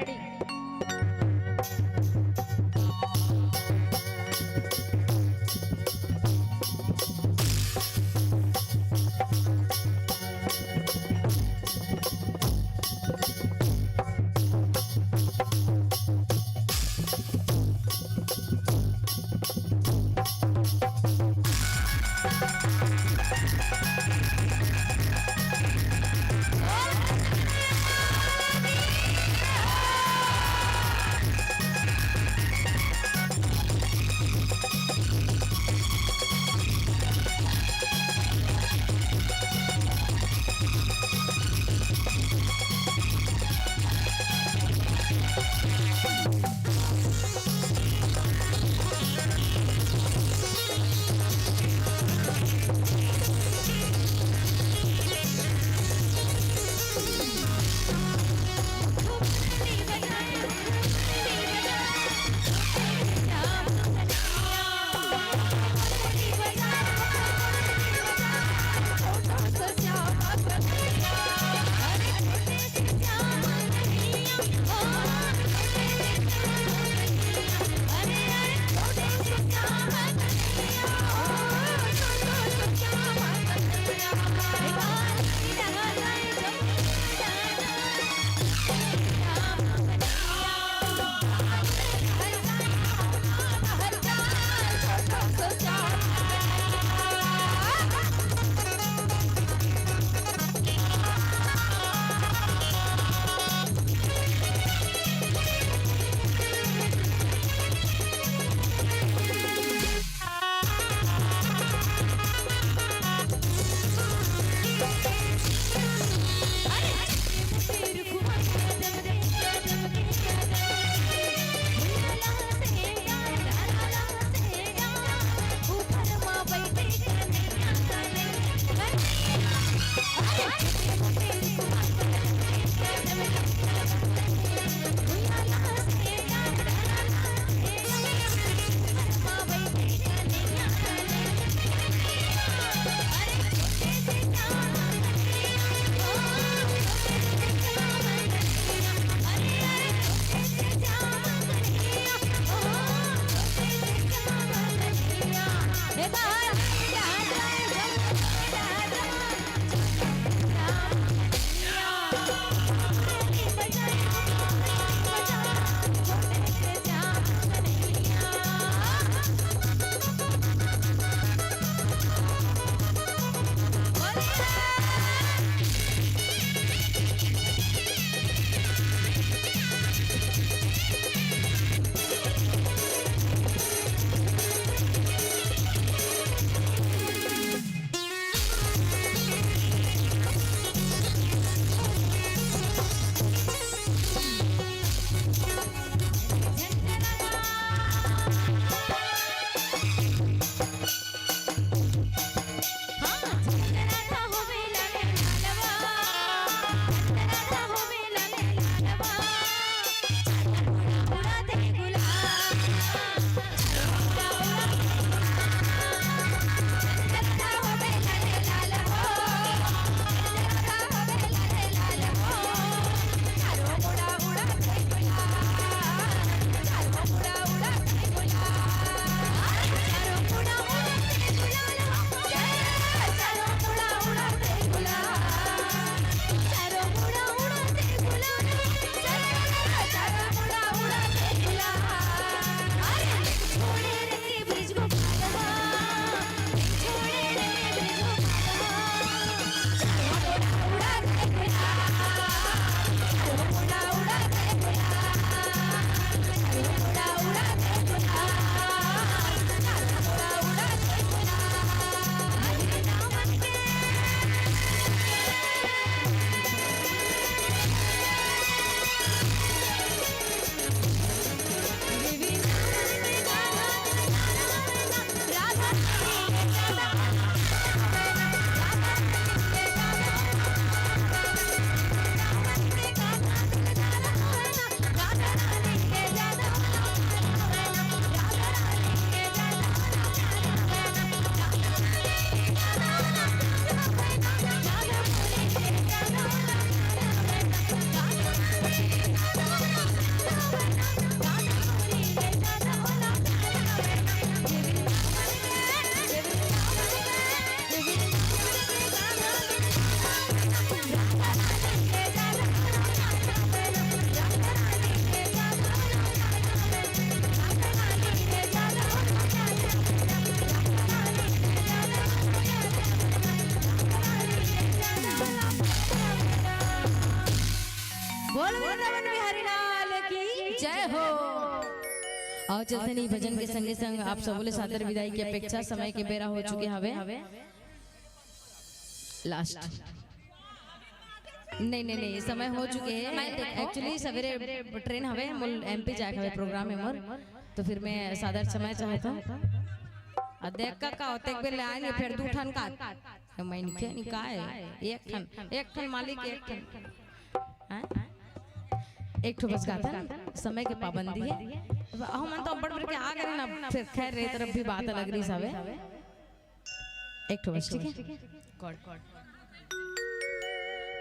हो। अउ चलथन ई भजन के संगे संग आप सबो ले सादर विदाई के अपेक्षा, समय के बेरा हो चुके हवे। लास्ट। नहीं, नहीं, नहीं, समय हो चुके हे। Actually सवेरे ट्रेन हवे, मोर एमपी जाए हवे प्रोग्राम हे मोर, तो फिर मैं सादर समय चाहत हूँ। अउ देख का, का होथे, एक बेर ले आए नहीं, फिर दू ठन का। मैं नहीं, नहीं का हे, एक ठन, एक ठन मालिक, एक ठन। हैं? एक ठो बस गाथन, समय के पाबंदी हे। हमन तो अब्बड़ बेर के आ गए ना, फिर खैर रे तरफ भी बात अलग रही सावे। एक ठो बस, ठीक हे? गॉड।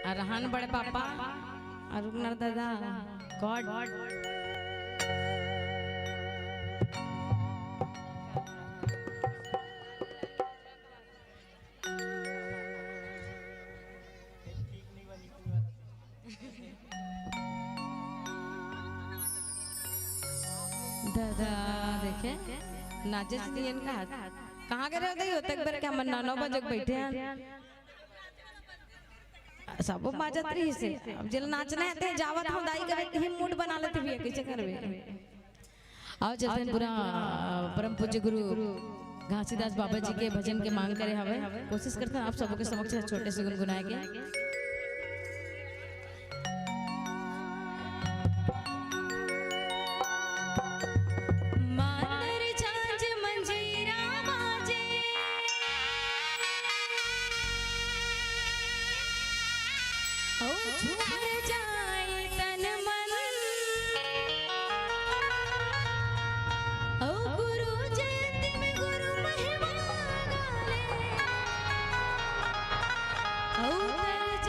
अरहान बड़े पापा, अरुणर दादा, गॉड। दादा, देखे, नाचे से नियन का हाथ। कहाँ के रहे हो, तक बेर के हमन नौ बजे के बैठे हैं। सबो बाजत रही से। अब जेला नाचना हे, ते जावत हो, दाई कबे ही मूड बना लेते भैया, कैसे करबे? अउ चलथन पूरा, अ, परम पूज्य गुरु घासीदास बाबा जी के भजन के मांग करे हवे। कोशिश करथन आप सबो के समक्ष छोटे से गुनगुनाए के। मांदर झांझ मंजीरा बाजे। ओ झूम जाए तन मन। ओ गुरु जयंती में गुरु महिमा गाले। ओ तर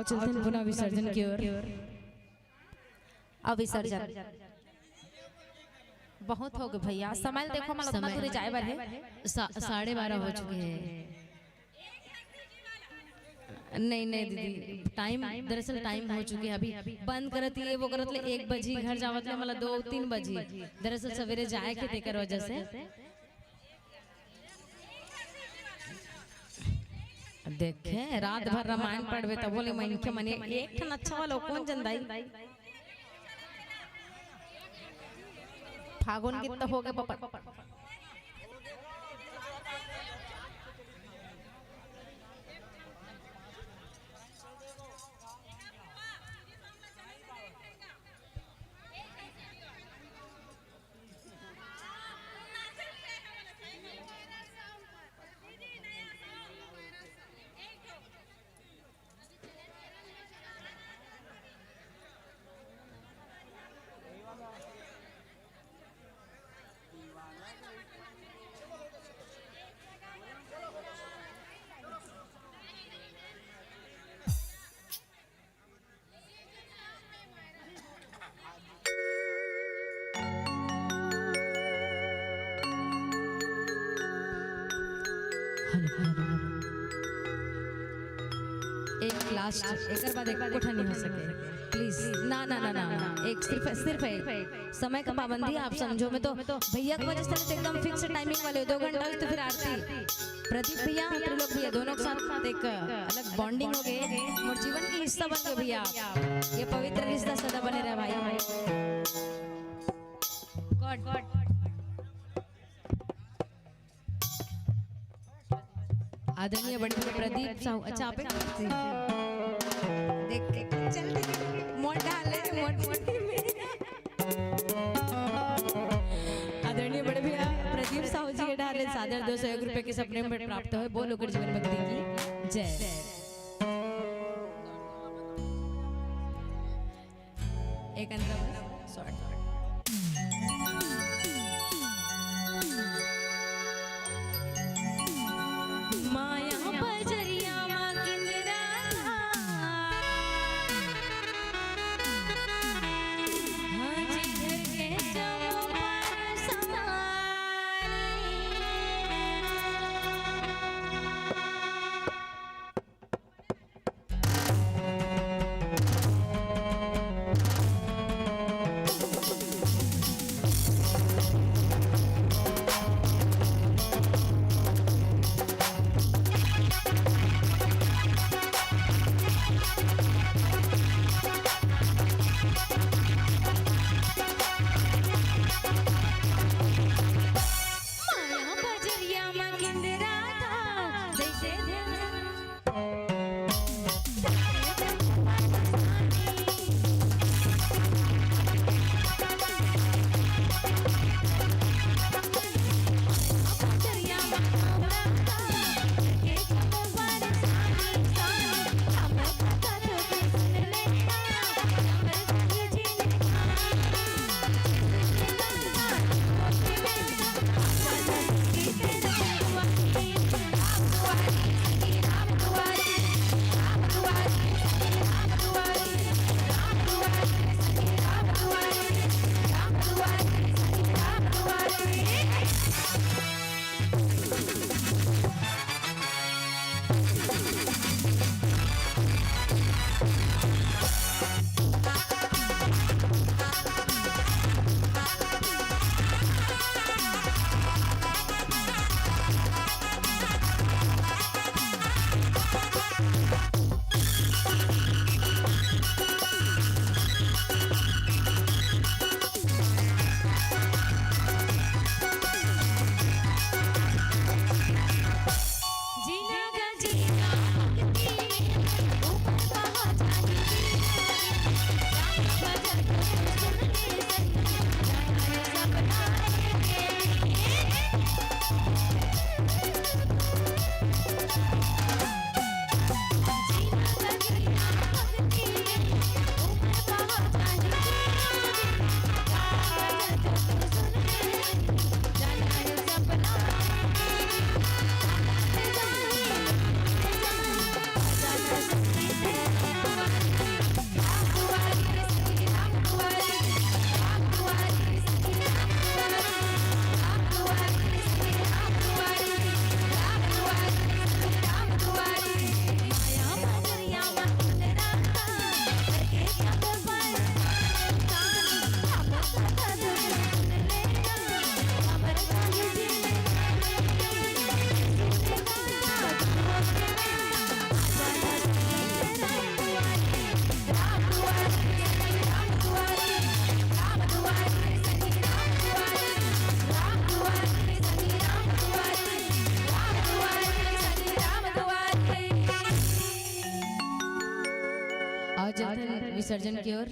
चलते हैं पुनः विसर्जन की ओर। अब विसर्जन बहुत हो गए भैया, समय देखो, मतलब, उतना समय दूरी जाए बर है। सा-, साढ़े बारह हो चुके हैं। नहीं, नहीं दीदी, टाइम, दरअसल टाइम हो चुके हैं। अभी बंद करत, ये वो करत ले एक बजी, घर जावत ले मतलब दो तीन बजी। दरअसल सवेरे जाए के, तेकर वजह से। देखे, रात भर रामायण पढ़बे, तब बोले, मनखे मने एक ठन अच्छा वाला कोन जन दाई? फागुन गीत तो हो गए, पापा। Hello, hello. एक लास्ट, एक बार, एक कोठा नहीं हो सके, प्लीज। ना, ना, ना, ना, ना। एक सिर्फ, सिर्फ एक। समय का पाबंदी आप समझो, मैं तो भैया की वजह से तो एकदम फिक्स टाइमिंग वाले, दो घंटा तो फिर आरती। प्रदीप भैया, त्रिलोक भैया, दोनों के साथ एक अलग बॉन्डिंग हो गई, और जीवन की हिस्सा बन गए भैया। ये पवित्र रिश्ता सदा बने रहे भाई। गॉड। आदरणीय बड़े भैया प्रदीप साहू, अच्छा, आप एक देख, चल, ठीक है, मोट डाले, मोट, मोट में। आदरणीय बड़े भैया प्रदीप साहू जी के डाले सादर दो सौ एक रुपए के सपने में प्राप्त हुए। बोलो कर जीवन भक्ति की जय। एक अंतरा बस, शॉर्ट। माया बजरिया मा किंदरा, हाँ, जिधर के चौपाल समारी। विसर्जन की ओर।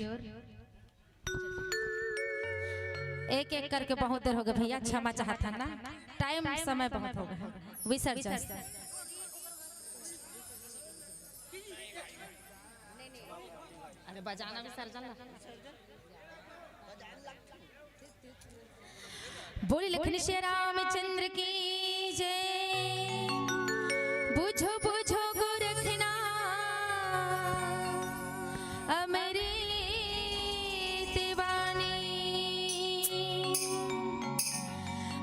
एक एक करके बहुत देर हो गए भैया, क्षमा चाहत हन ना, टाइम समय बहुत हो गए। विसर्जन। अरे बजाना विसर्जन ना। बोली लखन श्री रामचंद्र की जय। बुझो बुझो गोरखना अमृत वाणी।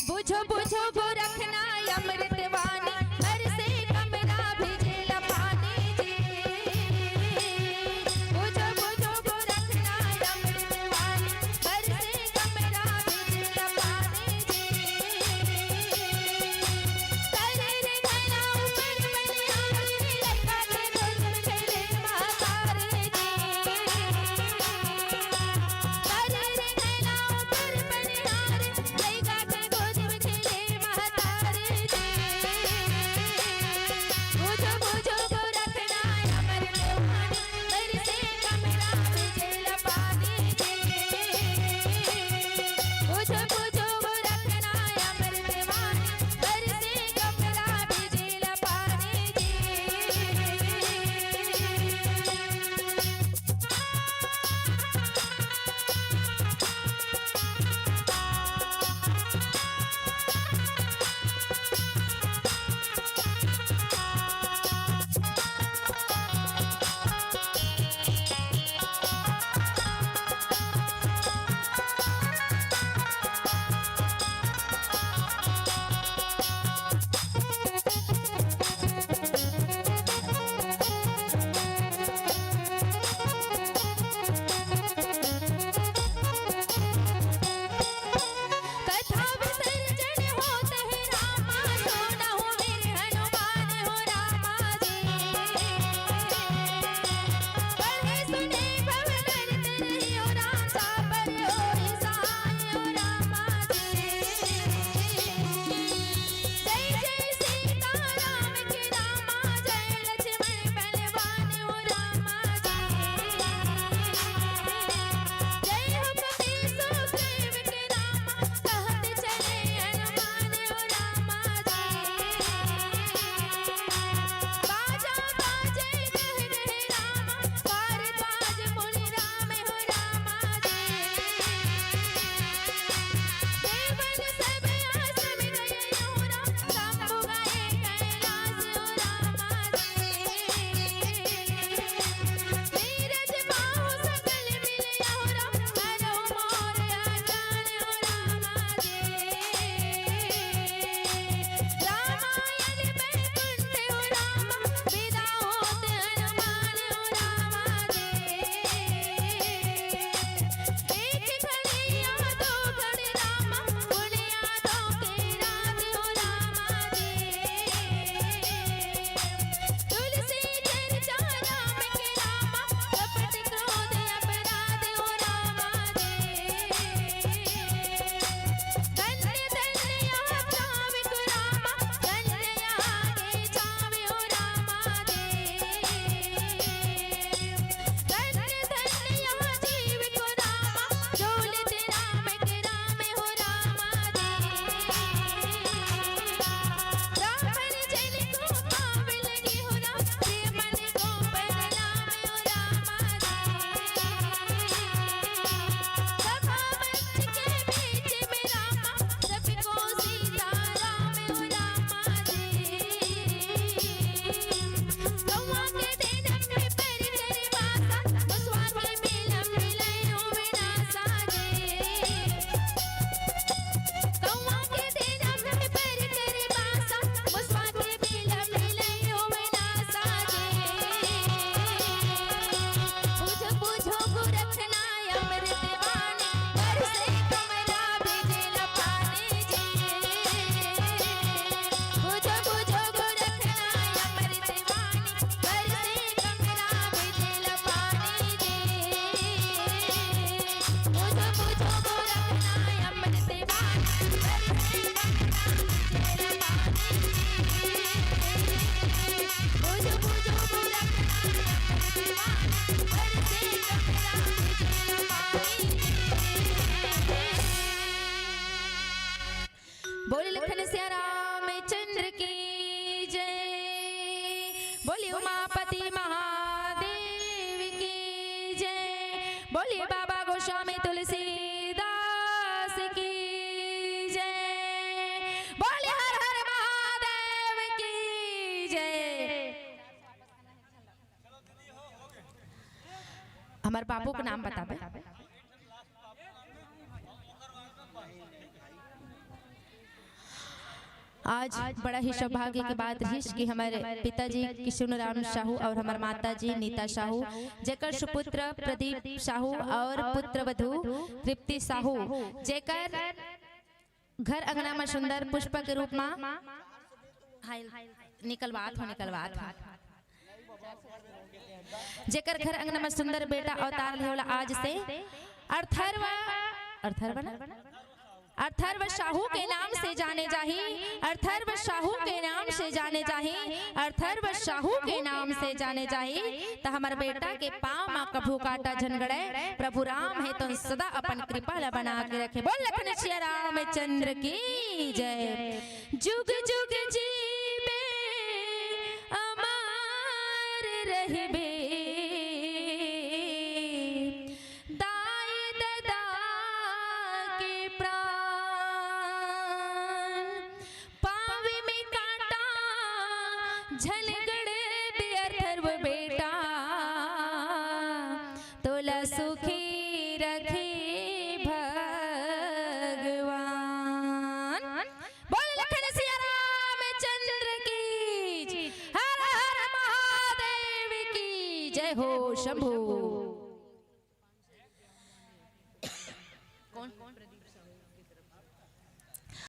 बुझो बुझो गोरखना अमृत वाणी। हर से कमरा भिजेला पानी जी। बुझो बुझो गोरखना अमृत वाणी। हर से कमरा भिजेला पानी जी। बोलिए बाबा गोस्वामी तुलसीदास की जय। बोलिए हर हर महादेव की जय। हमर बाबू के नाम बताबे। आज बड़ा ही सौभाग्य के बात रहिस कि हमर पिताजी किशुन राम साहू और हमर माताजी नीता साहू, जेकर सुपुत्र प्रदीप साहू और पुत्र वधू तृप्ति साहू, जेकर घर अंगना में सुंदर पुष्प के रूप में, हाय, निकलवात हो, निकलवात हो। जेकर घर अंगना में सुंदर बेटा अवतार ले होला आज से अर्थर्व, अर्थर्व ना? अर्थर्व साहू के नाम से जाने जाही, अर्थर्व साहू के नाम से जाने जाही, अर्थर्व साहू के नाम से जाने जाही। त हमर बेटा के पाँव मा कभू कांटा झन गड़े। प्रभु राम हे तो सदा अपन कृपा ला बना के रखे। बोल लखन सिया रामचंद्र की जय। जुग जुग जीवे अमर रहबे, दाई ददा के प्राण। पाँव में कांटा झन गड़े बे अथर्व बेटा, तोला सुखी रखे भगवान। बोल लखन सिया रामचंद्र की, हर हर महादेव की जय हो शंभू।